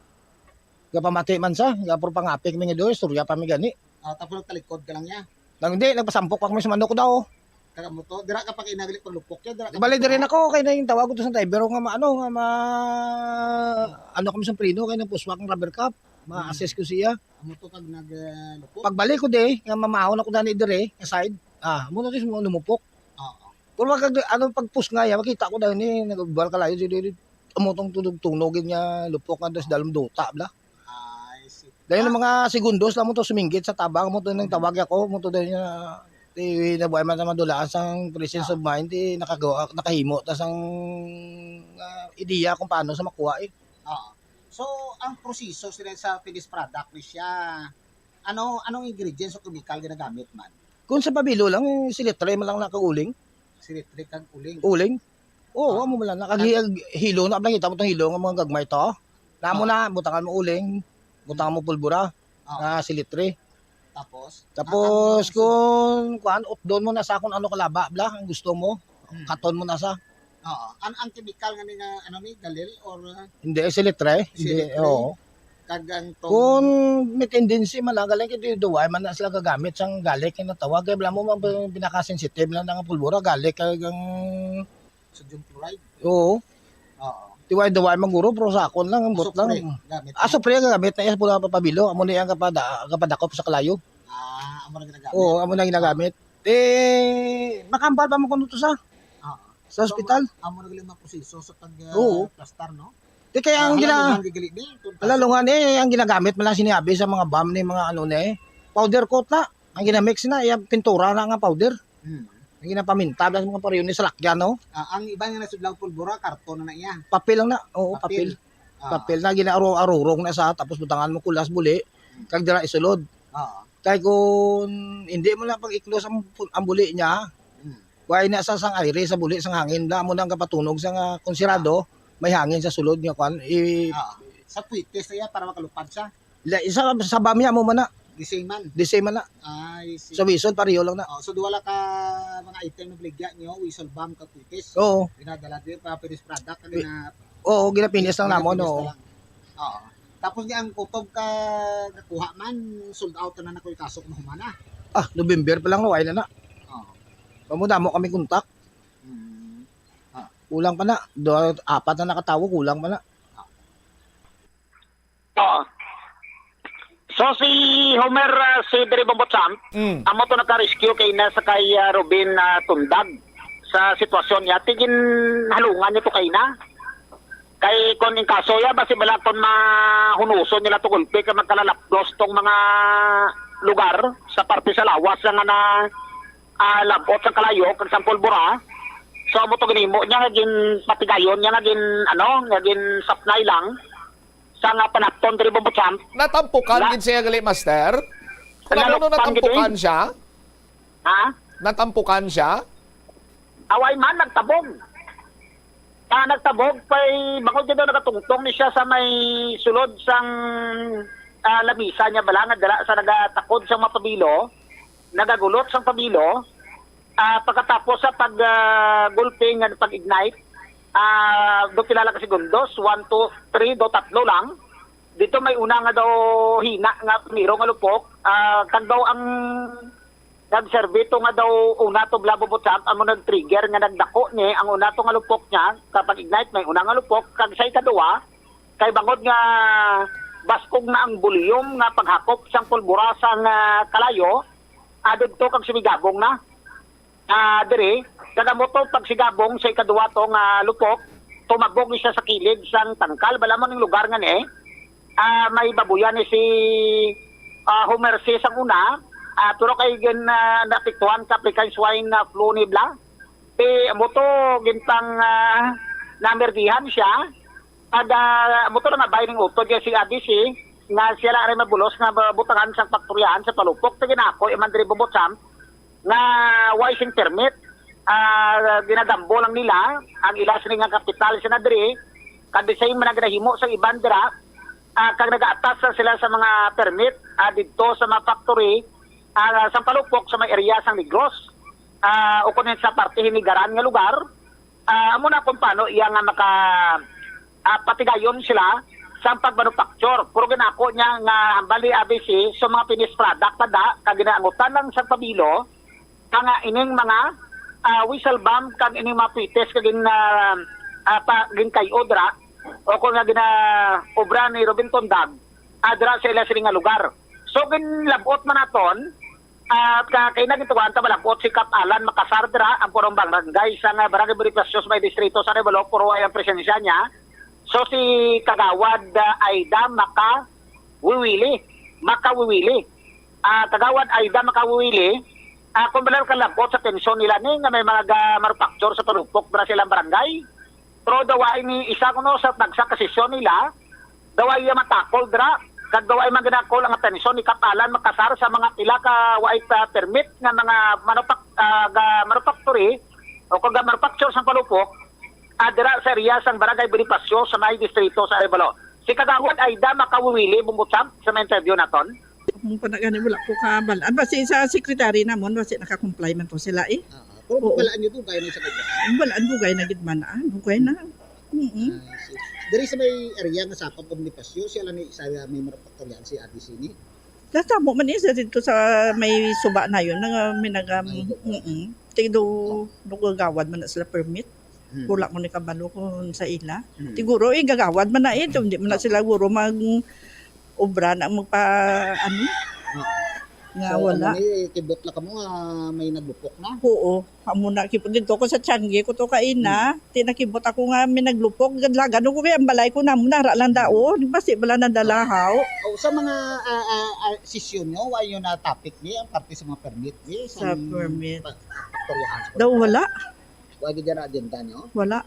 Kapamati man sa, kapro pangapik mi nga doy, istorya pa mi gani. Ah, tapos nagtalikod ka lang niya? Nang hindi, nagpasampok pa kami sa manok daw. Taga mo to, dira ka pa kay nagli paglupok ya, dira ka Bali, pa diri na ko, kay na yung tawag ko to sa driver nga ma-, ano, nga ma-, ano kami sa preno, kay nagpuswak ang rubber cap. Mm. Ma-assist ko siya. Amo to pag nag, ah, lupok? Pagbalik ko di, nga mamahon ako dani dire, nga side. Ah, amo na to yung lumupok. Oo. Pero wag kag, ano, pagpus nga, ya, makita ko dahil ni, nagubal ka layo, di, di, di, amo tong tunog-tunog, yun nga, lupok nga, dos dalom duta, bla. I see. Dahil Ah. mga segundos lang mo to suminggit sa tabang mo to nang Mm. tawag ako, mo to dahil nga, di, nabuhay man sa madulaan sang presence Ah. of mind, di, nakagawa, nakahimo ta sang, ah, ideya kung paano sa makuha, eh. Oo. So, ang proseso sila sa finished product ni siya, ano, anong ingredients o chemical ginagamit man? Kung sa pabilo lang, eh, silitre man lang nakauling. Silitre kag uling? Uling. Oo, Ah. amo man lang. Nag-, Nag-, hilo na, nakita mo tong hilo nga mga gagmay to? Namo Ah. na, butangan mo uling, butangan mo pulbura, Ah. na silitre. Tapos? Tapos, Ang, ang, kung, kuan, utdon mo na sa kung ano kalaba, bla, ang gusto mo, Hmm. katon mo na sa. Oo. An-, ang chemical nga ni nga, ano ni, galil or, uh, Hindi, silitre. Hindi, Silitre? Oo. Kag ang tong Kung may tendency man lang, galing kay duway man na sila gagamit sang galik, yung natawag, kay bla mo, mag-, Hmm. pinaka-sensitive lang ng pulbura, galik, kag ang Sodium chloride? Oo. Oo. Tiway-daway man guro, pero sa akon lang, ambot Asupre, lang. gamit Ah, mo? Asupre ang gamit na iya, pula pa pabilo. Amo na iya ang kapada-, kapadakop sa kalayo. Ah, amo na ginagamit? Oo, amo na ginagamit. Eh, makambal pa mo kuno to sa, Oo. sa So, ospital? amo na gali ang mga proseso sa pag, ah, Oo. plastar, no? Di kaya Ah, ang gina-, halalungan gigali ni, kung kaso. Halalungan, eh, ang ginagamit man lang sinabi sa mga bam ni mga ano ni, powder coat na. Ang ginamix na, iya pintura na nga powder. Hmm. Ang ginapaminta na sa mga pariyon ni salakyan, no? Ah, ang iba nga nasudlaw pulbura, karton na na iya. Papel lang na. Oo, Papel. papel. Ah. Papel na, ginaaro-arurong na sa, tapos butangan mo kulas buli, Hmm. kag dira isulod. Ah. Kay kung hindi mo na pag-iklos ang, ang buli niya, Hmm. wala na sa sang aire, sa buli, sang hangin, na mo na ang kapatunog sa nga konsirado, Ah. may hangin sa sulod nga kwan, i- Ah. Sa puwitis na iya para makalupad siya. La, isa sa bamya mo man na. The same man. The same man na. Ah, I see. Sa whistle, pareho lang na. Oh, so, duha lang ka mga item na baligya niyo, whistle, bam, kag puwitis. Oo. Ginadala din pa finished product, Wi-, gina-, oo, ginapinis lang namon, ginapinis oo. na lang. Oo. Tapos niya ang kutob ka nakuha man, sold out na na ko yung kaso kung humana. Ah, November pa lang, no, ay na na. Oo. Pamudamo kami kontak. Mm. Ah. Kulang pa na. Do, apat na nakatawo, kulang pa na. Oo. So, si Homer, ah, si Diri Bombo Champ, Mm. amo to naka-rescue kay na sa kay, ah, Robin, ah, Tundag sa sitwasyon niya. Tigin halungan niya to kay na. Kay kon in kaso ya, basi bala kon mahunuson nila to gulpi kay magkalalapdos tong mga lugar sa parte sa lawas nga na, ah, labot sa kalayo kag sa pulbura. So, amo to ginimo niya nga ginpatigayon niya nga gin, ano, nga ginsapnay lang. Sa nga panapton diri, Bombo Champ. Natampukan La- gid siya gali, master? Kung ano, no, Nalukpan gid, natampukan eh. siya? Ha? Natampukan siya? Away man, nagtabog. Ah, nagtabog, kay bangod gid daw nakatungtong ni siya sa may sulod sang, ah, lamisa niya bala nga dala sa nagatakod sa mga pabilo, nagagulot sang pabilo. Ah, pagkatapos sa pag, ah, gulpi nga pag-ignite, ah, do pila lang ka segundos, one, two, three, do tatlo lang. Dito may una nga daw hina nga primero nga lupok, ah, kag daw ang nag-serve to nga daw una to blabo butsak, amo nag-trigger nga nagdako ni ang una to nga lupok niya, kapag ignite may una nga lupok, kag sa ikaduha, kay bangod nga baskog na ang volume nga paghakop sang pulbura sang, ah, kalayo, ah, didto kag sumigabong na. Ah, diri, kag amo to pagsigabong sa ikaduwa to nga lupok, tumabog ni siya sa kilid sang tangkal. Bala mo ning lugar nga ni, ah, may babuyan ni si, ah, Homer C sang una, ah, pero kay gin, ah, naapektuhan sa African swine, ah, flu ni bala. Ti amo to gintang, ah, namerdihan siya. Pag, ah, amo to nga bay ning utod kay si A D C nga siya lang rin mabulos nga butangan sa paktoryahan sa palupok. Ti ginako iman diri bumbutsam nga way sing permit. Ah, ginagambo lang nila ang ila sini nga kapital sina diri. Kag the same man ang ginahimo sa iban dira. Ah, kag nagaatas lang sila sa mga permit, ah, didto sa mga factory, ah, sa palupok sa may area sang Negros. Ah, o kunin sa parte hinigaran nga lugar. Ah, amo na kung paano iya nga maka, ah, patigayon sila sa pagmanufacture. Pero ginako niya nga hambal ni A B C, so mga finished product pa da, kag ginaangutan lang sa pabilo, nga ining mga, ah, whistle bomb, kag ining mga pites, kag gin, ah, ah, pa, gin kayo dra, o kung nga gina-, obra ni Robin Tondag, ah, dra sa ila sini nga lugar. So, ginlabot man naton, at ka-, kay nagituan ta malabot si Kap Alan Makasar dira, ang purong barangay sa nga Barangay Bonifacio sa may distrito sa Arevalo, puro ay ang presensya niya. So, si Kagawad, ah, Aida Makawiwili. Makawiwili. Ah, Kagawad Aida Makawiwili, ah, kung bala kalabot sa tensyon nila ni nga may mga ga-, manufacture sa palupok dira sa ilang barangay. Pero daw ay ni isa kuno sa tagsa ka sesyon nila, daw ay iya matakol dira, kag daw ay man ginakol ang atensyon ni Kap Alan Makasar sa mga pila ka wa ay pa permit nga mga manupak-, ah, ga-, manufactory o kag manufacture sang palupok, ah, dira sa area sang Barangay Bonifacio sa may distrito sa Arevalo. Si Kagawad Aida Makawiwili, bumbutsam sa may interview naton. Kung pa na gani, wala ko kabal-an. Basi sa secretary namon, basi naka-comply man to sila, eh. Ah, pero Oo. Balaan nyo dugay na sa kanya. Balaan dugay na gid man, ah. Dugay na. Mm-mm. Ah, si, diri sa may area nga sa Bonifacio, siya lang ni isa may manufacturyan si Ate Sini. Nasa mo man isa dito sa may suba na yun, na may naga-, Ay, oo. Mm-mm. Tido, nagagawad man na sila permit. Hmm. Wala ko ni kabalo kung sa ila. Hmm. Siguro, eh, gagawad man na eh. Hindi man na sila guro mag, obra na magpa, ano, Ah. nga So, wala. Amo ni, kibot na kamo nga may naglupok na? Oo. Amo na, kibot dito ko sa Tiangge ko to kaina. Hmm. Tinakibot ako nga may naglupok. Gadlagan ko kaya ang balay ko namo nara lang dao. Di ba si bala nadalahaw? Oh, sa mga, ah, ah, ah, sesyon nyo, wa yun na topic ni, ang parte sa mga permit ni, Sa sa permit. pa-, paktoryahan sa Daw permit. Wala. Wa gid na agenda nyo? Wala.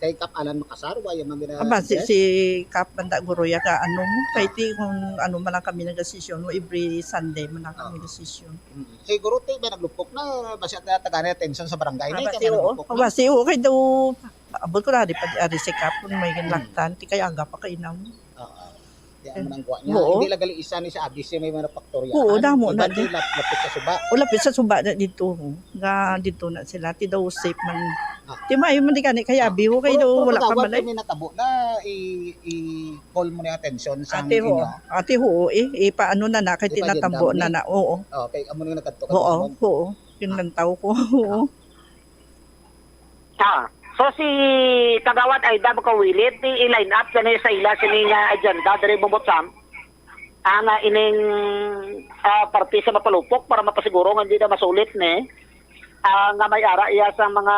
Kay Kap Alan Makasar, wa yung mga Aba, si, gina-address? Si Kap Banda Guroya ka, ano mo, kay Ah. ti kung ano man lang kami nagasesyon, mo every Sunday man lang kami Ah. nagasesyon. Mm. Siguro ti may naglupok na, basi at natagan na attention sa barangay Ah, na, basi kaya may oo. Naglupok na. Basi oo, kay daw, abot ko na, di pa, di, ari si Kap, kung may Mm. ginlaktan, ti kay aga pa kainaw. Oo. Di amo nang kuha niya. Oo. Hindi lang gali isa ni sa Abis yung may manufactory. Oo, Ano, damo iba na di di. Lap-, lapit sa suba. O, lapit sa suba na dito, ho. Nga dito na sila. Ti daw safe man. Ah. Ti maayo man di gani kay Ah. abi, ho, kay Pero, daw pero wala pa pagawad balay. Kami natabo na i-, i-call mo na yung attention sa Ate, ho. Inyo. Ate, ho, eh. Ipaano na na, kay Ipa-agenda tinatambo mo na ni? Na. Oo. Oh, kay amo na yung nagkadto ka Oo, naman. Oo. Ah. Kinantaw ko. Oo. Ah, so si Kagawad Aida Makawilit, i-line up gani sa ila sini nga agenda diri Bumbotsam, ang, ah, ining, ah, parte sa mapalupok para mapasiguro nga hindi na masulit ni, ah, nga may ara iya sa mga,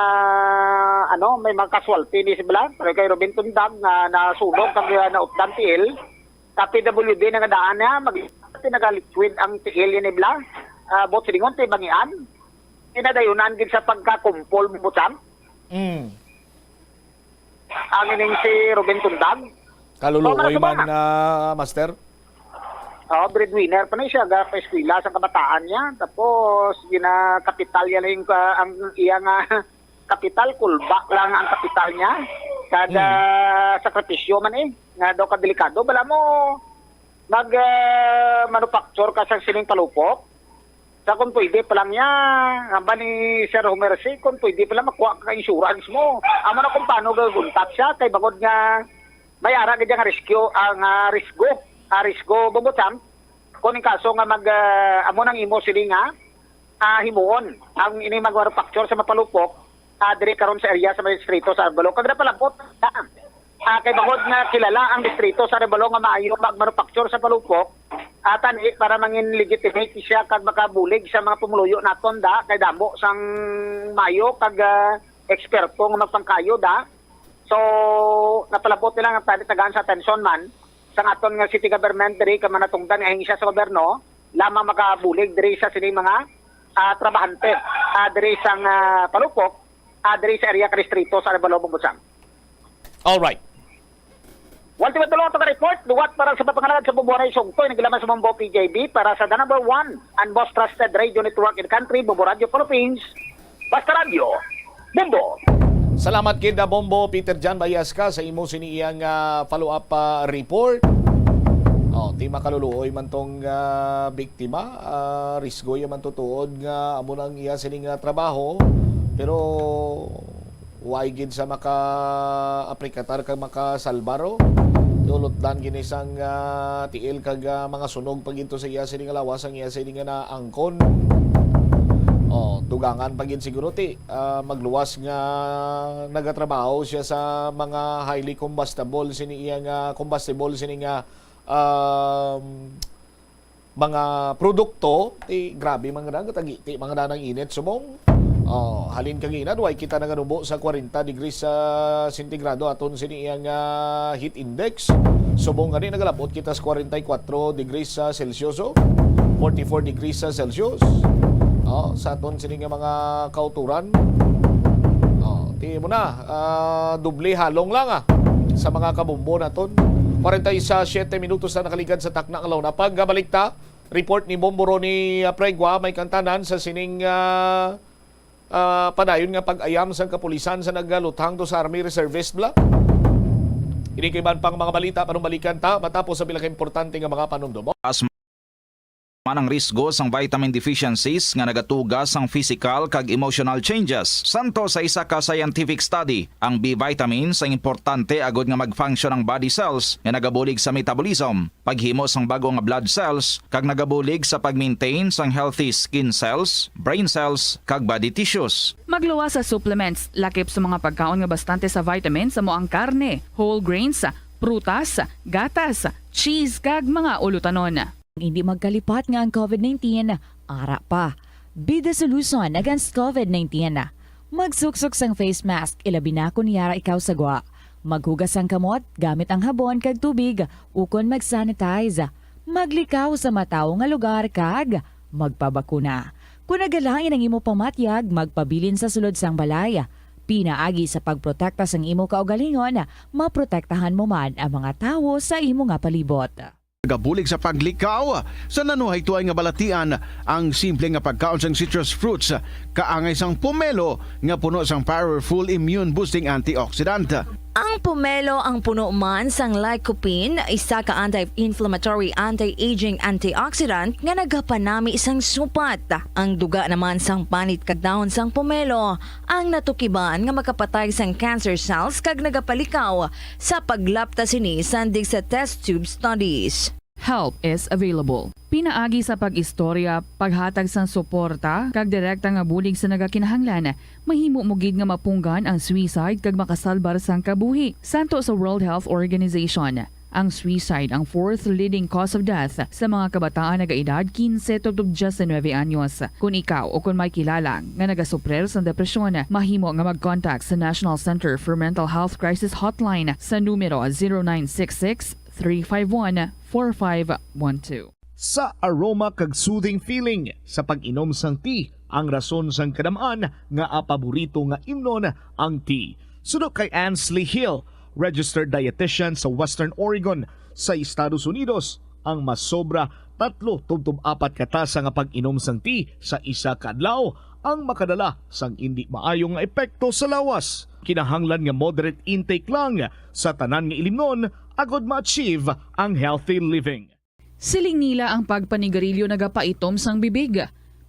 ano, may mga casualty ni sibla, pero kay Robin Tundag nga nasunog kag, ah, nautdan tiil. Sa P W D na nga daan niya, mag-, nagaliquid ang tiil ni bla. Ah, buot silingon, ti bangian. Pinadayunan gid sa pagkakumpol, Butsan. Mm. Ang ining si Ruben Tundag. Kaluluoy Oh, man, ah, master? Oh, breadwinner pa na siya, ga pa eskwela sa kabataan niya. Tapos, ginakapital niya lang yung, ah, ang iya nga kapital, kulba lang ang kapital niya. Kada Mm. sakripisyo man eh, nga daw kadelikado. Bala mo, mag, ah, manufacture ka sa sining palupok. Sa kung pwede pa lang niya, hamba ni Sir Homer C, kung pwede pa lang makuha ka insurance mo. Amo na kung paano gaguntat siya, kay bangod nga may ara gid nga riskyo, ang, ah, risgo, ah, risgo, Bumbotsam. Kung in kaso nga mag, ah, amo nang imo sini nga, ah, himuon, ang ini mag-manufacture sa mapalupok, ah, diri karon sa area sa may distrito sa Arevalo. Kag napalabot na. Ah, kay bangod nga kilala ang distrito sa Arevalo nga maayo mag-manufacture sa palupok, ah, tani para mangin legitimate siya kag makabulig sa mga pumuluyo naton da, kay damo sang maayo kag, ah, eksperto nga magpangkayo da. So, napalabot nila nga tani tagaan sa atensyon man sang aton nga city government diri kay manatungdan nga ahensya sa gobyerno lamang makabulig diri sa sining mga, ah, trabahante, ah, diri sang, ah, palupok, ah, diri sa area ka distrito sa Arevalo, Bombo Sam. All right. One to one to report, duwat para sa papangalagad sa Bombo Anay Sugtoy, naglaman sa Bombo P J B para sa the number one and most trusted radio network in the country, Bombo Radio Philippines. Basta Radyo, Bombo. Salamat gid na Bombo Peter John Bayasca sa imo sini iyang ah, follow-up ah, report. Oh, ti makaluluoy man tong ah, biktima, ah, risgo ya man tutuod nga amo nang iya sini nga trabaho. Pero way gid sa maka-aplikatar kag makasalbar, oh. Ulotdan gini sang ah, tiil kag ah, mga sunog pa gid to sa iya sini nga lawas ang iya sini nga naangkon. Oh, dugangan pa gid siguro ti ah, magluwas nga nagatrabaho siya sa mga highly combustible sini iya nga combustible sini nga um, mga produkto, ti grabe man nga katagiti man nga nang init subong. Oh, halin kagina, duway kita naganubo sa kwarenta degrees sa sentigrado aton sini iyang ah, heat index. Subong gani nagalabot kita sa kwarenta y kuwatro degrees sa Celsius, oh. Forty-four degrees sa Celsius. Oh, sa aton sini nga mga kauturan. Oh, ti mo na, ah, doble halong lang ah, sa mga kabombo naton. Kwarenta y siyete minutos na nakaligad sa takna nga launa. Pagbalik ta, report ni Bombo Ronnie ah, Pregua, may kantanan sa sining ah, ah, padayon nga pag-ayam sang kapulisan sa nagaluthang to sa army reservist bla. Ini kay iban pang mga balita panumbalikan ta matapos sa pila ka importante nga mga panumdom. man ang risgo sang vitamin deficiencies nga nagatuga sang physical kag emotional changes. Santo sa isa ka scientific study, ang B vitamins ang importante agod nga mag-function ang body cells nga nagabulig sa metabolism, paghimo sang bag-o nga blood cells, kag nagabulig sa pag-maintain sang healthy skin cells, brain cells, kag body tissues. Magluwas sa supplements, lakip sa mga pagkaon nga bastante sa vitamins amo ang karne, whole grains, prutas, gatas, cheese, kag mga ulutanon. Hindi magkalipat nga ang COVID nineteen ara pa. Be the solution against COVID nineteen. Magsuksok sang face mask, ilabi na kon yara ikaw sa gwa. Maghugas sang kamot gamit ang habon kag tubig ukon mag-sanitize. Maglikaw sa matawo nga lugar kag magpabakuna. Kon nagalain ang imo pamatyag, magpabilin sa sulod sang balay. Pinaagi sa pagprotekta sang imo kaugalingon, maprotektahan mo man ang mga tawo sa imo nga palibot. Nagabulig sa paglikaw sa nanuhaytoay nga balatian ang simple nga pagkaon sang citrus fruits, kaangay sang pomelo nga puno sang powerful immune boosting antioxidant. Ang pomelo ang puno man sang lycopene, isa ka anti-inflammatory, anti-aging antioxidant nga nagapanami sang supat. Ang duga naman sang panit kag dahon sang pomelo ang natukiban nga makapatay sang cancer cells kag nagapalikaw sa paglapta sini sandig sa test tube studies. Help is available. Pinaagi sa pag-istorya, paghatag sang suporta, kag direkta nga bulig sa nagakinahanglan, mahimo mo gid nga mapunggan ang suicide kag makasalbar sang kabuhi. Santo sa World Health Organization, ang suicide ang fourth leading cause of death sa mga kabataan nga edad kinse tubtob diyes nuebe anyos. Kon ikaw o kon may kilala nga nagasuprir sang depresyon, mahimo nga mag-contact sa National Center for Mental Health Crisis Hotline sa numero zero nine six six, three five one, four five one two. Sa aroma kag soothing feeling sa pag-inom sang tea ang rason sang kadam-an nga paborito nga imnon ang tea. Suno kay Ansley Hill, registered dietitian sa Western Oregon sa Estados Unidos, ang masobra tatlo tubtob apat ka tasa nga pag-inom sang tea sa isa ka adlaw ang makadala sang indi maayo nga epekto sa lawas. Kinahanglan nga moderate intake lang sa tanan nga ilimnon agod ma-achieve ang healthy living. Siling nila ang pagpanigarilyo nagapaitom sang bibig.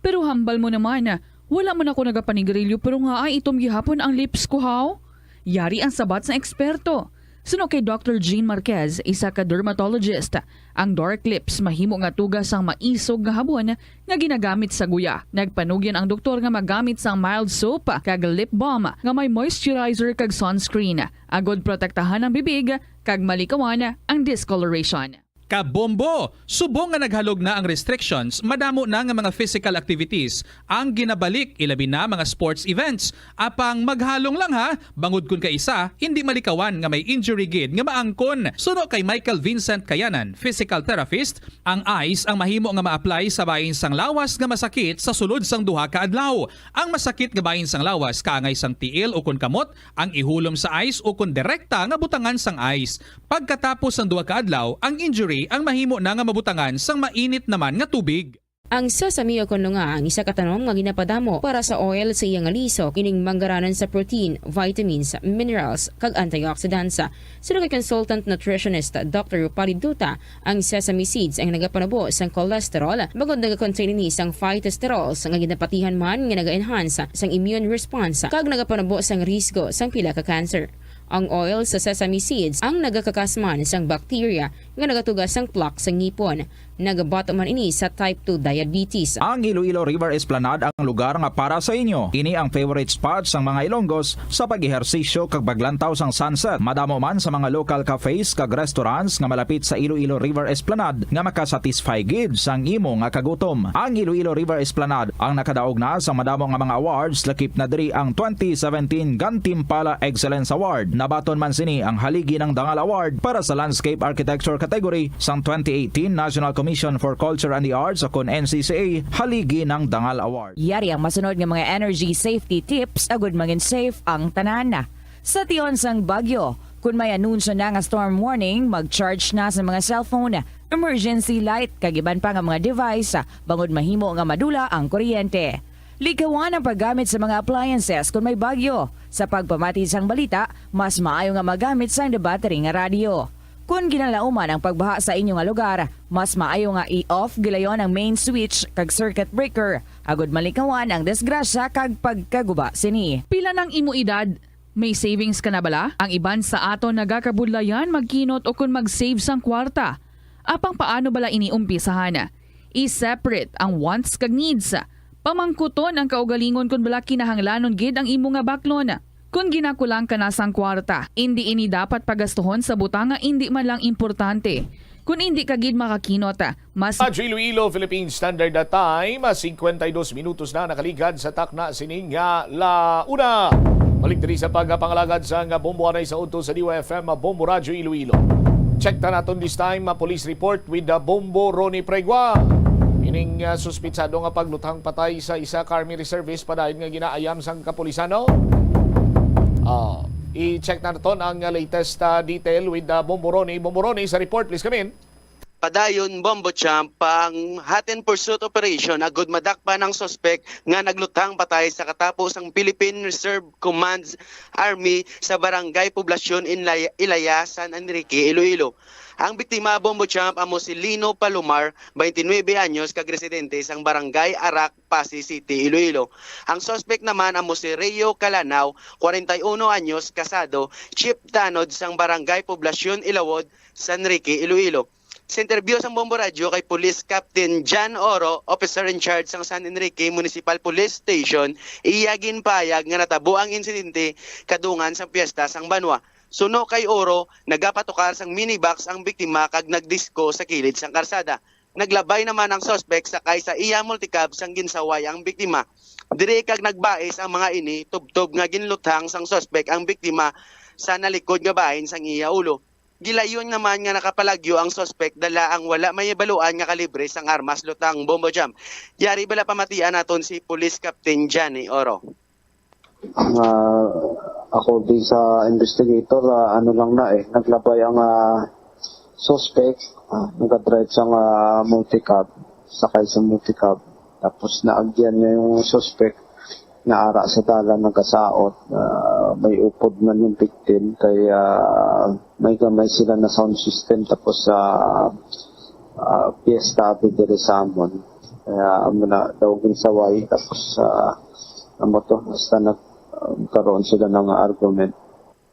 Pero hambal mo naman, wala man ako nagapanigarilyo pero nga ay itom gihapon ang lips ko, haw? Yari ang sabat sang eksperto. Suno kay Doctor Jean Marquez, isa ka dermatologist, ang dark lips mahimo nga tuga sang maisog nga habon nga ginagamit sa guya. Nagpanugyan ang doktor nga magamit sang mild soap kag lip balm nga may moisturizer kag sunscreen, agod protektahan ang bibig kag malikawan ang discoloration. Kabombo! Subong nga naghalog na ang restrictions, madamo na nga mga physical activities ang ginabalik, ilabi na mga sports events. Apang maghalong lang ha, bangod kun kaisa hindi malikawan nga may injury gid nga maangkon. Suno kay Michael Vincent Kayanan, physical therapist, ang ice ang mahimo nga ma-apply sa bahin sang lawas nga masakit sa sulod sang duha ka adlaw. Ang masakit nga bahin sang lawas kaangay sang tiil ukon kamot ang ihulom sa ice ukon direkta nga butangan sang ice. Pagkatapos sang duha ka adlaw, ang injury ang mahimo na nga mabutangan sang mainit naman nga tubig. Ang sesame o kon nga ang isa ka tanom nga ginapadamo para sa oil sa iya nga lisok, ining manggaranon sa protein, vitamins, minerals, kag antioxidants. Suno kay consultant nutritionist Doctor Rupali Duta, ang sesame seeds ang nagapanubo sang cholesterol, bangod nagakontain ini sang phytosterols nga ginapatihan man nga naga-enhance sang immune response kag nagapanubo sang risgo sang pila ka cancer. Ang oil sa sesame seeds ang nagakakas man sang bacteria nga nagatuga sang plaque sa ngipon. Nagabato man ini sa type two diabetes. Ang Iloilo River Esplanade ang lugar nga para sa inyo. Ini ang favorite spot sang mga Ilonggos sa pag-ehersisyo kag paglantaw sang sunset. Madamo man sa mga local cafes kag restaurants nga malapit sa Iloilo River Esplanade nga makasatisfy gid sang imo nga kagutom. Ang Iloilo River Esplanade ang nakadaog na sang madamo nga mga awards, lakip na diri ang twenty seventeen Gantimpala Excellence Award. Nabaton man sini ang Haligi ng Dangal Award para sa Landscape Architecture category sang twenty eighteen National Commission for Culture and the Arts o kon N C C A Haligi ng Dangal Award. Yari ang masunod nga mga energy safety tips agud mangin safe ang tanan. Sa tion sang bagyo, kun may anunsyo na nga storm warning, mag-charge na sa mga cellphone, emergency light, kag iban pa nga mga device, bangod mahimo nga madula ang kuryente. Likawan ang paggamit sa mga appliances kun may bagyo. Sa pagpamati sang balita, mas maayo nga magamit sang battery nga radyo. Kun ginalauman ang pagbaha sa inyo nga lugar, mas maayo nga i-off gilayon ang main switch kag circuit breaker, agud malikawan ang disgrasya kag pagkaguba sini. Pila nang imo edad? May savings ka na bala? Ang iban sa aton nagakabudlayan magkinot o kon mag-save sang kwarta. Apang paano bala ini umpisahan? I-separate ang wants kag needs. Pamangkuton ang kaugalingon kon bala kinahanglanon gid ang imo nga baklon. Kon ginakulang ka na sang kwarta, indi ini dapat pagastuhon sa butang nga indi man lang importante. Kun indi ka gid makakinot, mas Radyo Iloilo, Philippine Standard Time, cincuenta y dos minutos na nakaligad sa takna sining nga la una. Balik diri sa pagpangalagad sang Bombo anay sa udto sa D Y F M, Bombo Radyo Iloilo. Check ta naton this time, ah, police report with the Bombo Ronnie Pregua. Ining, ah, suspitsado nga pagluthang patay sa isa ka army reservist padayon nga ginaayam sang kapulisan, no? Ah, i-check naton ang, ah, latest, ah, detail with, ah, Bombo Ronnie. Bombo Ronnie, sa report, please come in. Padayon, Bombo Champ, ang hot and pursuit operation agud madakpan ang suspek nga nagluthang patay sa katapo sang Philippine Reserve Command's Army sa Barangay Poblacion, Inlay-, Ilaya, San Enrique, Iloilo. Ang biktima, Bombo Champ, amo si Lino Palomar, twenty-nine anyos, kag residente sang Barangay Arak, Passi City, Iloilo. Ang suspek naman amo si Rio Calanaw, kwarenta y uno anyos, kasado, chief tanod sang Barangay Poblacion, Ilawod, San Enrique, Iloilo. Sa interview sang Bombo Radyo kay Police Captain John Oro, officer in charge sang San Enrique Municipal Police Station, iya ginpahayag nga natabo ang insidente kadungan sang piyesta sang banwa. Suno kay Oro, nagapatukar sang minibox ang biktima kag nagdisko sa kilid sang karsada. Naglabay naman ang suspek sakay sa iya multicab sang ginsaway ang biktima. Diri kag nagbais ang mga ini tubtob nga ginluthang sang suspek ang biktima sa nalikod nga bahin sang iya ulo. Gilayon naman nga nakapalagyo ang suspek dala ang wala mahibaluan nga kalibre sang armas, luthang Bombo Champ. Yari bala pamatian naton si Police Captain Johnny Oro. Ah, according sa investigator, ah, ano lang na eh, naglabay ang, ah, suspect, ah, nagadrive sa, ah, multicab, sakay sa multicab. Tapos naagyan niya yung suspect na ara sa dalan nagasaot. Ah, may upod man yung victim kay, ah, may gamay sila na sound system tapos sa, ah, piyesta abi diri sa amon. Kaya amo na daw ginsaway tapos, ah, amo to, basta nag-, ah, karoon sila ng argument.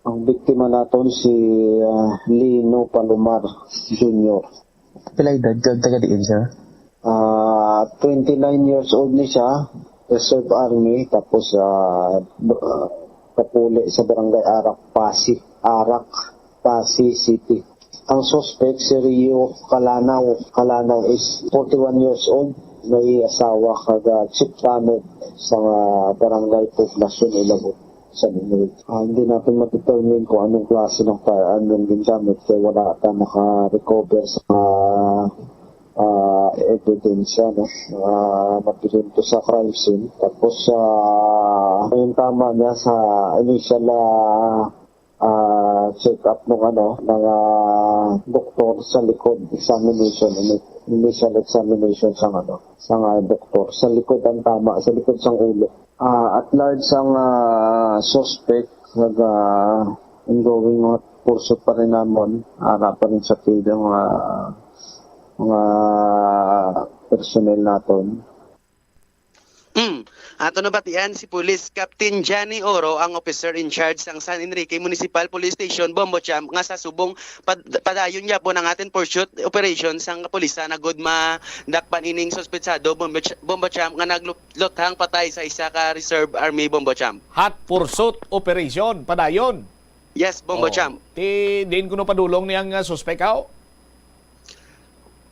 Ang biktima naton si, ah, Lino Palomar Junior. Pila edad kag taga diin siya? Ah, twenty-nine years old ni siya, reserve army, tapos, ah, b-, ah, kapuli sa barangay Arak, Pasi, Arak, Pasi City. Ang suspect si Rio Calanaw. Calanaw is forty-one years old, may asawa kag, ah, chief tanod sa, ah, barangay Poblacion Ilabot. Sa Mindanao. Ah, hindi natin ma-determine kung anong klase ng firearm yung ginamit kaya wala ta naka-recover sa, ah, ebidensya, no? Ah, mabilin to sa crime scene. Tapos, ah, yung tama niya sa initial, ah, ah, check-up ng, ano, ng, ah, doktor sa likod, examination, ini-, initial examination sa, ano, sa, ah, doktor sa likod ang tama, sa likod sang ulo. Ah, at large ang, ah, suspect, nag, ah, ongoing nga pursuit pa rin namon, ara pa rin sa field ang, ah, mga personnel naton. Mm. Ato nabatian si Police Captain Johnny Oro, ang officer in charge sang San Enrique Municipal Police Station, Bombo Champ, nga sa subong pad-, padayon gyapon ang aton pursuit operation sang kapulisan agud madakpan ining suspetsado, Bombo Ch-, Bombo Champ, nga nagluthang patay sa isa ka reserve army, Bombo Champ. Hot pursuit operation, padayon. Yes, Bombo Oh. Champ. Ti, diin kuno padulong ni ang, ah, suspek, aw?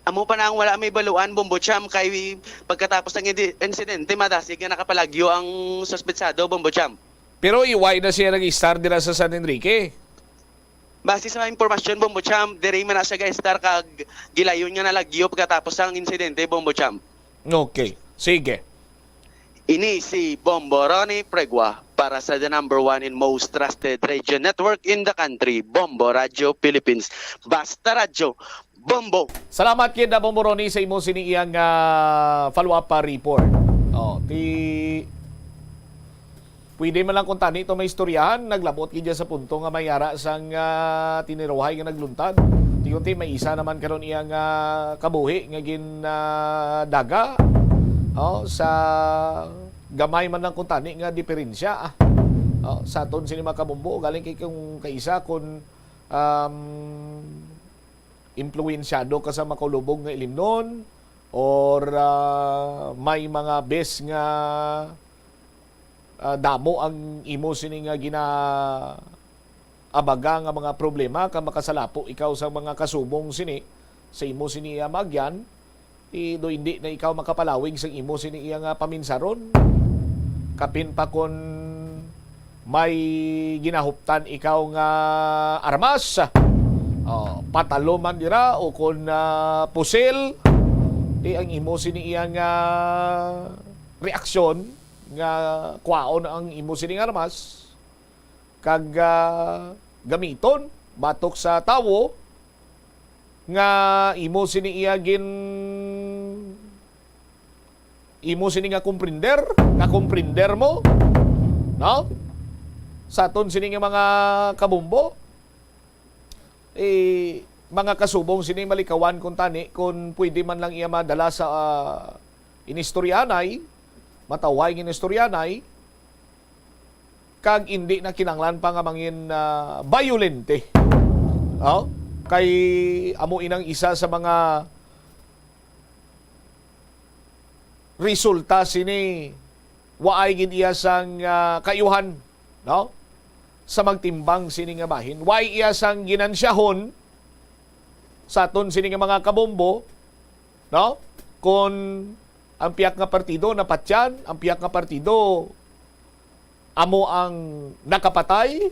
Amo pa na ang wala may baluan, Bombo Champ, kay pagkatapos ng indi-, insidente, madasig nga nakapalagyo ang suspetsado, Bombo Champ. Pero iway na siya nag-istar dira sa San Enrique. Base sa impormasyon, Bombo Champ, diri man na siya ga-istar kag gilayon nga nalagyo pagkatapos ang insidente, Bombo Champ. Okay. Sige. Ini si Bombo Ronnie Pregua para sa the number one and most trusted radio network in the country, Bombo Radio Philippines. Basta radyo, Bombo! Salamat kid, ah, Bombo Ronnie, sa imo sini iyang, ah, follow-up pa report. Oh, ti-, pwede man lang kung tani ito may istoryahan, naglabot gid siya sa punto nga may ara sang, ah, tiniruhay nga nagluntad. Ti kunti may isa naman karon iyang, ah, kabuhi nga gin, ah, daga. Oh, sa gamay man lang kung tani nga diferensya, ah. Oh, sa aton sini mga kabombo, galing kay kung kaisa kung, um, impluwensyado ka sa makulubog nga ilimnon or, ah, may mga bes nga, ah, damo ang imo sini nga ginaabaga nga mga problema, ka makasalapo ikaw sa mga kasubong sini, sa imo sini, ah, maagyan, ti do hindi na ikaw makapalawig sa imo sini iya nga paminsaron. Kapin pa kon may ginahuptan ikaw nga armas, oh, patalo man dira o kon, ah, pusil, ti ang imo sini iya nga reaksyon nga kwaon ang imo sini nga armas kag, ah, gamiton batok sa tawo nga imo sini iya gin-, imo sini nga komprender, nga komprender mo, no? Sa aton sini nga mga kabombo, eh, mga kasubong sini malikawan kung tani, kung pwede man lang iya madala sa, ah, inistoryanay, matawhay nga inistoryanay, kag indi na kinahanglan pa nga mangin, ah, bayolente. Oh? Kay amo inang isa sa mga resulta sini, waay gid iya sang, ah, kaayuhan, no? Sa magtimbang sini nga bahin, waay iya sang ginansyahon sa aton sini nga mga kabombo, no? Kon ang pihak nga partido napatyan, ang pihak nga partido amo ang nakapatay,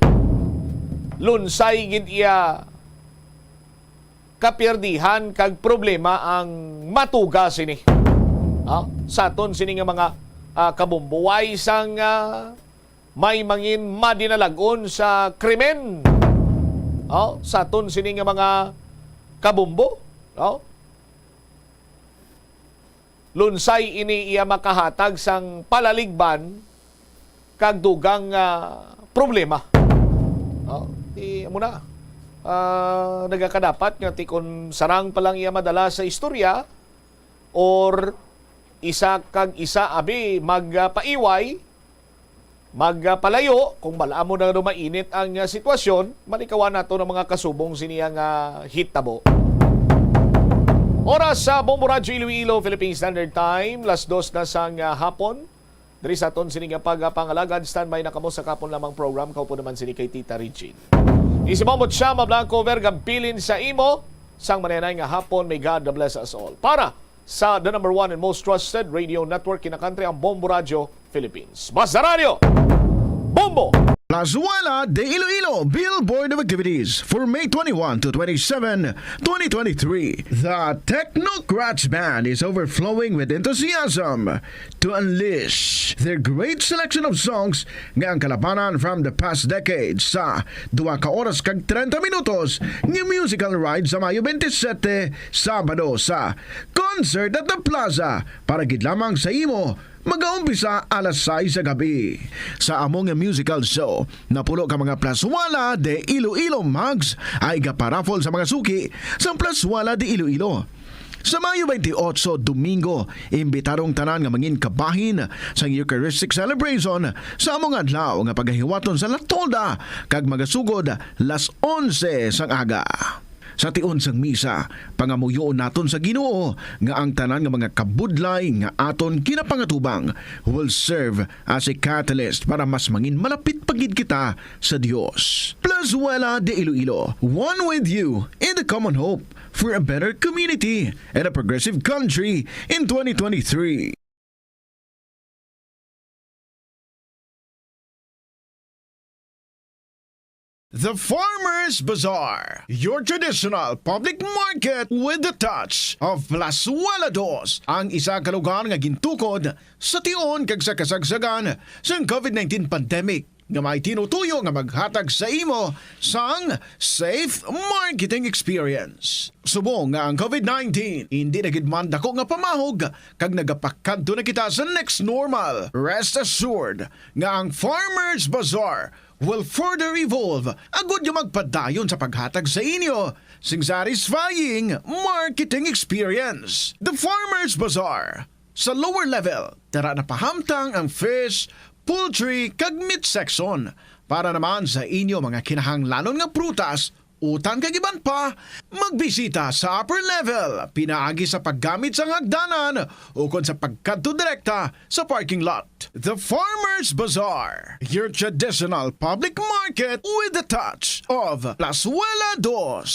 lunsay gid iya kapiyerdihan kag problema ang matuga sini. Ha? Sa aton sini nga mga, ah, kabombo, way sang, ah, may mangin madinalag-on sa krimen. Ha? Sa aton sini nga mga kabombo, no? Lunsay ini iya makahatag sang palaligban kag dugang nga problema. Oh, ti, amo na. Ah, nagakadapat nga ti kon sarang pa lang iya madala sa istorya or isa kag isa abi magpaiway, Magpalayo, kung bal-amo na nga mainit ang, ah, sitwasyon, malikawan nato ng mga kasubong siniya nga hitabo. Oras sa Bombo Radyo Iloilo, Philippine Standard Time, las dos na sang, ah, hapon. Diri sa aton sini nga pagpangalagad, standby na kamo sa kapon lamang program. Kaupo naman sini kay Tita Regine. Isi Bombo Chama Blanco Verga, bilin sa imo sang manenay nga hapon. May God bless us all. Para sa the number one and most trusted radio network in the country, ang Bombo Radyo Philippines. Basta Radyo, Bombo! Plazuela de Iloilo Billboard of Activities for May twenty-one to twenty-seven, twenty twenty-three. The Technocrats Band is overflowing with enthusiasm to unleash their great selection of songs nga ang kalabanan from the past decades sa duha ka oras kag treinta minutos nga musical ride sa Mayo twenty-seven, Sabado, sa Concert at the Plaza, para gid lamang sa imo, magaumpisa alas sais sa gabi. Sa amo nga musical show, napulo ka mga Plazuela de Iloilo mugs ang igaparaffle sa mga suki sa Plazuela de Iloilo. Sa Mayo twenty-eight, Domingo, imbitadong tanan nga mangin kabahin sa Eucharistic Celebration sa amo nga adlaw nga pagahiwaton sa La Tolda kag magasugod las onse sang aga. Sa tion sang misa, pangamuyoon naton sa Ginoo nga ang tanan nga mga kabudlay nga aton ginapangatubang will serve as a catalyst para mas mangin malapit pa gid kita sa Dios. Plazuela de Iloilo, one with you in the common hope for a better community and a progressive country in twenty twenty-three. The Farmers Bazaar, your traditional public market with the touch of Plazuela Dos, ang isa ka lugar nga gintukod sa tion kag sa kasagsagan sang covid nineteen pandemic, nga may tinutuyo nga maghatag sa imo sang safe marketing experience. Subong nga ang covid nineteen indi na gid man dako nga pamahog kag nagapakadto na kita sa next normal, rest assured nga ang Farmers Bazaar will further evolve agud nga magpadayon sa paghatag sa inyo sing satisfying marketing experience. The Farmers Bazaar, sa lower level, dira napahamtang ang fish, poultry, kag meat section. Para naman sa inyo mga kinahanglanon nga prutas, utan kag iban pa, magbisita sa upper level pinaagi sa paggamit sang hagdanan ukon sa pagkadto direkta sa parking lot. The Farmers Bazaar, your traditional public market with the touch of Plazuela Dos.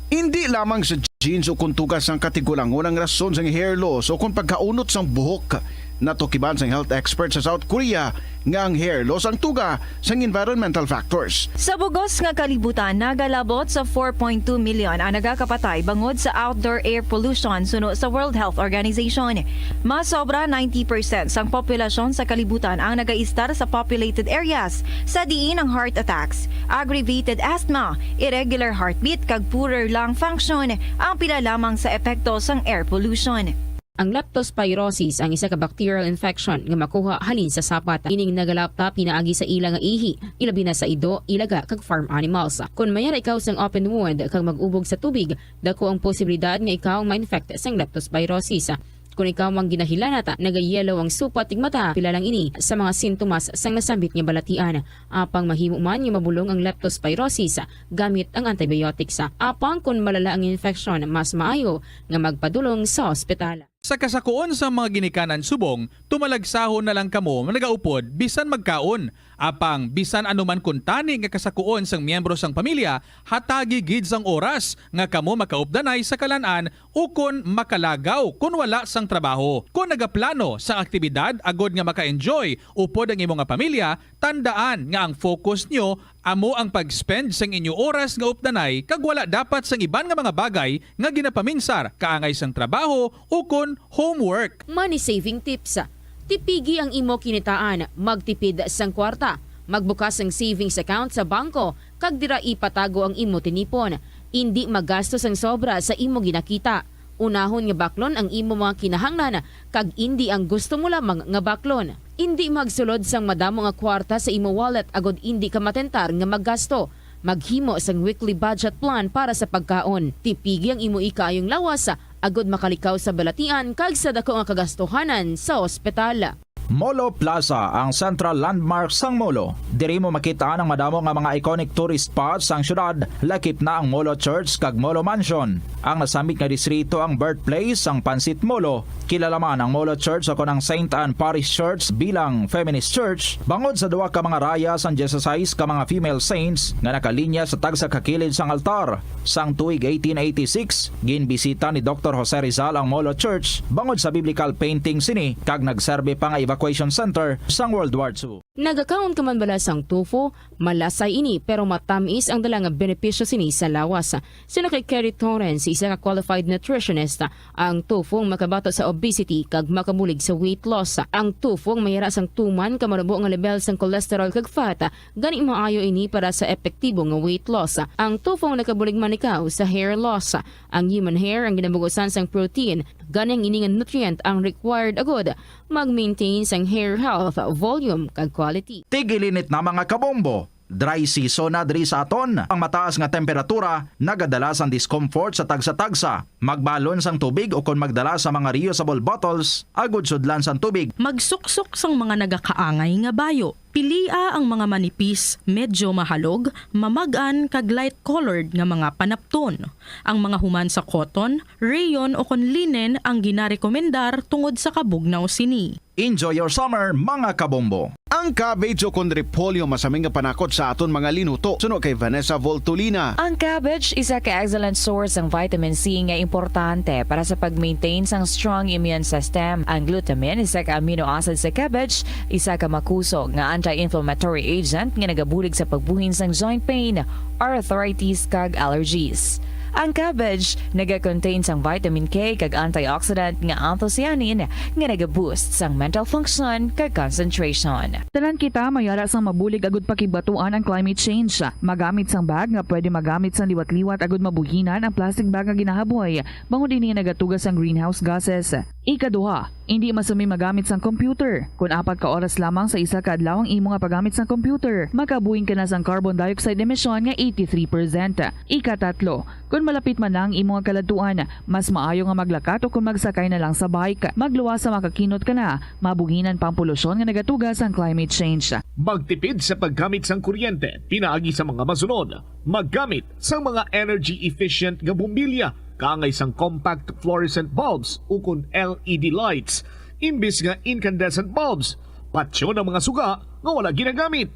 Indi lamang sa genes o kon tuga sang katigulangon ang rason sang hair loss o kon pagkaunot sang buhok. Natukiban sang health expert sa South Korea nga ang hair loss ang tuga sang environmental factors. Sa bugos nga kalibutan, nagalabot sa four point two million ang nagakapatay bangod sa outdoor air pollution, suno sa World Health Organization. Mas sobra ninety percent sang populasyon sa kalibutan ang nagaistar sa populated areas, sa diin ang heart attacks, aggravated asthma, irregular heartbeat, kag poorer lung function ang pila lamang sa epekto sang air pollution. Ang leptospirosis ang isa ka bacterial infection nga makuha halin sa sapat. Ining nagalapta pinaagi sa ila nga ihi, ilabi na sa ido, ilaga, kag farm animals. Kon mayara ikaw sang open wound kag mag-ubog sa tubig, dako ang posibilidad nga ikaw ma-infect sang leptospirosis. Kon ikaw ang ginahilanat, nagayellow ang supat kag mata, pila lang ini sa mga sintomas sang nasambit nga balatian. Apang mahimo man nga mabulong ang leptospirosis gamit ang antibiotics. Apang kon malala ang infeksyon, mas maayo nga magpadulong sa ospital. Sa kasakuon sang mga ginikanan subong, tumalagsahon na lang kamo nagaupod bisan magkaon. Apang bisan ano man kuntani nga kasakuon sang miyembro sang pamilya, hatagi gid sang oras nga kamo makaupdanay sa kalan-an ukon makalagaw kon wala sang trabaho. Kon nagaplano sang aktibidad agod nga maka-enjoy upod ang imo nga pamilya, tandaan nga ang focus nyo amo ang pag-spend sang inyo oras nga updanay kag wala dapat sang iban nga mga bagay nga ginapaminsar kaangay sang trabaho ukon homework. Money saving tips. Tipigi ang imo kinitaan, magtipid sang kwarta, magbukas sang savings account sa bangko, kag dira ipatago ang imo tinipon. Indi magasto sang sobra sa imo ginakita. Unahon nga baklon ang imo mga kinahanglan, kag indi ang gusto mo lamang nga baklon. Indi magsulod sang madamo nga kwarta sa imo wallet agod indi ka matentar nga maggasto. Maghimo sang weekly budget plan para sa pagkaon. Tipigi ang imo ikaayong lawas agod makalikaw sa balatian kag sa dako nga kagastuhanan sa ospital. Molo Plaza, ang central landmark sang Molo. Diri mo makita ang madamo nga mga iconic tourist spots sang syudad, lakip na ang Molo Church kag Molo Mansion. Ang nasambit nga distrito ang birthplace sang Pansit Molo. Kilala man ang Molo Church o kon ang Saint Anne Parish Church bilang feminist church bangod sa duha ka mga raya sang dieciséis ka mga female saints nga nakalinya sa tagsa ka kilid sang altar. Sang tuig eighteen eighty-six, ginbisita ni Doktor Jose Rizal ang Molo Church bangod sa biblical painting sini kag nagserbi pa nga evacuation center sang World War Two. Nagakaon ka man bala sang tofu? Malasay ini, pero matamis ang dala nga benepisyo sini sa lawas. Suno kay Kerry Torrens, isa ka qualified nutritionist, ang tofu ang makabato sa obesity kag makabulig sa weight loss. Ang tofu ang mayara sang tuman ka manubo nga level sang cholesterol kag fat, gani maayo ini para sa epektibo nga weight loss. Ang tofu ang nakabulig man ikaw sa hair loss. Ang human hair ang ginabugusan sang protein, gani ang ini nga nutrient ang required agud mag-maintain sang hair health, volume, kag quality. Tig-ilinit na, mga kabombo. Dry season na diri sa aton. Ang mataas nga temperatura nagadala sang discomfort sa tagsa-tagsa. Magbalon sang tubig ukon magdala sa mga reusable bottles agud sudlan sang tubig. Magsuksok sang mga nagakaangay nga bayo. Pilia ang mga manipis, medyo mahalog, mamag-an, kag light-colored nga mga panapton. Ang mga human sa cotton, rayon, ukon linen ang ginarekomendar tungod sa kabugnaw sini. Enjoy your summer, mga kabombo! Ang cabbage ukon repolyo masami nga panakot sa aton mga linuto, suno kay Vanessa Voltolina. Ang cabbage isa ka excellent source sang vitamin C nga importante para sa pag-maintain sang strong immune system. Ang glutamine, isa ka amino acid sa cabbage, isa ka makusog nga anti-inflammatory agent nga nagabulig sa pagbuhin sang joint pain, arthritis, kag allergies. Ang cabbage naga-contain sang vitamin K kag antioxidant nga anthocyanin nga naga-boost sang mental function kag concentration. Tanan kita mayara sang mabulig agud pakigbatuan ang climate change. Magamit sang bag nga pwede magamit sang liwat-liwat agud mabuhinan ang plastic bag nga ginahaboy, bangod ini nagatuga sang greenhouse gases. Ikaduha, indi masami magamit sang computer. Kon apat ka oras lamang sa isa ka adlaw ang imo nga paggamit sang computer, makabuhin ka na sang carbon dioxide emission nga eighty-three percent. Ikatatlo, kon malapit man na ang imo nga kaladtuan, mas maayo nga maglakat o kon magsakay na lang sa bike. Magluwas sa makakinot ka na, mabuhinan pa ang polusyon nga nagatuga sang climate change. Magtipid sa paggamit sang kuryente pinaagi sa mga masunod. Maggamit sang mga energy-efficient nga bombilya, kaangay sang compact fluorescent bulbs ukon L E D lights, imbis nga incandescent bulbs. Patyon ang mga suga nga wala ginagamit.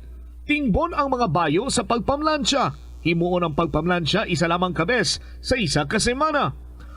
Tingbon ang mga bayo sa pagpamlansya. Himuon ang pagpamlansya isa lamang ka bes sa isa ka semana.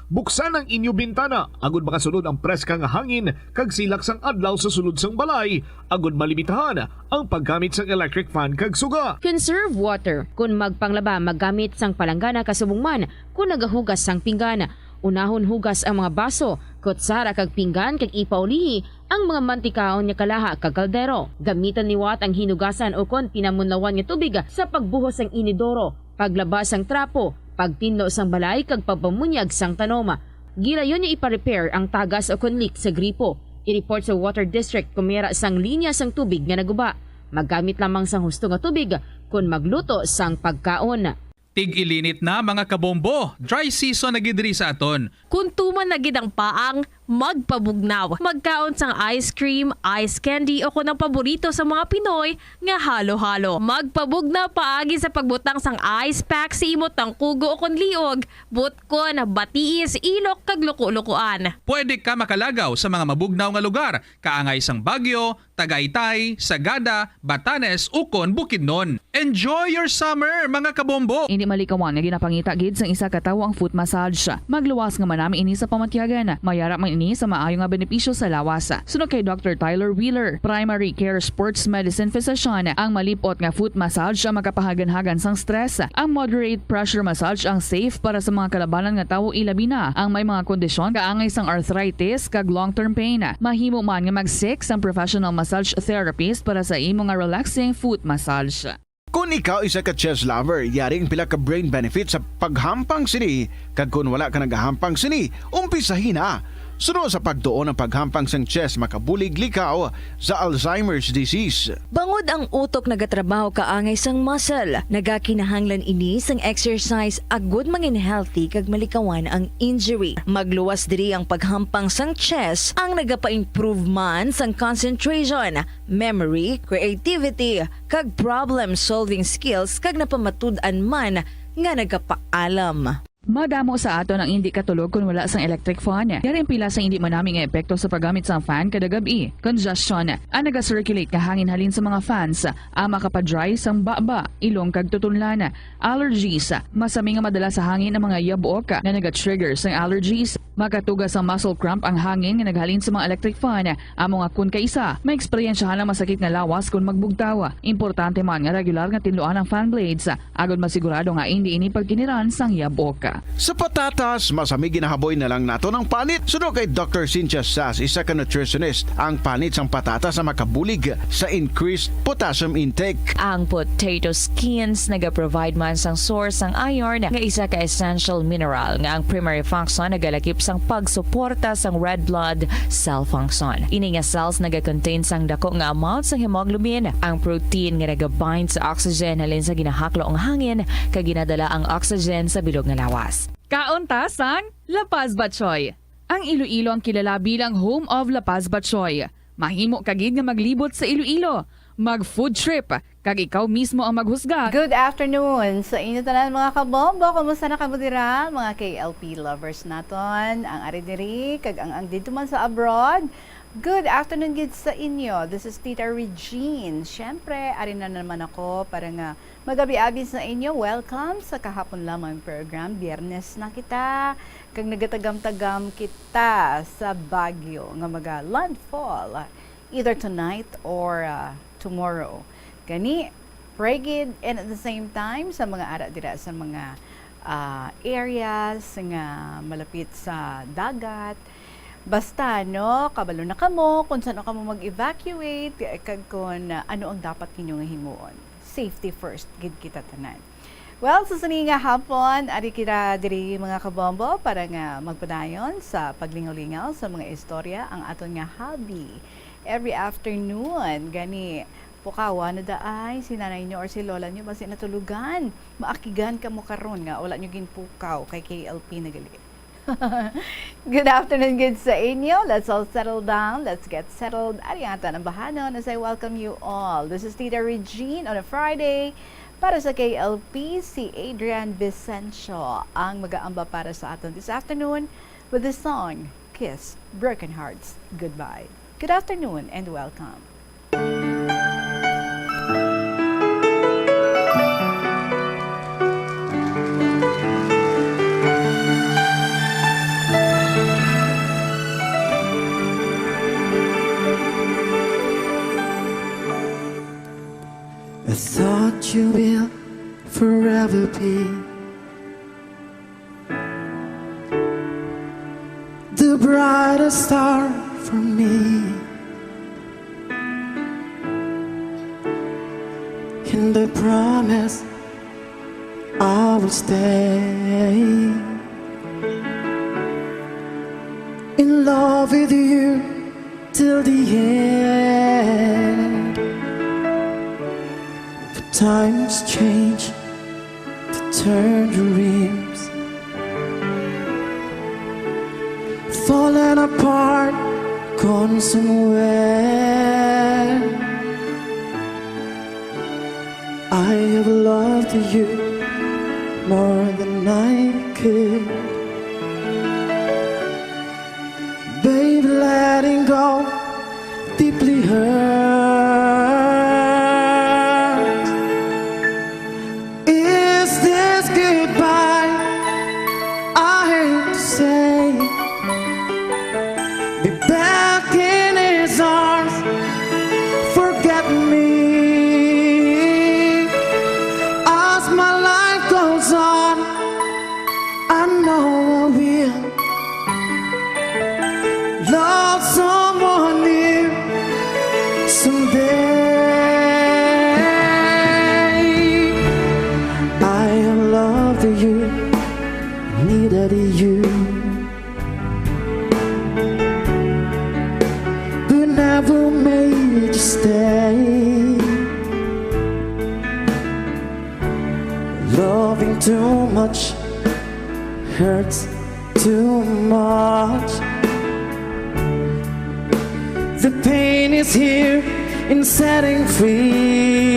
Buksan ang inyo bintana agud makasulod ang preska nga hangin kag silak sang adlaw sa sulod sang balay, agud malimitahan ang paggamit sang electric fan kag suga. Conserve water. Kon magpanglaba, maggamit sang palanggana kasubong man kon nagahugas sang pinggan. Unahon hugas ang mga baso, kutsara kag pinggan kag ipaulihi ang mga mantikaon nga kalaha kag kaldero. Gamitan liwat ang hinugasan ukon pinamunlawan nga tubig sa pagbuhos sang inidoro, paglaba sang trapo, pagtinlo sang balay kag pagpamunyag sang tanom. Gilayon nga ipa-repair ang tagas ukon leak sa gripo. I-report sa Water District kon mayara sang linya sang tubig nga naguba. Maggamit lamang sang husto nga tubig kon magluto sang pagkaon. Tig-ilinit na, mga kabombo! Dry season na gid diri sa aton. Kon tuman na gid ang paang, magpabugnaw. Magkaon sang ice cream, ice candy, o kon ang paborito sa mga Pinoy nga halo-halo. Magpabugnaw paagi sa pagbutang sang ice pack sa imo tangkugo o kon liog, butkon, batiis, ilok, kag luko-lukoan. Pwede ka makalagaw sa mga mabugnaw nga lugar, kaangay sang Baguio, Tagaytay, Sagada, Batanes, ukon Bukidnon. Enjoy your summer, mga kabombo! Indi malikawan nga ginapangita gid sang isa ka tawo ang foot massage. Magluwas nga manami ini sa pamatyagan. Mayara man ini sa maayo nga benepisyo sa lawas. Suno kay Doctor Tyler Wheeler, primary care sports medicine physician, ang malip-ot nga foot massage ang makapahaganhagan sang stress. Ang moderate pressure massage ang safe para sa mga kalabanan nga tawo, ilabi na ang may mga kondisyon kaangay sang arthritis kag long-term pain. Mahimo man nga mag-seek sang professional massage therapist para sa imo nga relaxing foot massage. Kon ikaw isa ka chess lover, yari ang pila ka brain benefit sa paghampang sini, kag kon wala ka nagahampang sini, umpisahi na. Suno sa pagtuon, ang paghampang sang chest makabulig likaw sa Alzheimer's disease. Bangod ang utok nagatrabaho kaangay sang muscle, nagakinahanglan ini sang exercise agud mangin healthy kag malikawan ang injury. Magluwas diri ang paghampang sang chest, ang nagapa-improve man sang concentration, memory, creativity, kag problem-solving skills, kag napamatud-an man nga nagapaalam. Madamo sa aton ang indi katulog kon wala sang electric fan. Yari ang pila sa indi manami nga epekto sa paggamit sang fan kada gab-i. Congestion, ang naga-circulate nga hangin halin sa mga fans, ang makapa-dry sang baba, ilong kag tutunlan. Allergies, masami nga madala sa hangin ang mga yabok nga naga-trigger sang allergies. Makatuga sang muscle cramp ang hangin nga naghalin sa mga electric fan. Amo nga kon kaisa, maeksperiensyahan ang masakit nga lawas kon magbugtaw. Importante man nga regular nga tinluan ang fan blades, agod masigurado nga indi ini pagkiniran sang yabok. Sa patatas, masami ginahaboy na lang naton ang panit. Suno kay Doctor Cynthia Sass, isa ka nutritionist, ang panit sang patatas ang makabulig sa increased potassium intake. Ang potato skins nagaprovide man sang source sang iron, nga isa ka essential mineral nga ang primary function nagalakip sang pagsuporta sang red blood cell function. Ini nga cells nagakontain sang dako nga amount sang hemoglobin, ang protein nga nagabind sa oxygen halin sa ginahaklo nga hangin kag ginadala ang oxygen sa bilog nga lawas. Kaon ta sang La Paz Batchoy. Ang Iloilo ang kilala bilang home of La Paz Batchoy. Mahimo ka gid nga maglibot sa Iloilo, mag-food trip, kag ikaw mismo ang maghusga. Good afternoon sa inyo tanan, mga kabombo. Kumusta na kamo dira, mga K L P lovers naton, ang ari diri kag ang, ang didto man sa abroad? Good afternoon gid sa inyo. This is Tita Regine. Siyempre, ari na naman ako para nga magabi-abi sa inyo. Welcome sa kahapon lamang program. Biyernes na kita, kag nagatagam-tagam kita sa bagyo nga maga-landfall either tonight or, ah, tomorrow. Gani, pray gid, and at the same time, sa mga ara dira sa mga, ah, areas nga malapit sa dagat, basta, no, kabalo na kamo kung saan kamo mag-evacuate, kag kung, ah, ano ang dapat ninyo nga himuon. Safety first gid kita tanan. Well, sa sini nga hapon, ari kita diri, mga kabombo, para nga magpadayon sa paglingaw-lingaw sa mga istorya, ang aton nga hobby. Every afternoon, gani, pukawa na daay si nanay nyo or si lola nyo, basi natulugan. Maakigan kamo karon nga wala nyo ginpukaw kay K L P na gali. Good afternoon gid sa inyo. Let's all settle down. Let's get settled. Ari ang aton ambahanon as I welcome you all. This is Tita Regine on a Friday. Para sa K L P, si Adrian Vicencio ang mag-aamba para sa aton this afternoon with the song Kiss Broken Hearts Goodbye. Good afternoon and welcome. I thought you will forever be the brightest star for me. And I promise I will stay in love with you till the end. But times change, the turn dreams falling apart, gone somewhere. I have loved you more than I could. Babe, letting go deeply hurts. Is this goodbye? I hate to say. Be back in his arms. Forget me. As my life goes on, I know Too much hurts too much. The pain is here in setting free.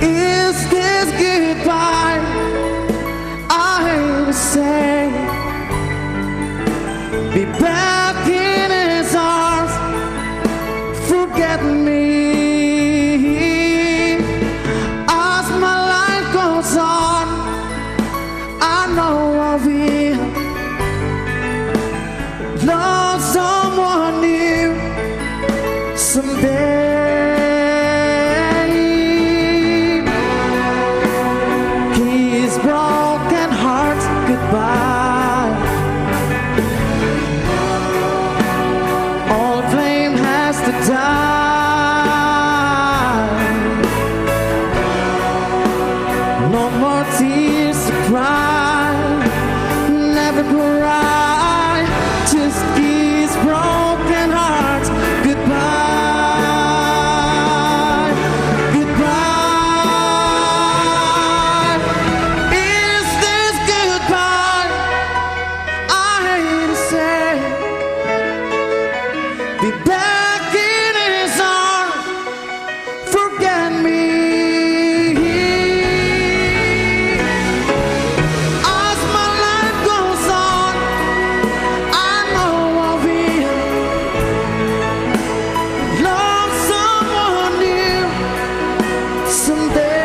Is this goodbye? I say, be back in his arms. Forget me. As my life goes on, I know I will love someone new someday. Kiss broken hearts goodbye. All blame has to die. No more tears to cry. Never cry. Just kiss broken hearts goodbye. Goodbye. Is this goodbye? I hate to say, be back in his arms. Forget me. As my life goes on, I know I will love someone new someday,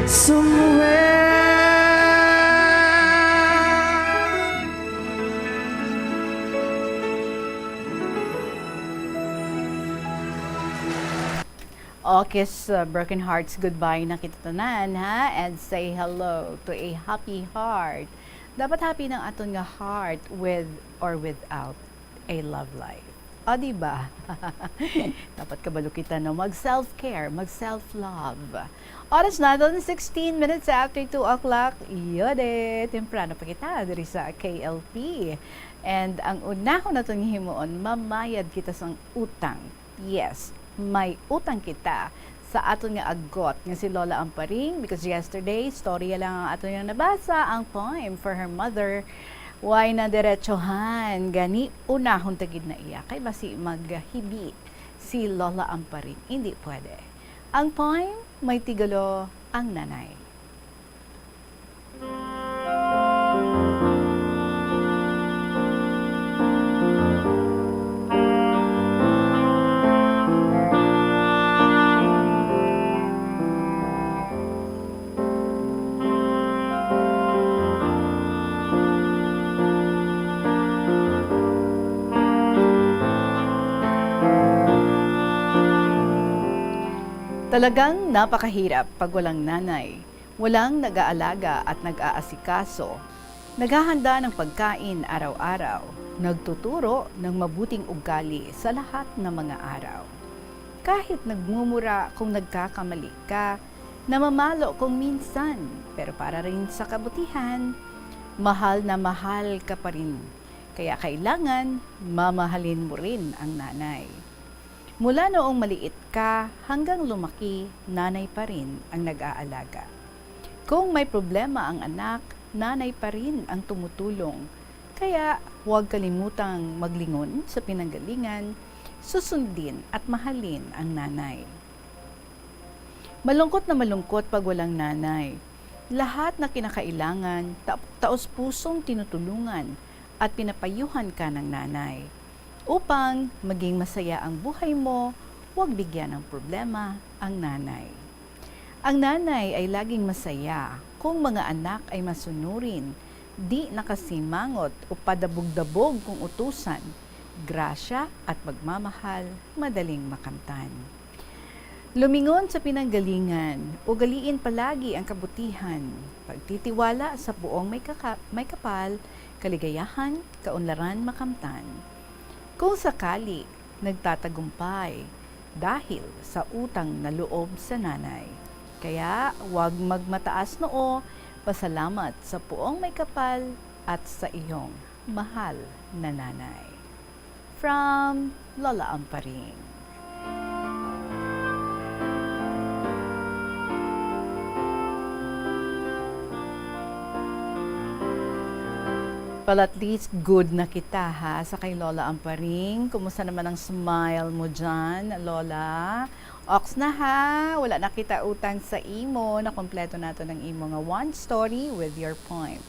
somewhere. Okay, so broken hearts, goodbye na kita tanan, ha? And say hello to a happy heart. Dapat happy ng aton nga heart, with or without a love life. O, di ba? Dapat kabalo kita, no? Mag self-care, mag self-love. Oras naton, sixteen minutes after two o'clock. Yode, temprano pa kita diri sa K L P. And ang unahon naton nga himuon, mamayad kita sang utang. Yes, may utang kita sa aton nga agot nga si Lola Amparing, because yesterday, storya lang ang aton nga nabasa, ang poem for her mother. Way na diretsohan, gani unahon ta gid na iya, kay basi maghibi si Lola Amparing. Hindi pwede. Ang poem, may titulo, Ang Nanay. Talagang napakahirap pag walang nanay. Walang nag-aalaga at nag-aasikaso. Naghahanda ng pagkain araw-araw. Nagtuturo ng mabuting ugali sa lahat ng mga araw. Kahit nagmumura kung nagkakamali ka, namamalo kung minsan, pero para rin sa kabutihan, mahal na mahal ka pa rin. Kaya kailangan mamahalin mo rin ang nanay. Mula noong maliit ka hanggang lumaki, nanay pa rin ang nag-aalaga. Kung may problema ang anak, nanay pa rin ang tumutulong. Kaya huwag kalimutang maglingon sa pinanggalingan, susundin at mahalin ang nanay. Malungkot na malungkot pag walang nanay. Lahat na kinakailangan, ta- taos-pusong tinutulungan at pinapayuhan ka ng nanay. Upang maging masaya ang buhay mo, huwag bigyan ng problema ang nanay. Ang nanay ay laging masaya kung mga anak ay masunurin, di nakasimangot o padabog-dabog kung utusan. Grasya at pagmamahal madaling makamtan. Lumingon sa pinanggalingan, ugaliin palagi ang kabutihan, pagtitiwala sa puong may kaka- may kapal, kaligayahan, kaunlaran makamtan. Kung sakali nagtatagumpay dahil sa utang na loob sa nanay, kaya huwag magmataas noo, pasalamat sa puong may kapal at sa iyong mahal na nanay. From Lola Amparing. Well, at least good na kita, ha, sa kay Lola Amparing. Kumusta naman ang smile mo dyan, Lola? Ox na, ha, wala na kita utang sa imo. Nakompleto nato ng imo nga one story with your poem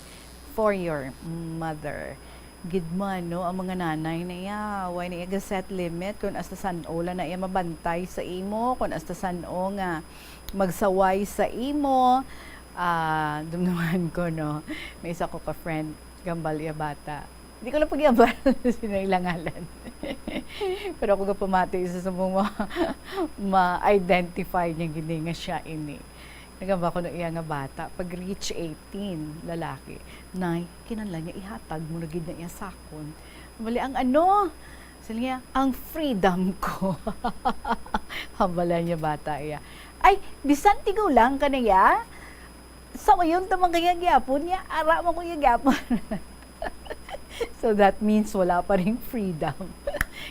for your mother. Gid man, no, ang mga nanay na iya, way na iya ga-set limit kung hasta san-o lang na iya mabantay sa imo, kung hasta san-o nga magsaway sa imo. Ah, dumduman ko, no, may isa ko ka friend, gambal iya bata. Di ko lang pagyabal sino ila ngalan. Pero ako gapamati sa subong ma-, ma-identify niya gini nga siya ini. Nagamba ko no iya nga bata, pag reach eighteen, lalaki, "Nay, kinahanglan niya ihatag mo na gid na iya sakon." Bali ang ano, sila niya, "Ang freedom ko." Hambala niya bata iya. "Ay, bisan tigaw lang ka na ya? Sa uyon ta man kaya gyapon niya, ara mo ko iya gyapon." So that means wala pa ring freedom.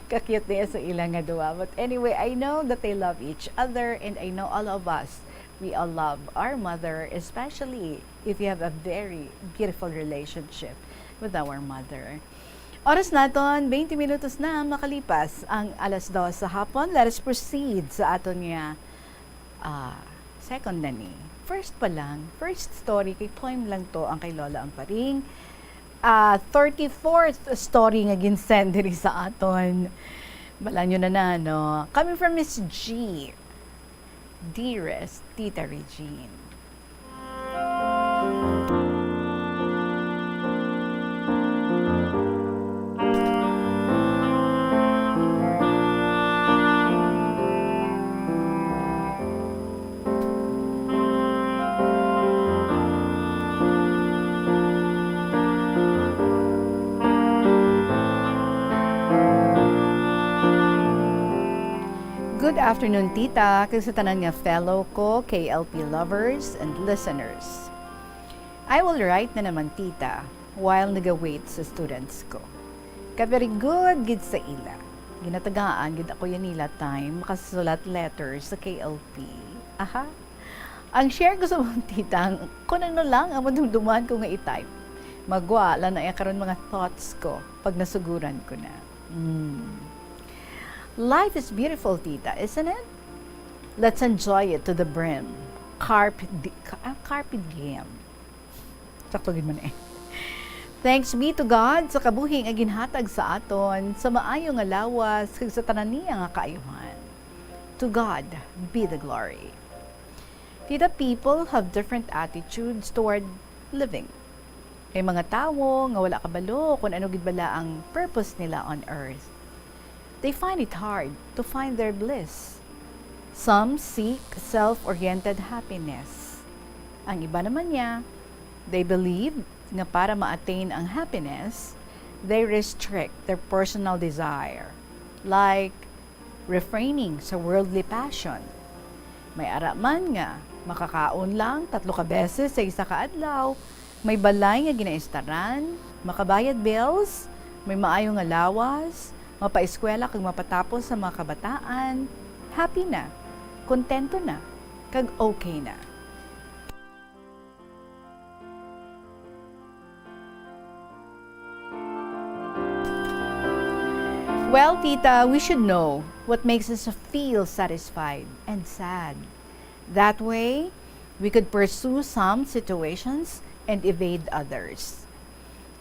Ka-cute niya sa ila nga duwa. But anyway, I know that they love each other, and I know all of us, we all love our mother, especially if you have a very beautiful relationship with our mother. Oras naton, twenty minutos na makalipas ang alas dos sa hapon. Let us proceed sa aton nga, ah, second na ni. First pa lang, first story, kay poem lang to ang kay Lola Amparing. Ah, thirty-fourth story nga ginsend diri sa aton. Bala nyo na na, no? Coming from Miss G. Dearest Tita Regine. Good afternoon, Tita, kag sa tanan nga fellow ko, K L P lovers and listeners. I will write na naman, Tita, while naga-wait sa students ko. Ka very good gid sa ila. Ginatagaan gid ako yan nila time makasulat letter sa K L P. Aha. Ang share ko sa mga tita, ang kung ano lang ang madumduman ko nga i-type. Magwa lang na iya karon mga thoughts ko pag nasuguran ko na. Mm. Life is beautiful, tita, isn't it? Let's enjoy it to the brim. Carpe di-, ca-, ah, carpe diem. Sakto gid man eh. Thanks be to God sa kabuhi nga ginhatag sa aton, sa maayo nga lawas, kag sa tanan niya nga kaayuhan. To God be the glory. Tita, people have different attitudes toward living. May mga tawo nga wala kabalo kung ano gid bala ang purpose nila on earth. They find it hard to find their bliss. Some seek self-oriented happiness. Ang iba naman niya, they believe nga para ma-attain ang happiness, they restrict their personal desire, like refraining sa worldly passion. May ara man nga makakaon lang tatlo ka beses sa isa ka adlaw, may balay nga ginaistaran, makabayad bills, may maayo nga lawas, mapaeskwela kag mapatapos sa mga kabataan, happy na, kontento na, kag okay na. Well, tita, we should know what makes us feel satisfied and sad. That way, we could pursue some situations and evade others.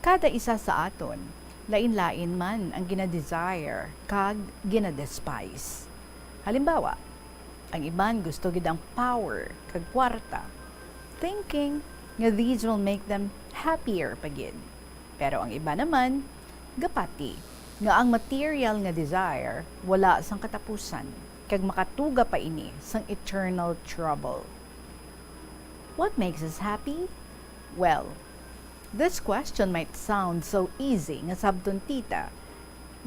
Kada isa sa aton, lain-lain man ang ginadesire kag ginadespise. Halimbawa, ang iban gusto gid ang power kag kwarta, thinking nga these will make them happier pa gid. Pero ang iba naman, gapati nga ang material nga desire wala sang katapusan, kag makatuga pa ini sang eternal trouble. What makes us happy? Well, this question might sound so easy nga sabton, tita,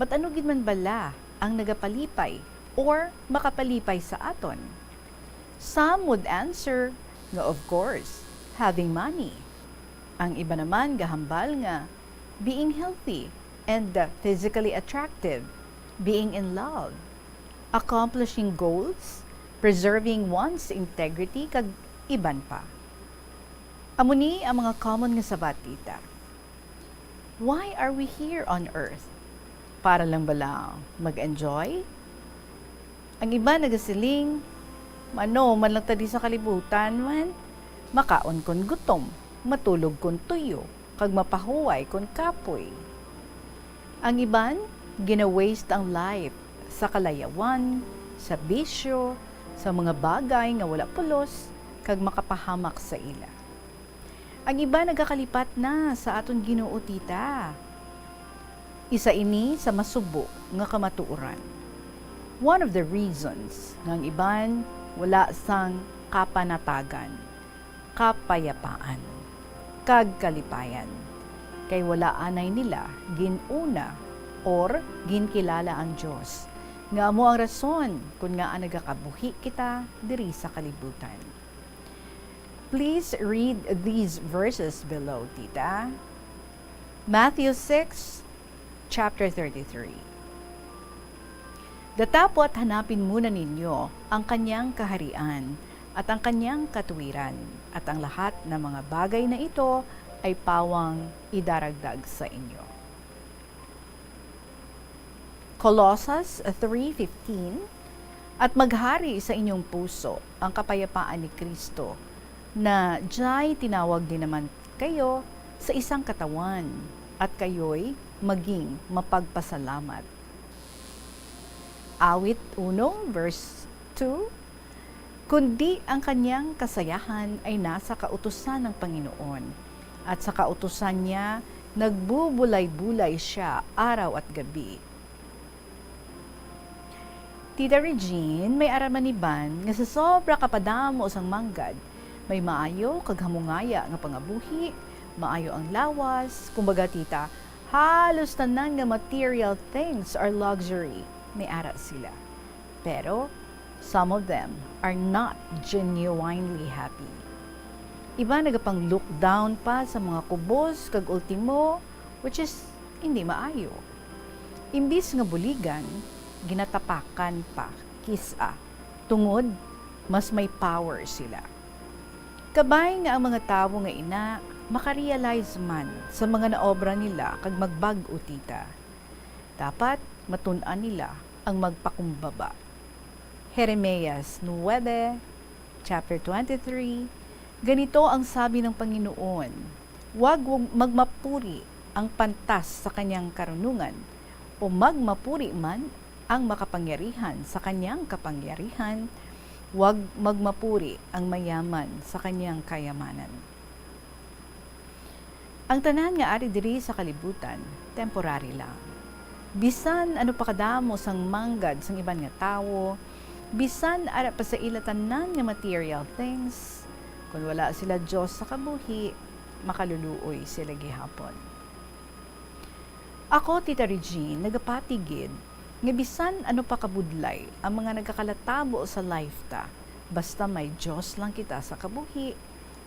but ano gid man bala ang nagapalipay or makapalipay sa aton? Some would answer nga, of course, having money. Ang iba naman gahambal nga being healthy and, uh, physically attractive, being in love, accomplishing goals, preserving one's integrity, kag iban pa. Amo ni ang mga common nga sabat, tita. Why are we here on earth? Para lang bala mag-enjoy? Ang iba nagasiling, "Mano man lang ta di sa kalibutan man, makaon kon gutom, matulog kon tuyo, kag mapahuway kon kapoy." Ang iban, gina-waste ang life sa kalayawan, sa bisyo, sa mga bagay nga wala pulos kag makapahamak sa ila. Ang iba nagakalipat na sa aton Ginoo, tita. Isa ini sa masubo nga kamatuoran. One of the reasons nga ang iban wala sang kapanatagan, kapayapaan, kag kalipayan, kay wala anay nila gin-una or ginkilala ang Dios, nga amo ang rason kon ngaa nagakabuhi kita diri sa kalibutan. Please read these verses below, tita. Matthew six, chapter thirty-three. Datapot hanapin muna ninyo ang kanyang kaharian at ang kanyang katuwiran, at ang lahat ng mga bagay na ito ay pawang idaragdag sa inyo. Colosas three fifteen, "At maghari sa inyong puso ang kapayapaan ni Cristo, na diay tinawag din naman kayo sa isang katawan, at kayo'y maging mapagpasalamat." Awit uno, verse two, "Kundi ang kanyang kasayahan ay nasa kautusan ng Panginoon, at sa kautusan niya nagbubulay-bulay siya araw at gabi." Tita Regine, may ara man iban nga sa sobra kapadamo sang manggad, may maayo kag hamungaya nga pangabuhi, maayo ang lawas, kumbaga, tita, halos tanan nga material things are luxury, may ara sila. Pero, some of them are not genuinely happy. Iba nagapang-look down pa sa mga kubos kag ultimo, which is hindi maayo. Imbis nga buligan, ginatapakan pa, kis-a, tungod mas may power sila. Kabay nga ang mga tawo nga ina makarealize man sa mga naobra nila kag magbag-o, tita. Dapat matun-an nila ang magpakumbaba. Jeremias nuebe, chapter twenty-three, ganito ang sabi ng Panginoon, "Huwag, huwag magmapuri ang pantas sa kanyang karunungan, o magmapuri man ang makapangyarihan sa kanyang kapangyarihan, huwag magmapuri ang mayaman sa kanyang kayamanan." Ang tanan nga ari diri sa kalibutan, temporary lang. Bisan ano pa kadamo sang manggad sang iban nga tawo, bisan ara pa sa ila tanan nga material things, kon wala sila Dios sa kabuhi, makaluluoy sila gihapon. Ako, Tita Regine, nagapati gid nga bisan ano pa kabudlay ang mga nagakalatabo sa life ta, basta may Dios lang kita sa kabuhi,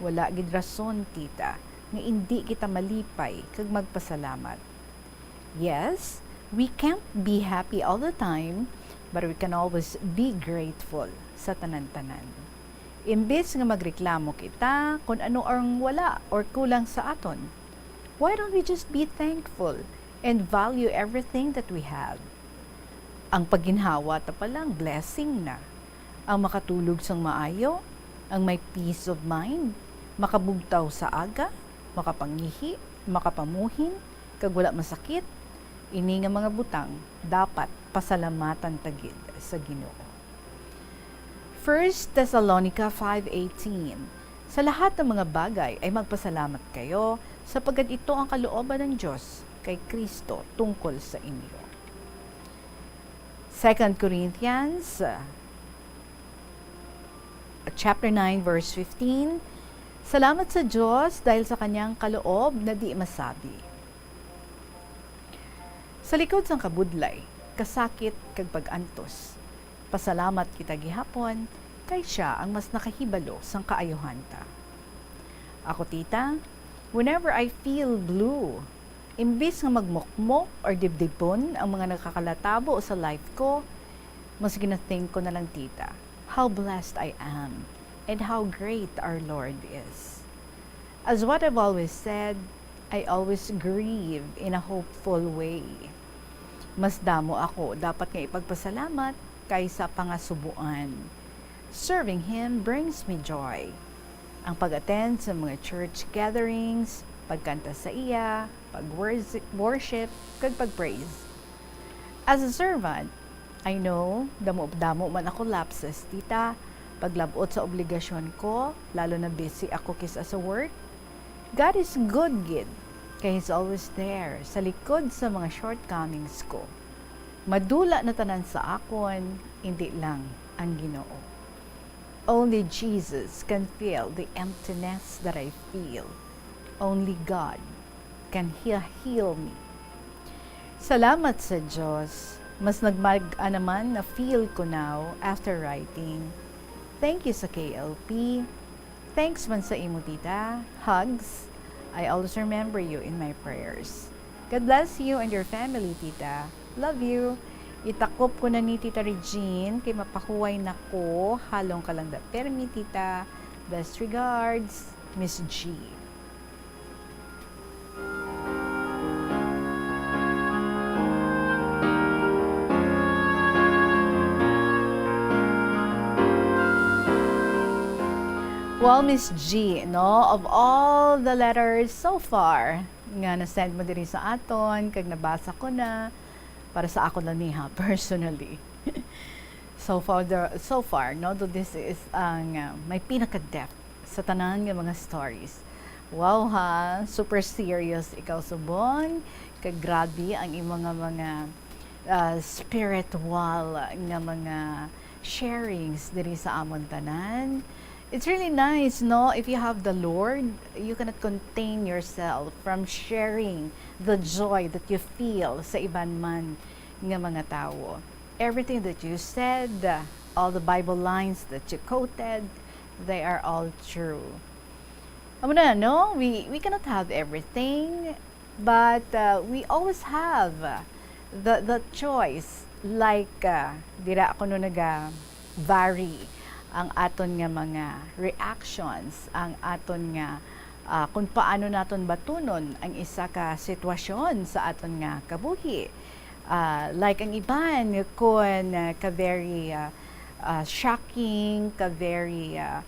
wala gid rason, tita, nga indi kita malipay kag magpasalamat. Yes, we can't be happy all the time, but we can always be grateful sa tanan-tanan. Imbes nga magreklamo kita kon ano ang wala or kulang sa aton, why don't we just be thankful and value everything that we have? Ang pagginhawa ta pa lang, blessing na. Ang makatulog sang maayo, ang may peace of mind, makabugtaw sa aga, makapangihi, makapamuhin, kag wala masakit, ini nga mga butang dapat pasalamatan ta gid sa Ginoo. First Thessalonica five eighteen, "Sa lahat ng mga bagay ay magpasalamat kayo, sapagkat ito ang kalooban ng Diyos kay Kristo tungkol sa inyo." Second Corinthians, uh, chapter nine, verse fifteen, "Salamat sa Diyos dahil sa kanyang kaloob na di masabi." Sa likod sang kabudlay, kasakit, kag pag-antos, pasalamat kita gihapon, kay siya ang mas nakahibalo sang kaayuhan ta. Ako, tita, whenever I feel blue, imbis nga magmukmok or dibdibon ang mga nakakalatabo sa life ko, mas gina-think ko na lang, tita, how blessed I am and how great our Lord is. As what I've always said, I always grieve in a hopeful way. Mas damo ako dapat nga ipagpasalamat kaysa pangasubuan. Serving Him brings me joy. Ang pag-attend sa mga church gatherings, pagkanta sa iya, pag-worship, kag pag-praise. As a servant, I know, damo-damo man ako lapses, tita, paglabot sa obligasyon ko, lalo na busy ako kis-a sa work. God is good gid, kay He's always there, sa likod sa mga shortcomings ko. Madula na tanan sa akon, indi lang ang Ginoo. Only Jesus can fill the emptiness that I feel. Only God can he-, heal me. Salamat sa Dios, mas nagmag-a naman na feel ko now after writing. Thank you sa K L P. Thanks man sa imo, tita. Hugs. I always remember you in my prayers. God bless you and your family, tita. Love you. Itakop ko na ni Tita Regine kay mapahuway na ko. Halong ka lang da permi, tita. Best regards, Miss G. Well, Miss G, no, of all the letters so far nga na-send mo diri sa aton, kag nabasa ko na, para sa ako lang niha, personally. So far, the, so far, no, do this is ang, uh, may pinaka-depth sa tanan nga mga stories. Wow, ha? Super serious ikaw subong. Kag grabe ang imo nga mga, uh, spiritual nga mga sharings diri sa amon tanan. It's really nice, no? If you have the Lord, you cannot contain yourself from sharing the joy that you feel sa iban man nga mga tawo. Everything that you said, uh, all the Bible lines that you quoted, they are all true. Amo na, no? We, we cannot have everything, but, uh, we always have, uh, the, the choice. Like, uh, dira kuno naga-vary ang aton nga mga reactions, ang aton nga, uh, kung paano naton batunon ang isa ka sitwasyon sa aton nga kabuhi. Uh, like ang iban, kung, uh, ka very, uh, uh, shocking, ka very, uh,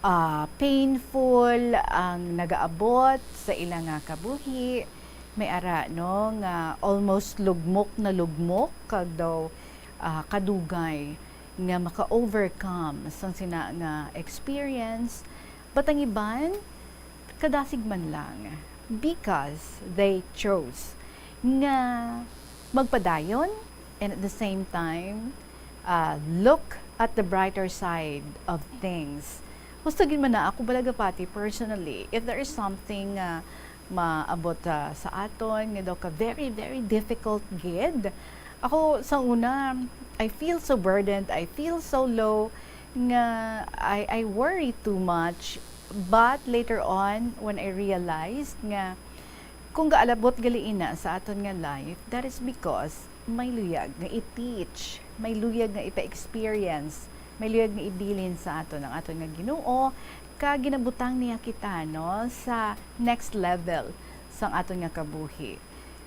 ah, painful ang nagaabot sa ila nga kabuhi. May ara, no, nga almost lugmok na lugmok kag daw, ah, kadugay nga maka-overcome sang sina nga experience. But ang iban, kadasig man lang, because they chose nga magpadayon and at the same time, uh, look at the brighter side of things. Gusto gid man na ako balagapati personally, if there is something, uh, maabot, uh, sa aton nga daw ka very, very difficult gid. Ako sa una, I feel so burdened, I feel so low nga I, I worry too much. But later on, when I realized nga kung gaalabot gali ina sa aton nga life, that is because may luyag nga i-teach, may luyag nga ipa-experience, may luyag nga ibilin sa aton ang aton nga Ginoo, kag ginabutang niya kita, no, sa next level sang aton nga kabuhi.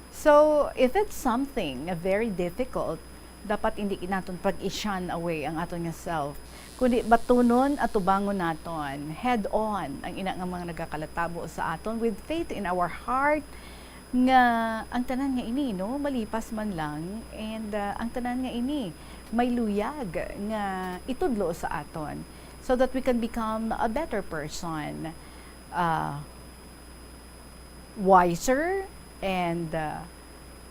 So, if it's something nga very difficult, dapat hindi naton pag-i-shun away ang aton nga self, kundi batunon at tubangon naton head on ang ina nga mga nagakalatabo sa aton with faith in our heart nga ang tanan nga ini, no, malipas man lang, and, uh, ang tanan nga ini may luyag nga itudlo sa aton so that we can become a better person, uh, wiser, and, uh,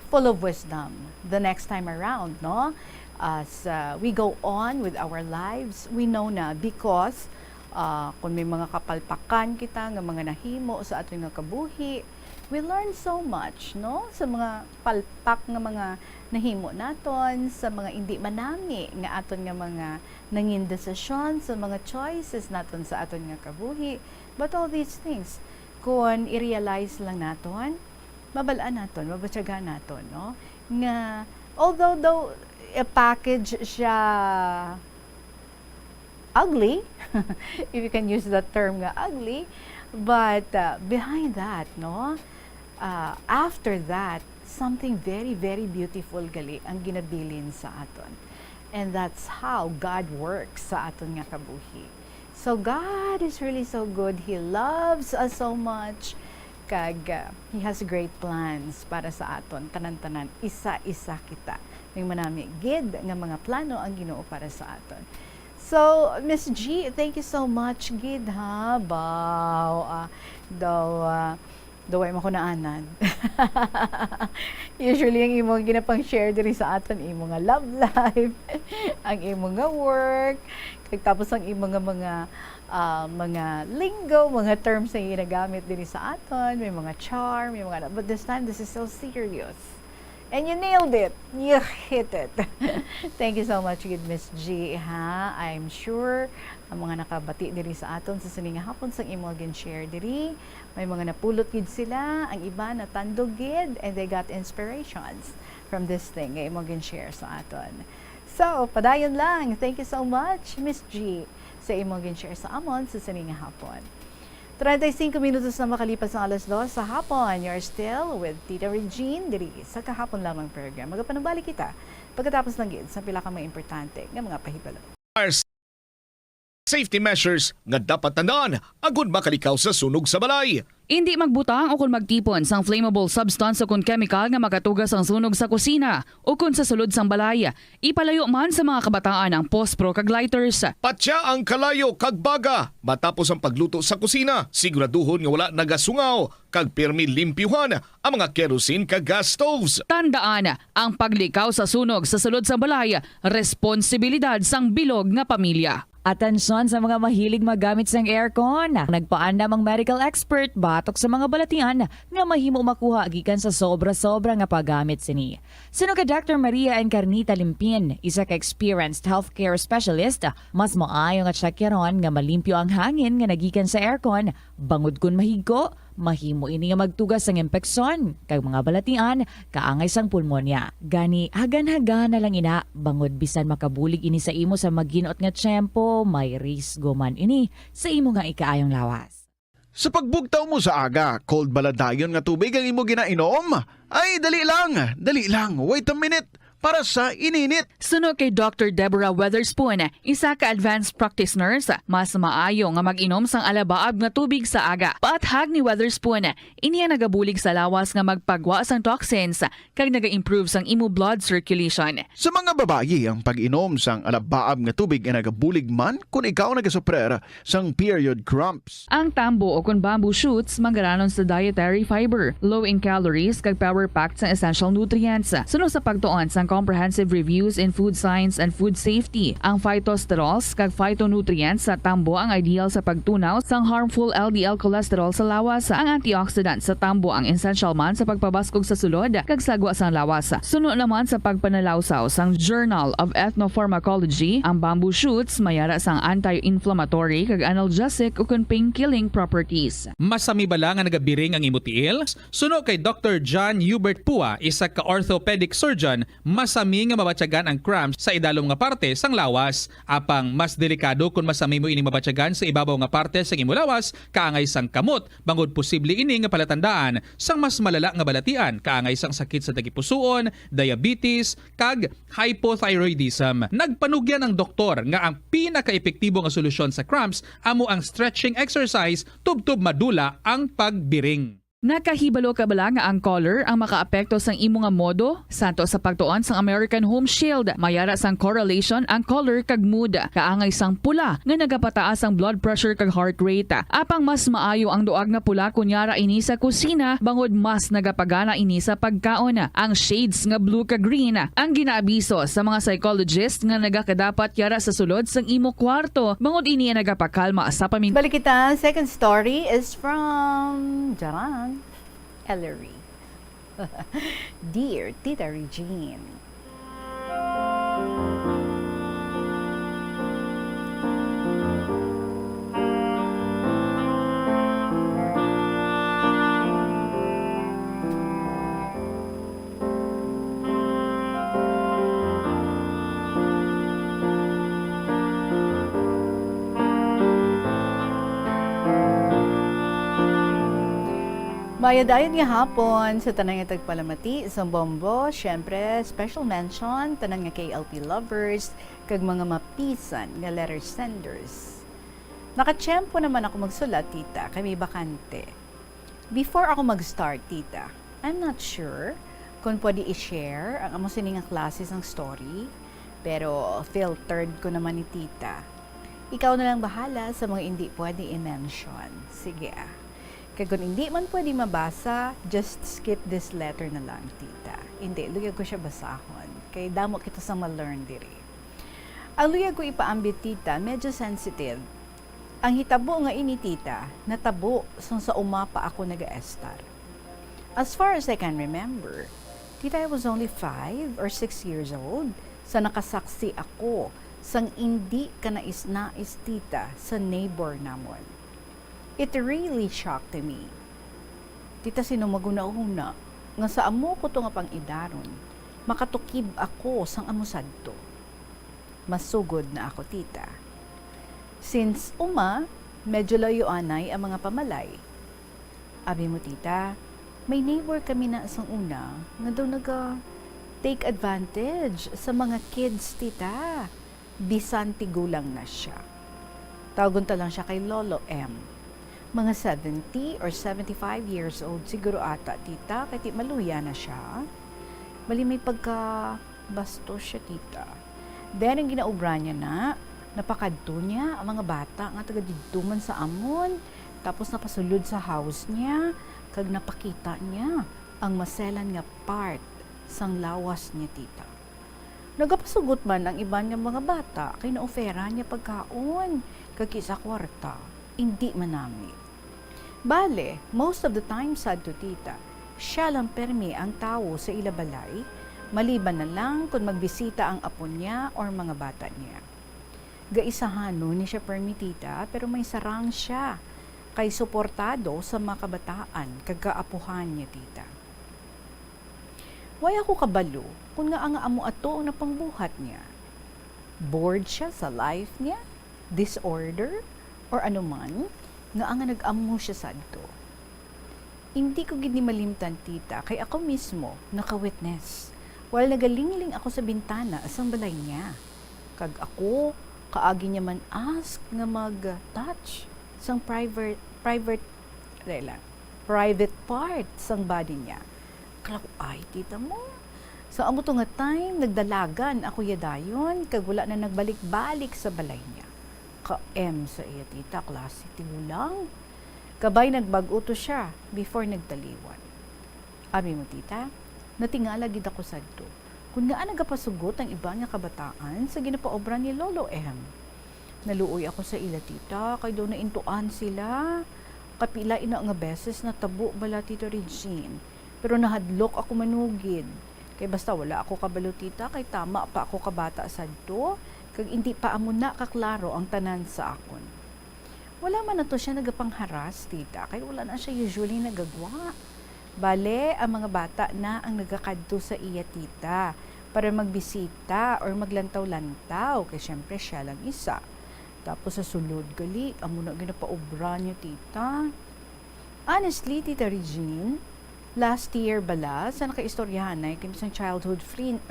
full of wisdom the next time around, no? As, uh, we go on with our lives, we know na because, uh, kung may mga kapalpakan kita nga mga nahimo sa aton nga kabuhi, we learn so much, no? Sa mga palpak nga mga nahimo naton, sa mga indi manami nga aton nga mga nangin desisyon, sa mga choices naton sa aton nga kabuhi. But all these things, kung i-realize lang naton, mabal-an naton, mabatyagan naton, no? Nga, although daw, eh, package siya ugly, if you can use that term nga ugly, But, uh, behind that, no, uh, after that, something very, very beautiful gali ang ginabilin sa aton. And that's how God works sa aton nga kabuhi. So God is really so good. He loves us so much. Kag, uh, He has great plans para sa aton, tanan-tanan, isa-isa kita. May manami gid nga mga plano ang Ginoo para sa aton. So, Miss G, thank you so much gid, ha. Baw, ah, daw, ah, daw ay makunaanan. Usually, ang imo nga ginapang-share diri sa aton, imo nga love life, ang imo nga work, kag tapos ang imo nga mga, ah, mga lingo, mga terms na ginagamit diri sa aton, may mga char, may mga, but this time, this is so serious. And you nailed it. You hit it. Thank you so much gid, Miss G, ha. I'm sure ang mga nakabati diri sa aton sa sini nga hapon sang imo gin-share diri, may mga napulot gid sila, ang iba natandog gid, and they got inspirations from this thing nga imo gin-share sa aton. So, padayon lang. Thank you so much, Miss G, sa imo gin-share sa amon sa sini nga hapon. Treinta y cinco minutos na makalipas ang alas dos sa hapon. You're still with Tita Regine diri sa Kahapon Lamang Program. Magapanumbalik kita pagkatapos lang gid sa pila ka mga importante nga mga pahibalo. Safety measures nga dapat tandaan agud makalikaw sa sunog sa balay. Indi magbutang o kon magtipon sang flammable substance o kon kemikal nga makatuga sang sunog sa kusina o kon sa sulod sang balay. Ipalayo man sa mga kabataan ang pospro kag lighters. Patya ang kalayo kag baga matapos ang pagluto sa kusina. Siguraduhon nga wala nagasungaw kag pirmi limpyuhan ang mga kerosene kag gas stoves. Tandaan, ang paglikaw sa sunog sa sulod sang balay, responsibilidad sang bilog nga pamilya. Atensyon sa mga mahilig maggamit sang aircon. Nagpaandam ang medical expert batok sa mga balatian nga mahimo makuha gikan sa sobra-sobra nga paggamit sini. Suno kay Doctor Maria Encarnita Limpin, isa ka experienced healthcare specialist, mas maayo nga tsakyaron nga malimpyo ang hangin nga nagikan sa aircon, bangod kon mahigko, mahimo ini nga magtuga sang impeksyon kag mga balatian kaangay sang pulmonya. Gani, hagan-hagana lang ina, bangod bisan makabulig ini sa imo sa maginot nga tiyempo, may risgo man ini sa imo nga ikaayong lawas. Sa pagbugtaw mo sa aga, cold bala dayon nga tubig ang imo ginainom? Ay, dali lang, dali lang, wait a minute, para sa ininit. Suno kay Doctor Deborah Weatherspoon, isa ka advanced practice nurse, mas maayo nga mag-inom sang alabaab nga tubig sa aga. Paathag ni Weatherspoon, ini ang nagabulig sa lawas nga magpagwa sang toxins kag naga-improve sang imo blood circulation. Sa mga babayi, ang pag-inom sang alabaab nga tubig ay nagabulig man kon ikaw nagasuprer sang period cramps. Ang tambo o kon bamboo shoots manggaranon sa dietary fiber, low in calories, kag power-packed sang essential nutrients. Suno sa pagtuon sang Comprehensive Reviews in Food Science and Food Safety, ang phytosterols kag phytonutrients sa tambo ang ideal sa pagtunaw sang harmful L D L cholesterol sa lawas. Ang antioxidant sa tambo ang essential man sa pagpabaskog sa sulod kag sagwa sang lawas. Suno naman sa pagpanalawsaw sang Journal of Ethnopharmacology, ang bamboo shoots may ara sang anti-inflammatory kag analgesic ukon pain-killing properties. Masami bala nga nagabiring ang imo tiil? Suno kay Doctor John Hubert Pua, isa ka orthopedic surgeon, masami nga mabatyagan ang cramps sa idalom nga parte sang lawas. Apang mas delikado kon masami mo ining mabatyagan sa ibabaw nga parte sang imo lawas, kaangay sang kamot, bangod posible ini nga palatandaan sang mas malala nga balatian, kaangay sang sakit sa tagipusoon, diabetes, kag hypothyroidism. Nagpanugyan ang doktor nga ang pinakaepektibo nga solusyon sa cramps amo ang stretching exercise tubtob madula ang pagbiring. Nakahibalo ka bala nga ang color ang makaapekto sang imo nga modo? Santo sa pagtuon sang American Home Shield, may ara sang correlation ang color kag mood. Kaangay sang pula nga nagapataas ang blood pressure kag heart rate. Apang mas maayo ang duag nga pula kon yara ini sa kusina, bangod mas nagapagana ini sa pagkaon. Ang shades nga blue kag green ang ginaabiso sa mga psychologist nga nagakadapat yara sa sulod sang imo kwarto, bangod ini ang nagapakalma sa pamin- Balik kita, second story is from Jaran Ellery. Dear Tita Regine. Maayong dayon nga hapon sa tanan nga tagpalamati sa Bombo. Siyempre, special mention tanan nga K L P lovers kag mga mapisan nga letter senders. Nakatiyempo naman ako magsulat, tita, kay may bakante. Before ako mag-start, tita, I'm not sure kon pwede i-share ang amo sini nga klase sang story, pero filtered ko naman ni tita. Ikaw na lang bahala sa mga indi pwede i-mention. Sige, ah. Kag kon indi man pwede mabasa, just skip this letter na lang, tita. Indi, luyag ko siya basahon. Kay damo kita sa ma-learn diri. Ang luyag ko ipaambit, tita, medyo sensitive. Ang hitabo nga ini, tita, natabo sang sa uma pa ako nagaestar. As far as I can remember, tita, I was only five or six years old sa nakasaksi ako sang indi kanais-nais, tita, sa neighbor namon. It really shocked me. Tita, sino maghunahuna nga sa amo ko to nga pang-idaron, makatukib ako sang amo sadto? Masugod na ako, tita. Since uma, medyo layo anay ang mga pamalay. Abi mo, tita, may neighbor kami na sang una nga daw naga-take advantage sa mga kids, tita. Bisan tigulang na sia. Tawgon ta lang sia kay Lolo M. Mga seventy or seventy-five years old siguro ata, tita, kay ti maluya na sia. Bali, may pagka bastos siya, tita. Then, ang ginaobra niya na, napakadto niya ang mga bata nga taga didto man sa amon, tapos napasulod sa house niya, kag napakita niya ang maselan nga part sang lawas niya, tita. Nagapasugot man ang iban nga mga bata kay na-offera niya pagkaon kag kis-a kwarta, indi man nami. Bale, most of the time, sadto, tita, sia lang permi ang tawo sa ila balay, maliban na lang kon magbisita ang apo niya or mga bata niya. Gaisahanon ni sia permi, tita, pero may sarang sia kay suportado sa mga kabataan kag kaapuhan niya, tita. Way ako kabalo kon ngaa nga amo ato ang napangbuhat niya. Bored sia sa life niya, disorder, or ano man, ngaa nga nag-amo sia sadto. Indi ko gid ni malimtan, tita, kay ako mismo naka-witness while nagalingling ako sa bintana sang balay niya. Kag ako, kaagi niya man ask nga mag-touch sang private, private, dali lang, private part sang body niya. Kalaw-ay, tita mo. Sa amo to nga time, nagdalagan ako ya dayon, kag wala na nagbalik-balik sa balay niya. Ka-M sa iya, tita, klase tigulang. Kabay nagbag-o to sia before nagtaliwan. Abi mo, tita, natingala gid ako sadto kon ngaa nagapasugot ang iban nga kabataan sa ginapaobra ni Lolo M. Naluoy ako sa ila, tita, kay daw naintuan sila. Kapila ina nga beses natabo bala, Tita Regine, pero nahadlok ako manugid. Kay basta wala ako kabalo, tita, kay tama pa ako kabata sadto, kag indi pa amo na kaklaro ang tanan sa akon. Wala man ato sia nagapangharas, tita, kay wala na sia usually nagagwa. Bale, ang mga bata na ang nagakadto sa iya, tita, para magbisita or maglantaw-lantaw, kay siyempre sia lang isa. Tapos sa sulod gali, amo na ginapaobra niya, tita. Honestly, Tita Regine, last year bala, sa nakaistoryahanay kami sang childhood friend,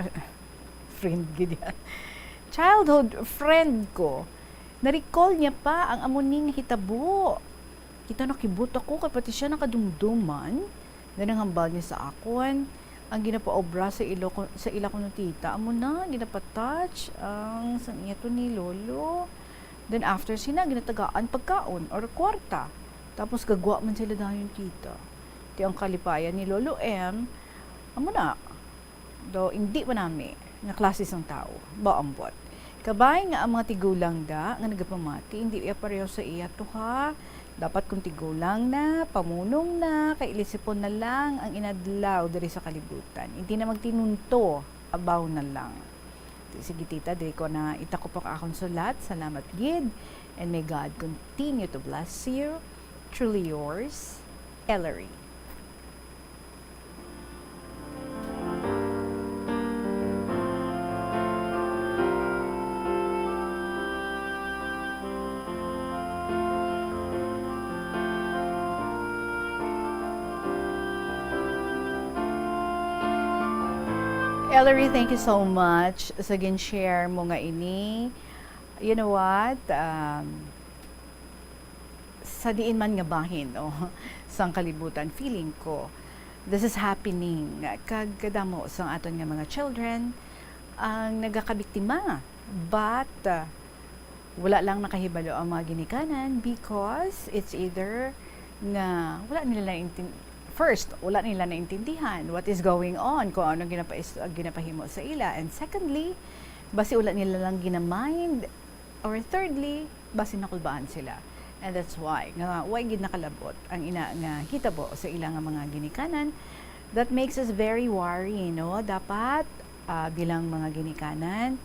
friend gid yan. Childhood friend ko, na-recall niya pa ang amo ni nga hitabo. Kita, nakibot ako kay pati sia nakadumduman. Then ang hambal niya sa akon, ang ginapaobra sa ilo ko, sa ila kuno, tita, amo na, ginapatouch ang sang iya to ni lolo. Then after sina, ginatagaan pagkaon or kwarta. Tapos gagwa man sila dayon, tita. Ti ang kalipayan ni Lolo M, amo na, daw indi man nami nga klase sang tawo. Ba, ambot. Kabay nga ang mga tigulang da nga nagapamati, indi iya pareho sa iya to, ha. Dapat kung tigulang na, pamunong na, kay ilisipon na lang ang inadlaw diri sa kalibutan. Indi na magtinunto, abaw na lang. Sige, tita, diri ko na itakop ang akon sulat. Salamat gid. And may God continue to bless you. Truly yours, Ellery. Ellery, thank you so much sa gin-share mo nga ini. You know what? Um, sa diin man nga bahin, oh, sang kalibutan, feeling ko, this is happening. Kag kadamo sang aton nga mga children ang nagakabiktima. But, uh, wala lang nakahibalo ang mga ginikanan because it's either nga wala nila naintin-, first, wala nila naintindihan what is going on, kung ano ginapais-, ginapahimo sa ila. And secondly, basi wala nila lang ginamind. Or thirdly, basi nakulbaan sila. And that's why nga way gid nakalabot ang ina nga hitabo sa ila nga mga ginikanan. That makes us very worry, no? Dapat, ah, bilang mga ginikanan,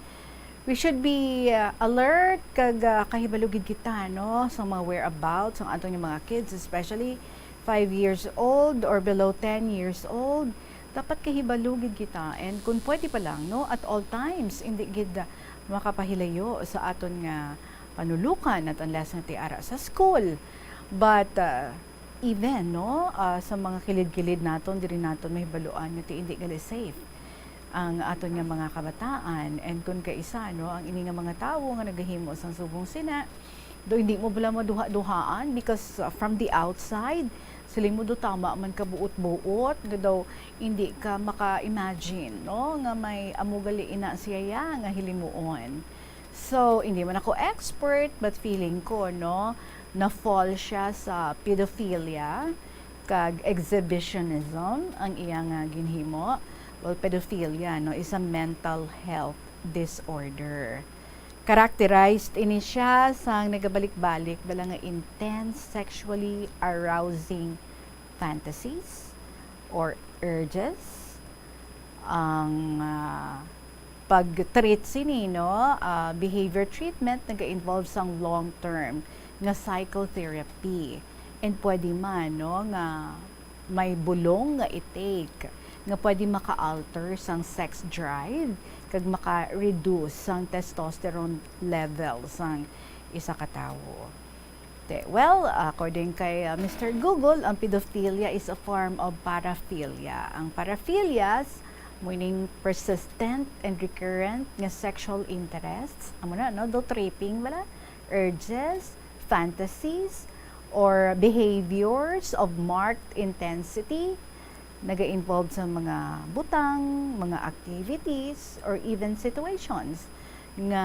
we should be, ah, alert kag, ah, kahibalo gid kita, no, sa mga whereabouts sang aton nga mga kids, especially five years old or below ten years old. Dapat kahibalo gid kita, and kung pwede pa lang, no, at all times, hindi gid, ah, makapahilayo sa aton nga panulukan, not unless nga ti ara sa school. But, ah, even, no, ah, sa mga kilid-kilid naton, diri naton mahibaluan nga ti hindi gali safe ang aton nga mga kabataan. And kun kaisa, no, ang ini nga mga tawo nga nagahimo sang subong sina, do hindi mo bala maduha-duhaan because, uh, from the outside, siling mo do tama man ka buot-buot, nga daw hindi ka maka-imagine, no, nga may amo gali ina siya ya nga hilimuon. So, hindi man ako expert, but feeling ko, no, na-fall siya sa pedophilia kag exhibitionism ang iya nga ginhimo. Well, pedophilia, no, is a mental health disorder. Characterized ini siya sang nagabalik-balik bala nga intense sexually arousing fantasies or urges. Ang, ah, pag-treat sini, no, ah, behavior treatment naga-involve sang long-term nga psychotherapy. And pwede man, no, nga may bulong nga i-take nga pwede maka-alter sang sex drive kag maka-reduce sang testosterone level sang isa ka tawo. Te-, well, according kay, uh, Mister Google, ang pedophilia is a form of paraphilia. Ang paraphilias, meaning persistent and recurrent nga sexual interests, amo na, no? Do tripping bala, urges, fantasies, or behaviors of marked intensity, naga-involve sa mga butang, mga activities, or even situations nga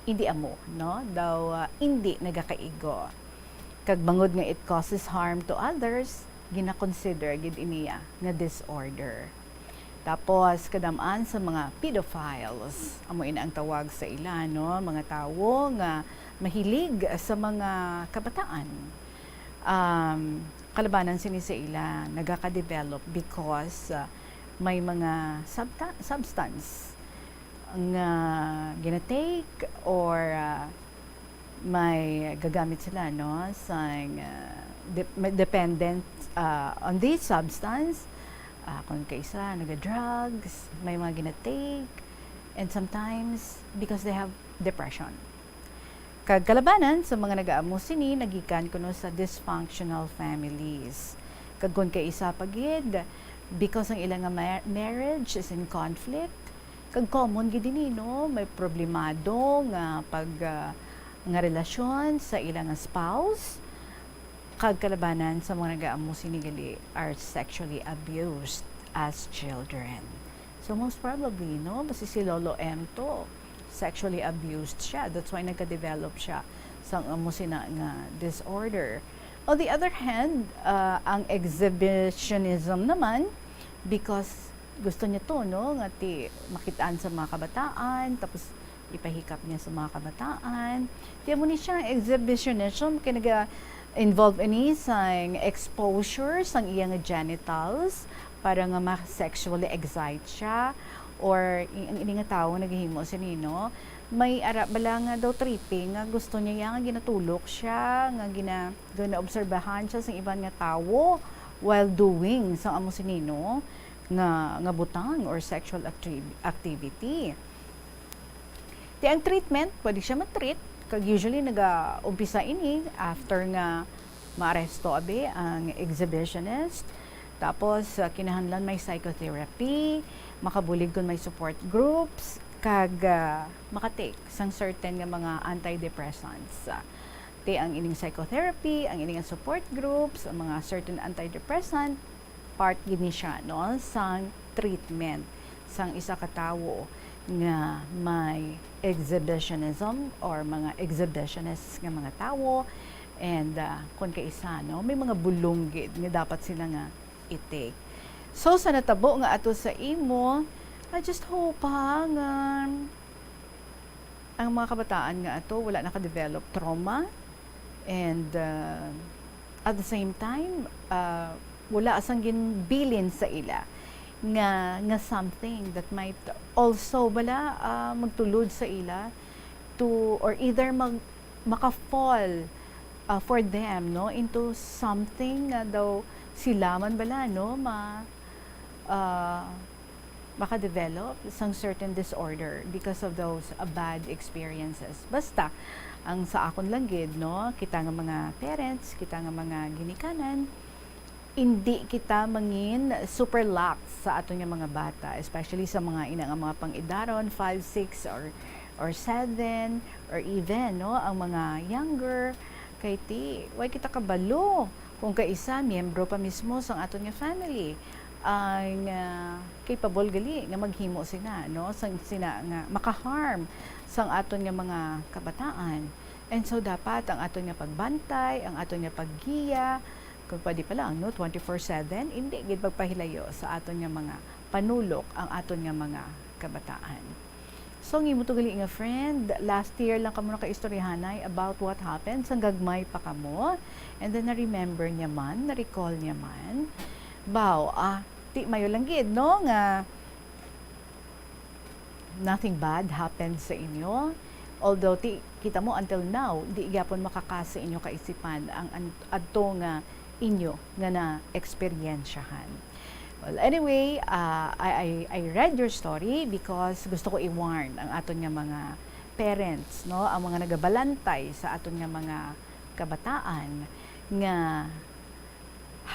hindi amo, no? Daw, ah, hindi nagakaigo. Kag bangod nga it causes harm to others, gina-consider gid iniya nga disorder. Tapos, kadam-an sa mga pedophiles, amo ina ang tawag sa ila, no? Mga tawo nga mahilig sa mga kabataan. Um, kalabanan sini sa ila nagaka-develop because, uh, may mga subta-, substance nga gina-take or, uh, may gagamit sila, no, sang, uh, de-, may dependent, uh, on this substance. Uh, kung kaisa, naga-drugs, may mga gina-take, and sometimes because they have depression. Kag kalabanan sa mga nagaamo sini nagikan kuno sa dysfunctional families. Kag kon kaisa pa gid, because ang ila nga mar-, marriage is in conflict, kag common gid ini, no, may problemado nga pag, ah, nga relasyon sa ila nga spouse, kag kalabanan sa mga nagaamo sini gali are sexually abused as children. So, most probably, no, basi si Lolo M to, sexually abused siya. That's why nagka-develop siya sang amo sina nga disorder. On the other hand, uh, ang exhibitionism naman, because gusto niya to, no, nga ti makit-an sa mga kabataan, tapos ipahikap niya sa mga kabataan. Ti amo ni siya, exhibitionism, kay naga-involve ini sa exposure sang iya nga genitals para nga ma-sexually excite siya, or i-, ang ini nga tawo nagahimo sini, no? May ara bala nga daw tripping nga gusto niya ya nga ginatulok siya, nga gina-, ginaobserbahan siya sang iban nga tawo while doing sang amo sini, no, nga, nga butang or sexual acti-, activity. Ti ang treatment, pwede siya ma-treat, kag usually nagaumpisa ini after nga maaresto abi ang exhibitionist. Tapos, ah, kinahanglan may psychotherapy, makabulig kon may support groups, kag, ah, makatake sang certain nga mga antidepressants. Ah, ti ang ining psychotherapy, ang ining support groups, ang mga certain antidepressant, part gid ni siya, no, sang treatment sang isa ka tawo nga may exhibitionism or mga exhibitionists nga mga tawo. And, ah, kon kaisa, no, may mga bulong gid nga dapat sila nga i-take. So, sa natabo nga ato sa imo, I just hope, ha, nga ang mga kabataan nga ato wala naka-develop trauma, and, uh, at the same time, uh, wala sang ginbilin sa ila nga, nga something that might also bala, uh, magtulod sa ila to, or either mag-, maka-fall, uh, for them, no, into something nga daw sila man bala, no, ma-, uh, maka-develop sang certain disorder because of those, uh, bad experiences. Basta, ang sa akon lang gid, no, kita nga mga parents, kita nga mga ginikanan, indi kita mangin super lax sa aton nga mga bata, especially sa mga ina nga mga pang-idaron, five, six, or, or seven, or even, no, ang mga younger, kay ti, way kita kabalo kung kaisa miyembro pa mismo sang aton nga family ang, ah, capable gali nga maghimo sina, no, sang sina nga maka-harm sang aton nga mga kabataan. And so, dapat ang aton nga pagbantay, ang aton nga paggiya, kung pwede pa lang, no, twenty-four seven, indi gid magpahilayo sa aton nga mga panulok ang aton nga mga kabataan. So, ang imo to gali nga friend, last year lang kamo nakaistoryahanay about what happened sang gagmay pa kamo. And then, na-remember niya man, na-recall niya man. Baw, ah, ti mayo lang gid, no, nga nothing bad happened sa inyo. Although, ti, kita mo, until now, di gyapon makaka sa inyo kaisipan ang an-, adto nga inyo nga na-eksperyensyahan. Well, anyway, ah, I, I, I read your story because gusto ko i-warn ang aton nga mga parents, no, ang mga nagabalantay sa aton nga mga kabataan, nga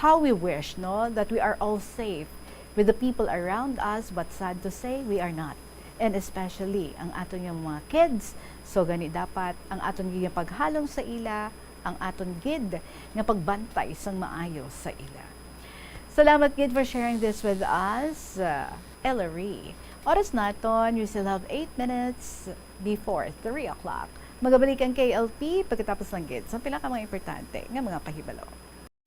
how we wish, no, that we are all safe with the people around us, but sad to say, we are not. And especially ang aton nga mga kids. So, gani dapat ang aton nga paghalong sa ila, ang aton gid nga pagbantay sang maayo sa ila. Salamat gid for sharing this with us, uh, Ellery. Oras naton, we still have eight minutes before three o'clock. Magabalik ang K L P pagkatapos lang gid sa pila ka mga importante nga mga pahibalo.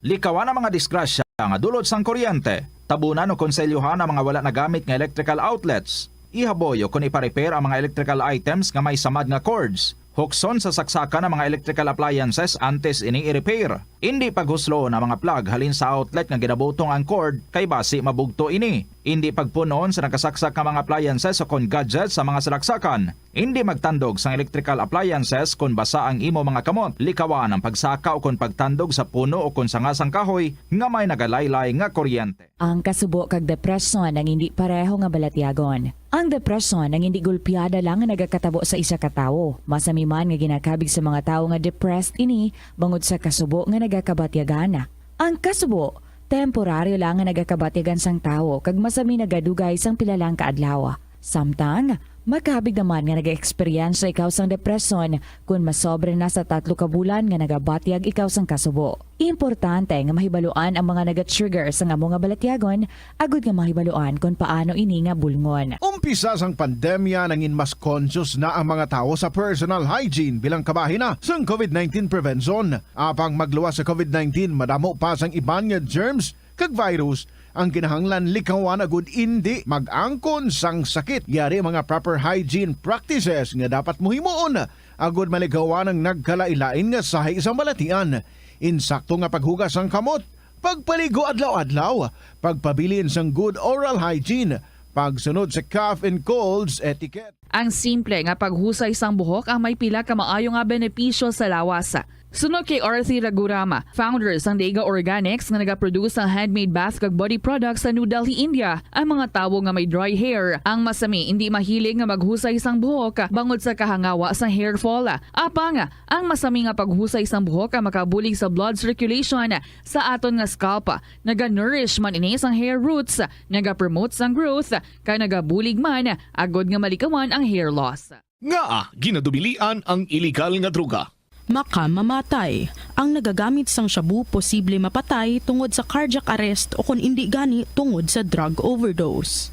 Likawan ang mga disgrasya nga dulot sang kuryente. Tabunan o konselyuhan ang mga wala nagamit nga electrical outlets. Ihaboy o kon ipa-repair ang mga electrical items nga may samad nga cords. Hukson sa saksakan ang mga electrical appliances antes ini i-repair. Indi paghusloon ang mga plug halin sa outlet nga ginabutong ang cord, kay basi mabugto ini. Indi pagpun-on sa nakasaksak nga mga appliances o kon gadgets sa mga salaksakan. Indi magtandog sang electrical appliances kon basa ang imo mga kamot. Likawan ang pagsaka o kon pagtandog sa puno o kon sanga sang kahoy nga may nagalaylay nga kuryente. Ang kasubo kag depresyon ang indi pareho nga balatyagon. Ang depresyon ang indi gulpiada lang nga nagakatabo sa isa ka tawo. Masami man nga ginakabig sa mga tawo nga depressed ini bangod sa kasubo nga nagakabatyagan. Ang kasubo, temporaryo lang nga nagakabatyagan sang tawo kag masami nagadugay sang pila lang ka adlaw. Samtang, makabig naman nga nag-eksperyensya ikaw sang depresyon kon masobra na sa tatlo ka bulan nga nagabatyag ikaw sang kasubo. Importante nga mahibaluan ang mga naga-trigger sang amo nga balatyagon agud nga mahibaluan kon paano ini nga bulngon. Umpisa sang pandemya, nangin mas conscious na ang mga tawo sa personal hygiene bilang kabahin na sang COVID nineteen prevention. Apang magluwas sa COVID nineteen, madamo pa sang iban nga germs kag virus ang kinahanglan likawan agud indi mag-angkon sang sakit. Yari mga proper hygiene practices nga dapat mo himuon agud malikawan ang nagkalain-lain nga sahi sang balatian. Insakto nga paghugas sang kamot, pagpaligo adlaw-adlaw, pagpabilin sang good oral hygiene, pagsunod sa cough and colds etiquette. Ang simple nga paghusay sang buhok ang may pila ka maayo nga benepisyo sa lawas. Suno kay Arthi Ragurama, founder sang Daiga Organics nga nagaproduce sang handmade bath kag body products sa New Delhi, India, ang mga tawo nga may dry hair, ang masami, indi mahilig nga maghusay sang buhok bangod sa kahangawa sang hair fall. Apang, ang masami nga paghusay sang buhok ang makabulig sa blood circulation sa aton nga scalp. Naga-nourish man ini sang hair roots, naga-promote sang growth, kag nagabulig man agod nga malikawan ang hair loss. Ngaa ginadubilian ang iligal nga droga? Makamamatay. Ang nagagamit sang shabu posible mapatay tungod sa cardiac arrest o kon indi gani tungod sa drug overdose.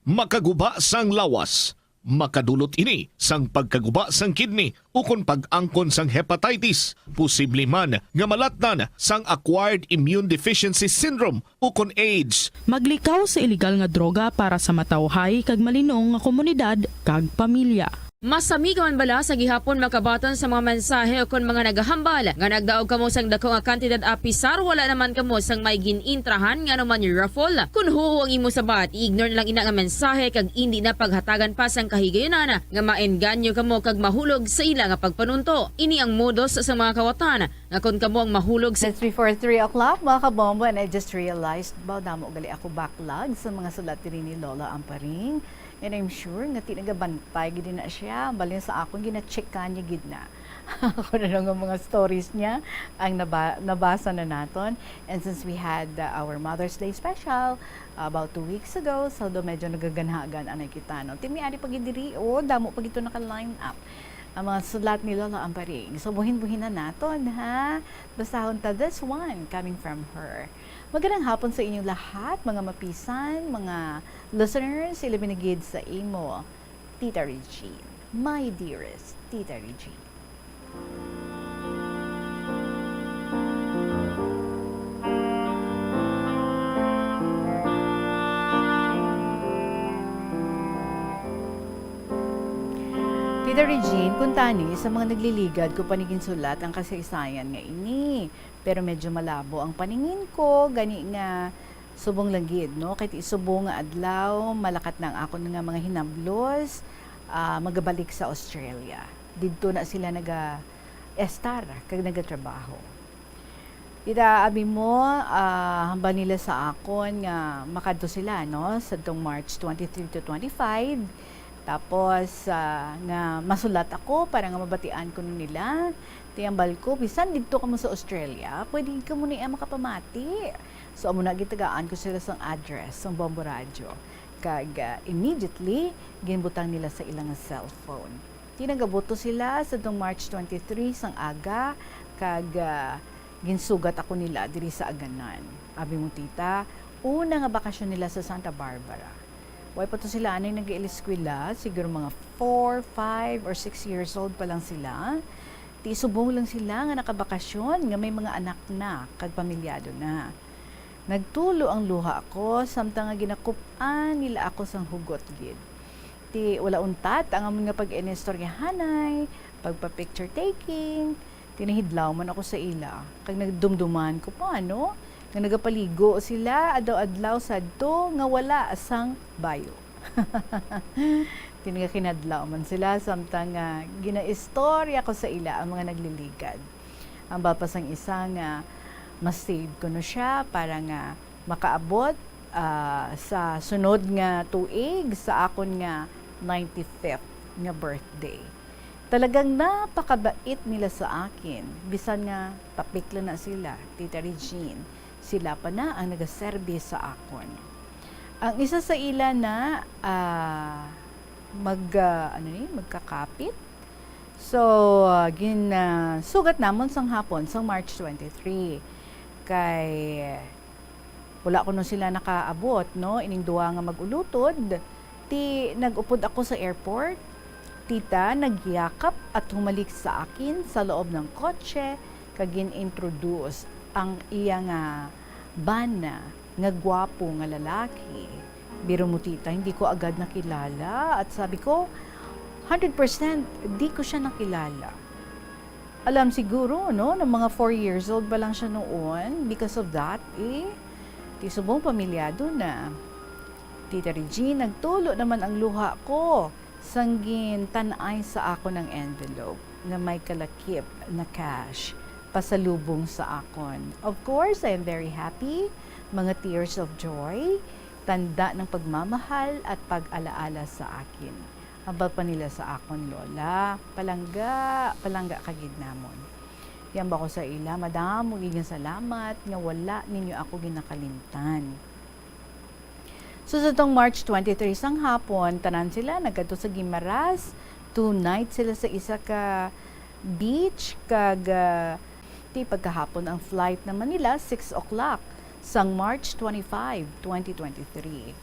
Makaguba sang lawas, makadulot ini sang pagkaguba sang kidney ukon pag-angkon sang hepatitis, posible man nga malatnan sang acquired immune deficiency syndrome ukon AIDS. Maglikaw sa iligal nga droga para sa matawhay kag malinong nga komunidad kag pamilya. Masami ka man bala sa gihapon makabaton sa mga mensahe ukon mga nagahambal nga nagdaog kamo sang dako nga kantidad apisar wala naman kamo sang may gin-intrahan nga anuman raffle? Kon huo ang imo sabat, i-ignore na lang ina nga mensahe kag indi na paghatagan pa sang kahigayunan nga maengganyo kamo kag mahulog sa ila nga pagpanunto. Ini ang modus sa mga kawatan nga kon kamo ang mahulog sa It's before three o'clock, mga kabombo, and I just realized, baw damo gali ako backlog sa mga sulat diri ni Lola Amparing. And I'm sure nga ti nagabantay gid na siya. Balin sa akon, gina-checkan niya gid na. Ako na lang ang mga stories niya ang naba- nabasa na naton. And since we had uh, our Mother's Day special about two weeks ago, so do medyo nagaganhagan anay kita, no? Ti may ari pa gid diri, oh, damo pa gid to naka-line up. Ang mga sulat ni Lola Amparing. So, buhin-buhinan naton, ha? Basahon ta this one coming from her. Magandang hapon sa inyong lahat, mga mapisan, mga listeners, ilabi na gid sa imo, Tita Regine. My dearest Tita Regine. Tita Regine, kuntani sa mga nagliligad ko pa ni ginsulat ang kasaysayan nga ini. Pero medyo malabo ang paningin ko, gani nga subong lang gid, no? Kay ti subong nga adlaw, malakat na ang akon nga mga hinablos, ah, magabalik sa Australia. Didto na sila naga-estar kag nagatrabaho. Tita, abi mo, ah, hambal nila sa akon nga makadto sila, no, sadtong March twenty-three to twenty-five. Tapos, ah, nga masulat ako para nga mabatian ko nila. Ti hambal ko, bisan didto kamo sa Australia, pwede kamo niya makapamati. So, amo na gitagaan ko sila sang address sang Bombo Radio. Kag, ah, immediately, ginbutang nila sa ilang cellphone. Ti nagabuto sila sadtong March twenty-three sang aga, kag, ah, ginsugat ako nila diri sa Aganan. Abi mo, tita, una nga bakasyon nila sa Santa Barbara. Way pa to sila anay nag-eskwela, siguro mga four, five, or six years old pa lang sila. Ti subong lang sila nga nakabakasyon, nga may mga anak na, kag pamilyado na. Nagtulo ang luha ko, samtang nga ginakup-an nila ako sang hugot gid. Ti wala untat ang amon nga pag-inistoryahanay, pagpa-picture taking. Ti nahidlaw man ako sa ila, kag nagdumduman ko pa, no, nga nagapaligo sila adlaw-adlaw sadto nga wala sang bayo. Ti nagakinadlaw man sila, samtang nga ginaistorya ko sa ila ang mga nagliligad. Ang bapa sang isa nga ma-save kuno siya para nga makaabot, ah, sa sunod nga tuig sa akon nga ninety-fifth nga birthday. Talagang napakabait nila sa akin, bisan nga tapik lang na sila, Tita Regine. Sila pa na ang nagaserbi sa akon. Ang isa sa ila na, ah, mag, ah, ano ni, magkakapit. So, ah, gin, ah, sugat namon sang hapon, sang March twenty-three. Kay wala kuno sila nakaabot, no, ining duha nga mag-ulutod. Ti nag-upod ako sa airport. Tita nagyakap at humalik sa akin sa loob ng kotse kag gin-introduce ang iya nga bana nga gwapo nga lalaki. Biro mo, tita, hindi ko agad nakilala at sabi ko, hundred percent di ko siya nakilala. Alam siguro, no, na mga four years old pa lang siya noon. Because of that, eh, ti subong pamilyado na. Tita Regine, nagtulo naman ang luha ko sang gintan-ay sa akon ang envelope nga may kalakip na cash pasalubong sa akon. Of course, I am very happy, mga tears of joy, tanda ng pagmamahal at pag-alaala sa akin. Hambal pa nila sa akon, "Lola, palangga, palangga ka gid namon." Yamba ko sa ila, "Madamo gid nga salamat nga wala ninyo ako ginakalimtan." So, sa tong March twenty-three sang hapon, tanan sila nagkadto sa Guimaras. Two nights sila sa isa ka beach, kag, ah, ti pagkahapon ang flight naman nila, six o'clock sang March twenty-five, twenty twenty-three.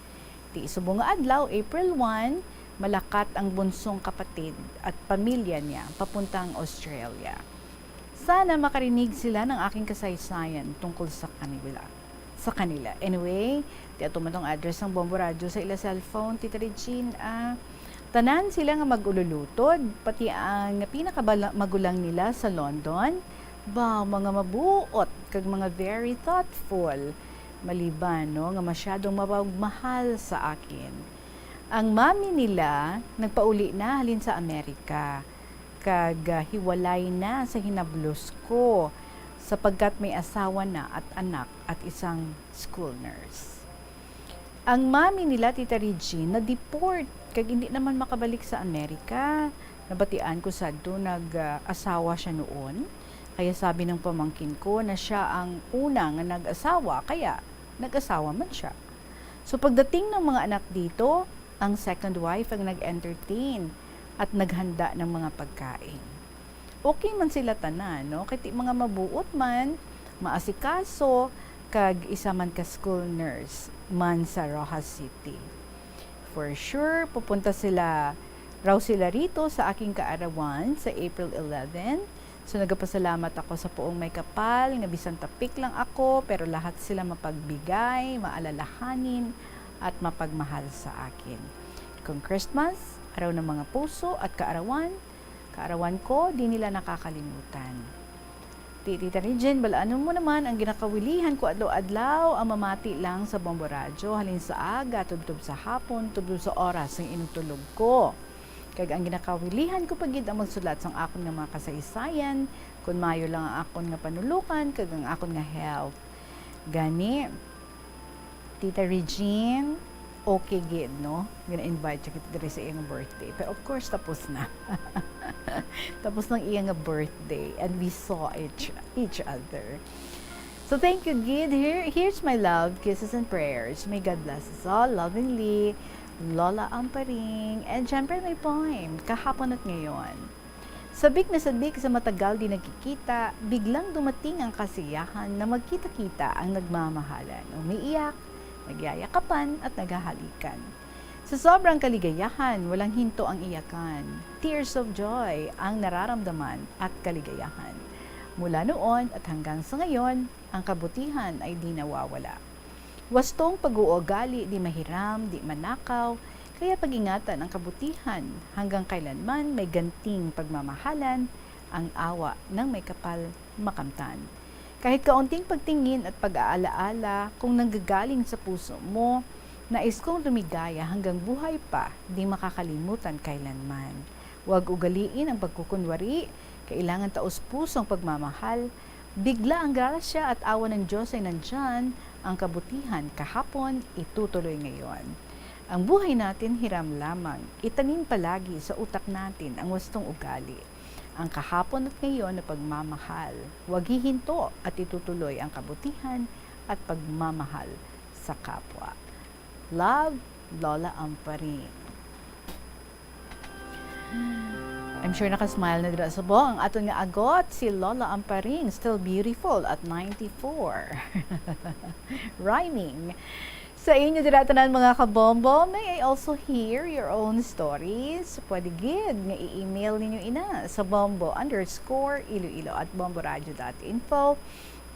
Ti subong nga adlaw, April one, malakat ang bunsong kapatid at pamilya niya papunta ang Australia. Sana makarinig sila ng aking kasaysayan tungkol sa kanila. Sa kanila. Anyway, ti ato man tong address sang Bombo Radyo sa ila cellphone, Tita Regine, ah, tanan sila nga mag-ululutod, pati ang pinakabala-, magulang nila sa London. Ba, mga mabuot kag mga very thoughtful. Maliban, no, nga masyadong mapagmahal sa akin. Ang mami nila nagpauli na halin sa Amerika, kag, ah, hiwalay na sa hinablos ko, sapagkat may asawa na at anak at isang school nurse. Ang mami nila, Tita Regine, na-deport, kag hindi naman makabalik sa Amerika. Nabatian ko sadto nag, ah, asawa siya noon, kaya sabi ng pamangkin ko na siya ang una nga nag-asawa, kaya nag-asawa man siya. So, pagdating ng mga anak dito, ang second wife ang nag-entertain at naghanda ng mga pagkain. Okay man sila tanan, no? Kay ti mga mabuot man, maasikaso, kag isa man ka school nurse man sa Roxas City. For sure, pupunta sila, raw sila rito sa aking kaarawan sa April eleven. So, nagapasalamat ako sa Poong Maykapal nga bisan tapik lang ako, pero lahat sila mapagbigay, maalalahanin, at mapagmahal sa akin. Kung Christmas, Araw ng mga Puso at Kaarawan, kaarawan ko, di nila nakakalimutan. Ti, Tita Regine, bal-anon mo naman ang ginakawilihan ko adlaw-adlaw, ang mamati lang sa Bombo Radyo, halin sa aga, tubtob sa hapon, tubtob sa oras sang inutulog ko. Kag ang ginakawilihan ko pa gid ang magsulat sang akon nga mga kasaysayan, kun maayo lang ang akon nga panulokan kag ang akon nga health. Gani, Tita Regine, okay gid, no? Gina-invite siya kita diri sa iyang birthday. Pero of course, tapos na. Tapos ng iyang birthday and we saw each, each other. So thank you gid. Here, here's my love, kisses and prayers. May God bless us all. Lovingly, Lola Amparing. And syempre, may poem, Kahapon at Ngayon. Sabik na sabik sa matagal di nagkikita, biglang dumating ang kasiyahan na magkita-kita ang nagmamahalan, umiiyak, nagyayakapan at naghahalikan. Sa sobrang kaligayahan, walang hinto ang iyakan. Tears of joy ang nararamdaman at kaligayahan. Mula noon at hanggang sa ngayon, ang kabutihan ay di nawawala. Wastong pag-uugali, di mahiram, di manakaw, kaya pag-ingatan ang kabutihan, hanggang kailanman may ganting pagmamahalan, ang awa ng Maykapal makamtan. Kahit kaunting pagtingin at pag-aalaala, kung nanggagaling sa puso mo, nais kong lumigaya hanggang buhay pa, di makakalimutan kailanman. Huwag ugaliin ang pagkukunwari, kailangan taos-pusong pagmamahal, Bigla ang grasya at awa ng Diyos ay nandyan, ang kabutihan kahapon, itutuloy ngayon. Ang buhay natin hiram lamang, itanim palagi sa utak natin ang wastong ugali. Ang kahapon at ngayon na pagmamahal, huwag hihinto at itutuloy ang kabutihan at pagmamahal sa kapwa. Love, Lola Amparing. I'm sure naka-smile na dira subong ang aton nga agot, si Lola Amparing, still beautiful at ninety-four. Rhyming. Sa inyo dira tanan, mga kabombo, may I also hear your own stories? Pwede gid nga i-email ninyo ina sa bombo underscore iloilo at bomboradio dot info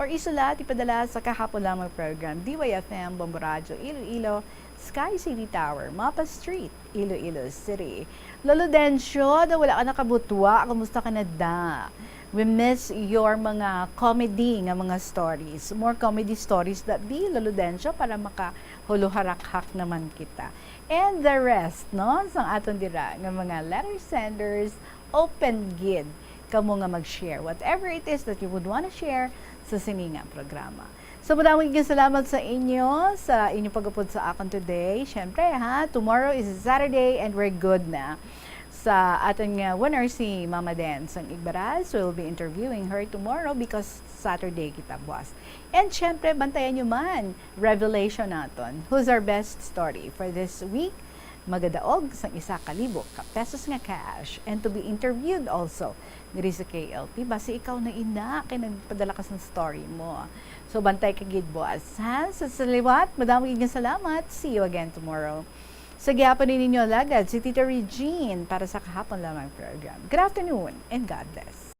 or isulat, ipadala sa kahapon lamang program, D Y F M, Bombo Radyo, Iloilo, Sky City Tower, Mapa Street, Iloilo City. Lolo Dencio, daw wala ka nakabutwa. Kumusta ka na da? We miss your mga comedy nga mga stories. More comedy stories that be, Lolo Dencio, para makahuluharakhak naman kita. And the rest, no? Sang aton dira nga mga letter senders, open gid kamo nga mag-share whatever it is that you would wanna share sa sini nga programa. So, madamo nga salamat sa inyo, sa inyo pag-upod sa akon today. Siyempre, ha, tomorrow is Saturday and we're good na. Sa aton nga winner, si Mama Den sang Igbaraz. So, we'll be interviewing her tomorrow because Saturday kita buwas. And siyempre, bantayan nyo man, revelation naton. Who's our best story for this week? Magadaog sang isa ka libo ka pesos nga cash and to be interviewed also diri sa K L P. Basi ikaw na ina kay nagpadala ka sang story mo. So, bantay ka gid buwas, ha? Sa, sa liwat, madamo gid nga salamat. See you again tomorrow. Sa gihapon ni ninyo alagad, si Tita Regine para sa kahapon lamang program. Good afternoon and God bless.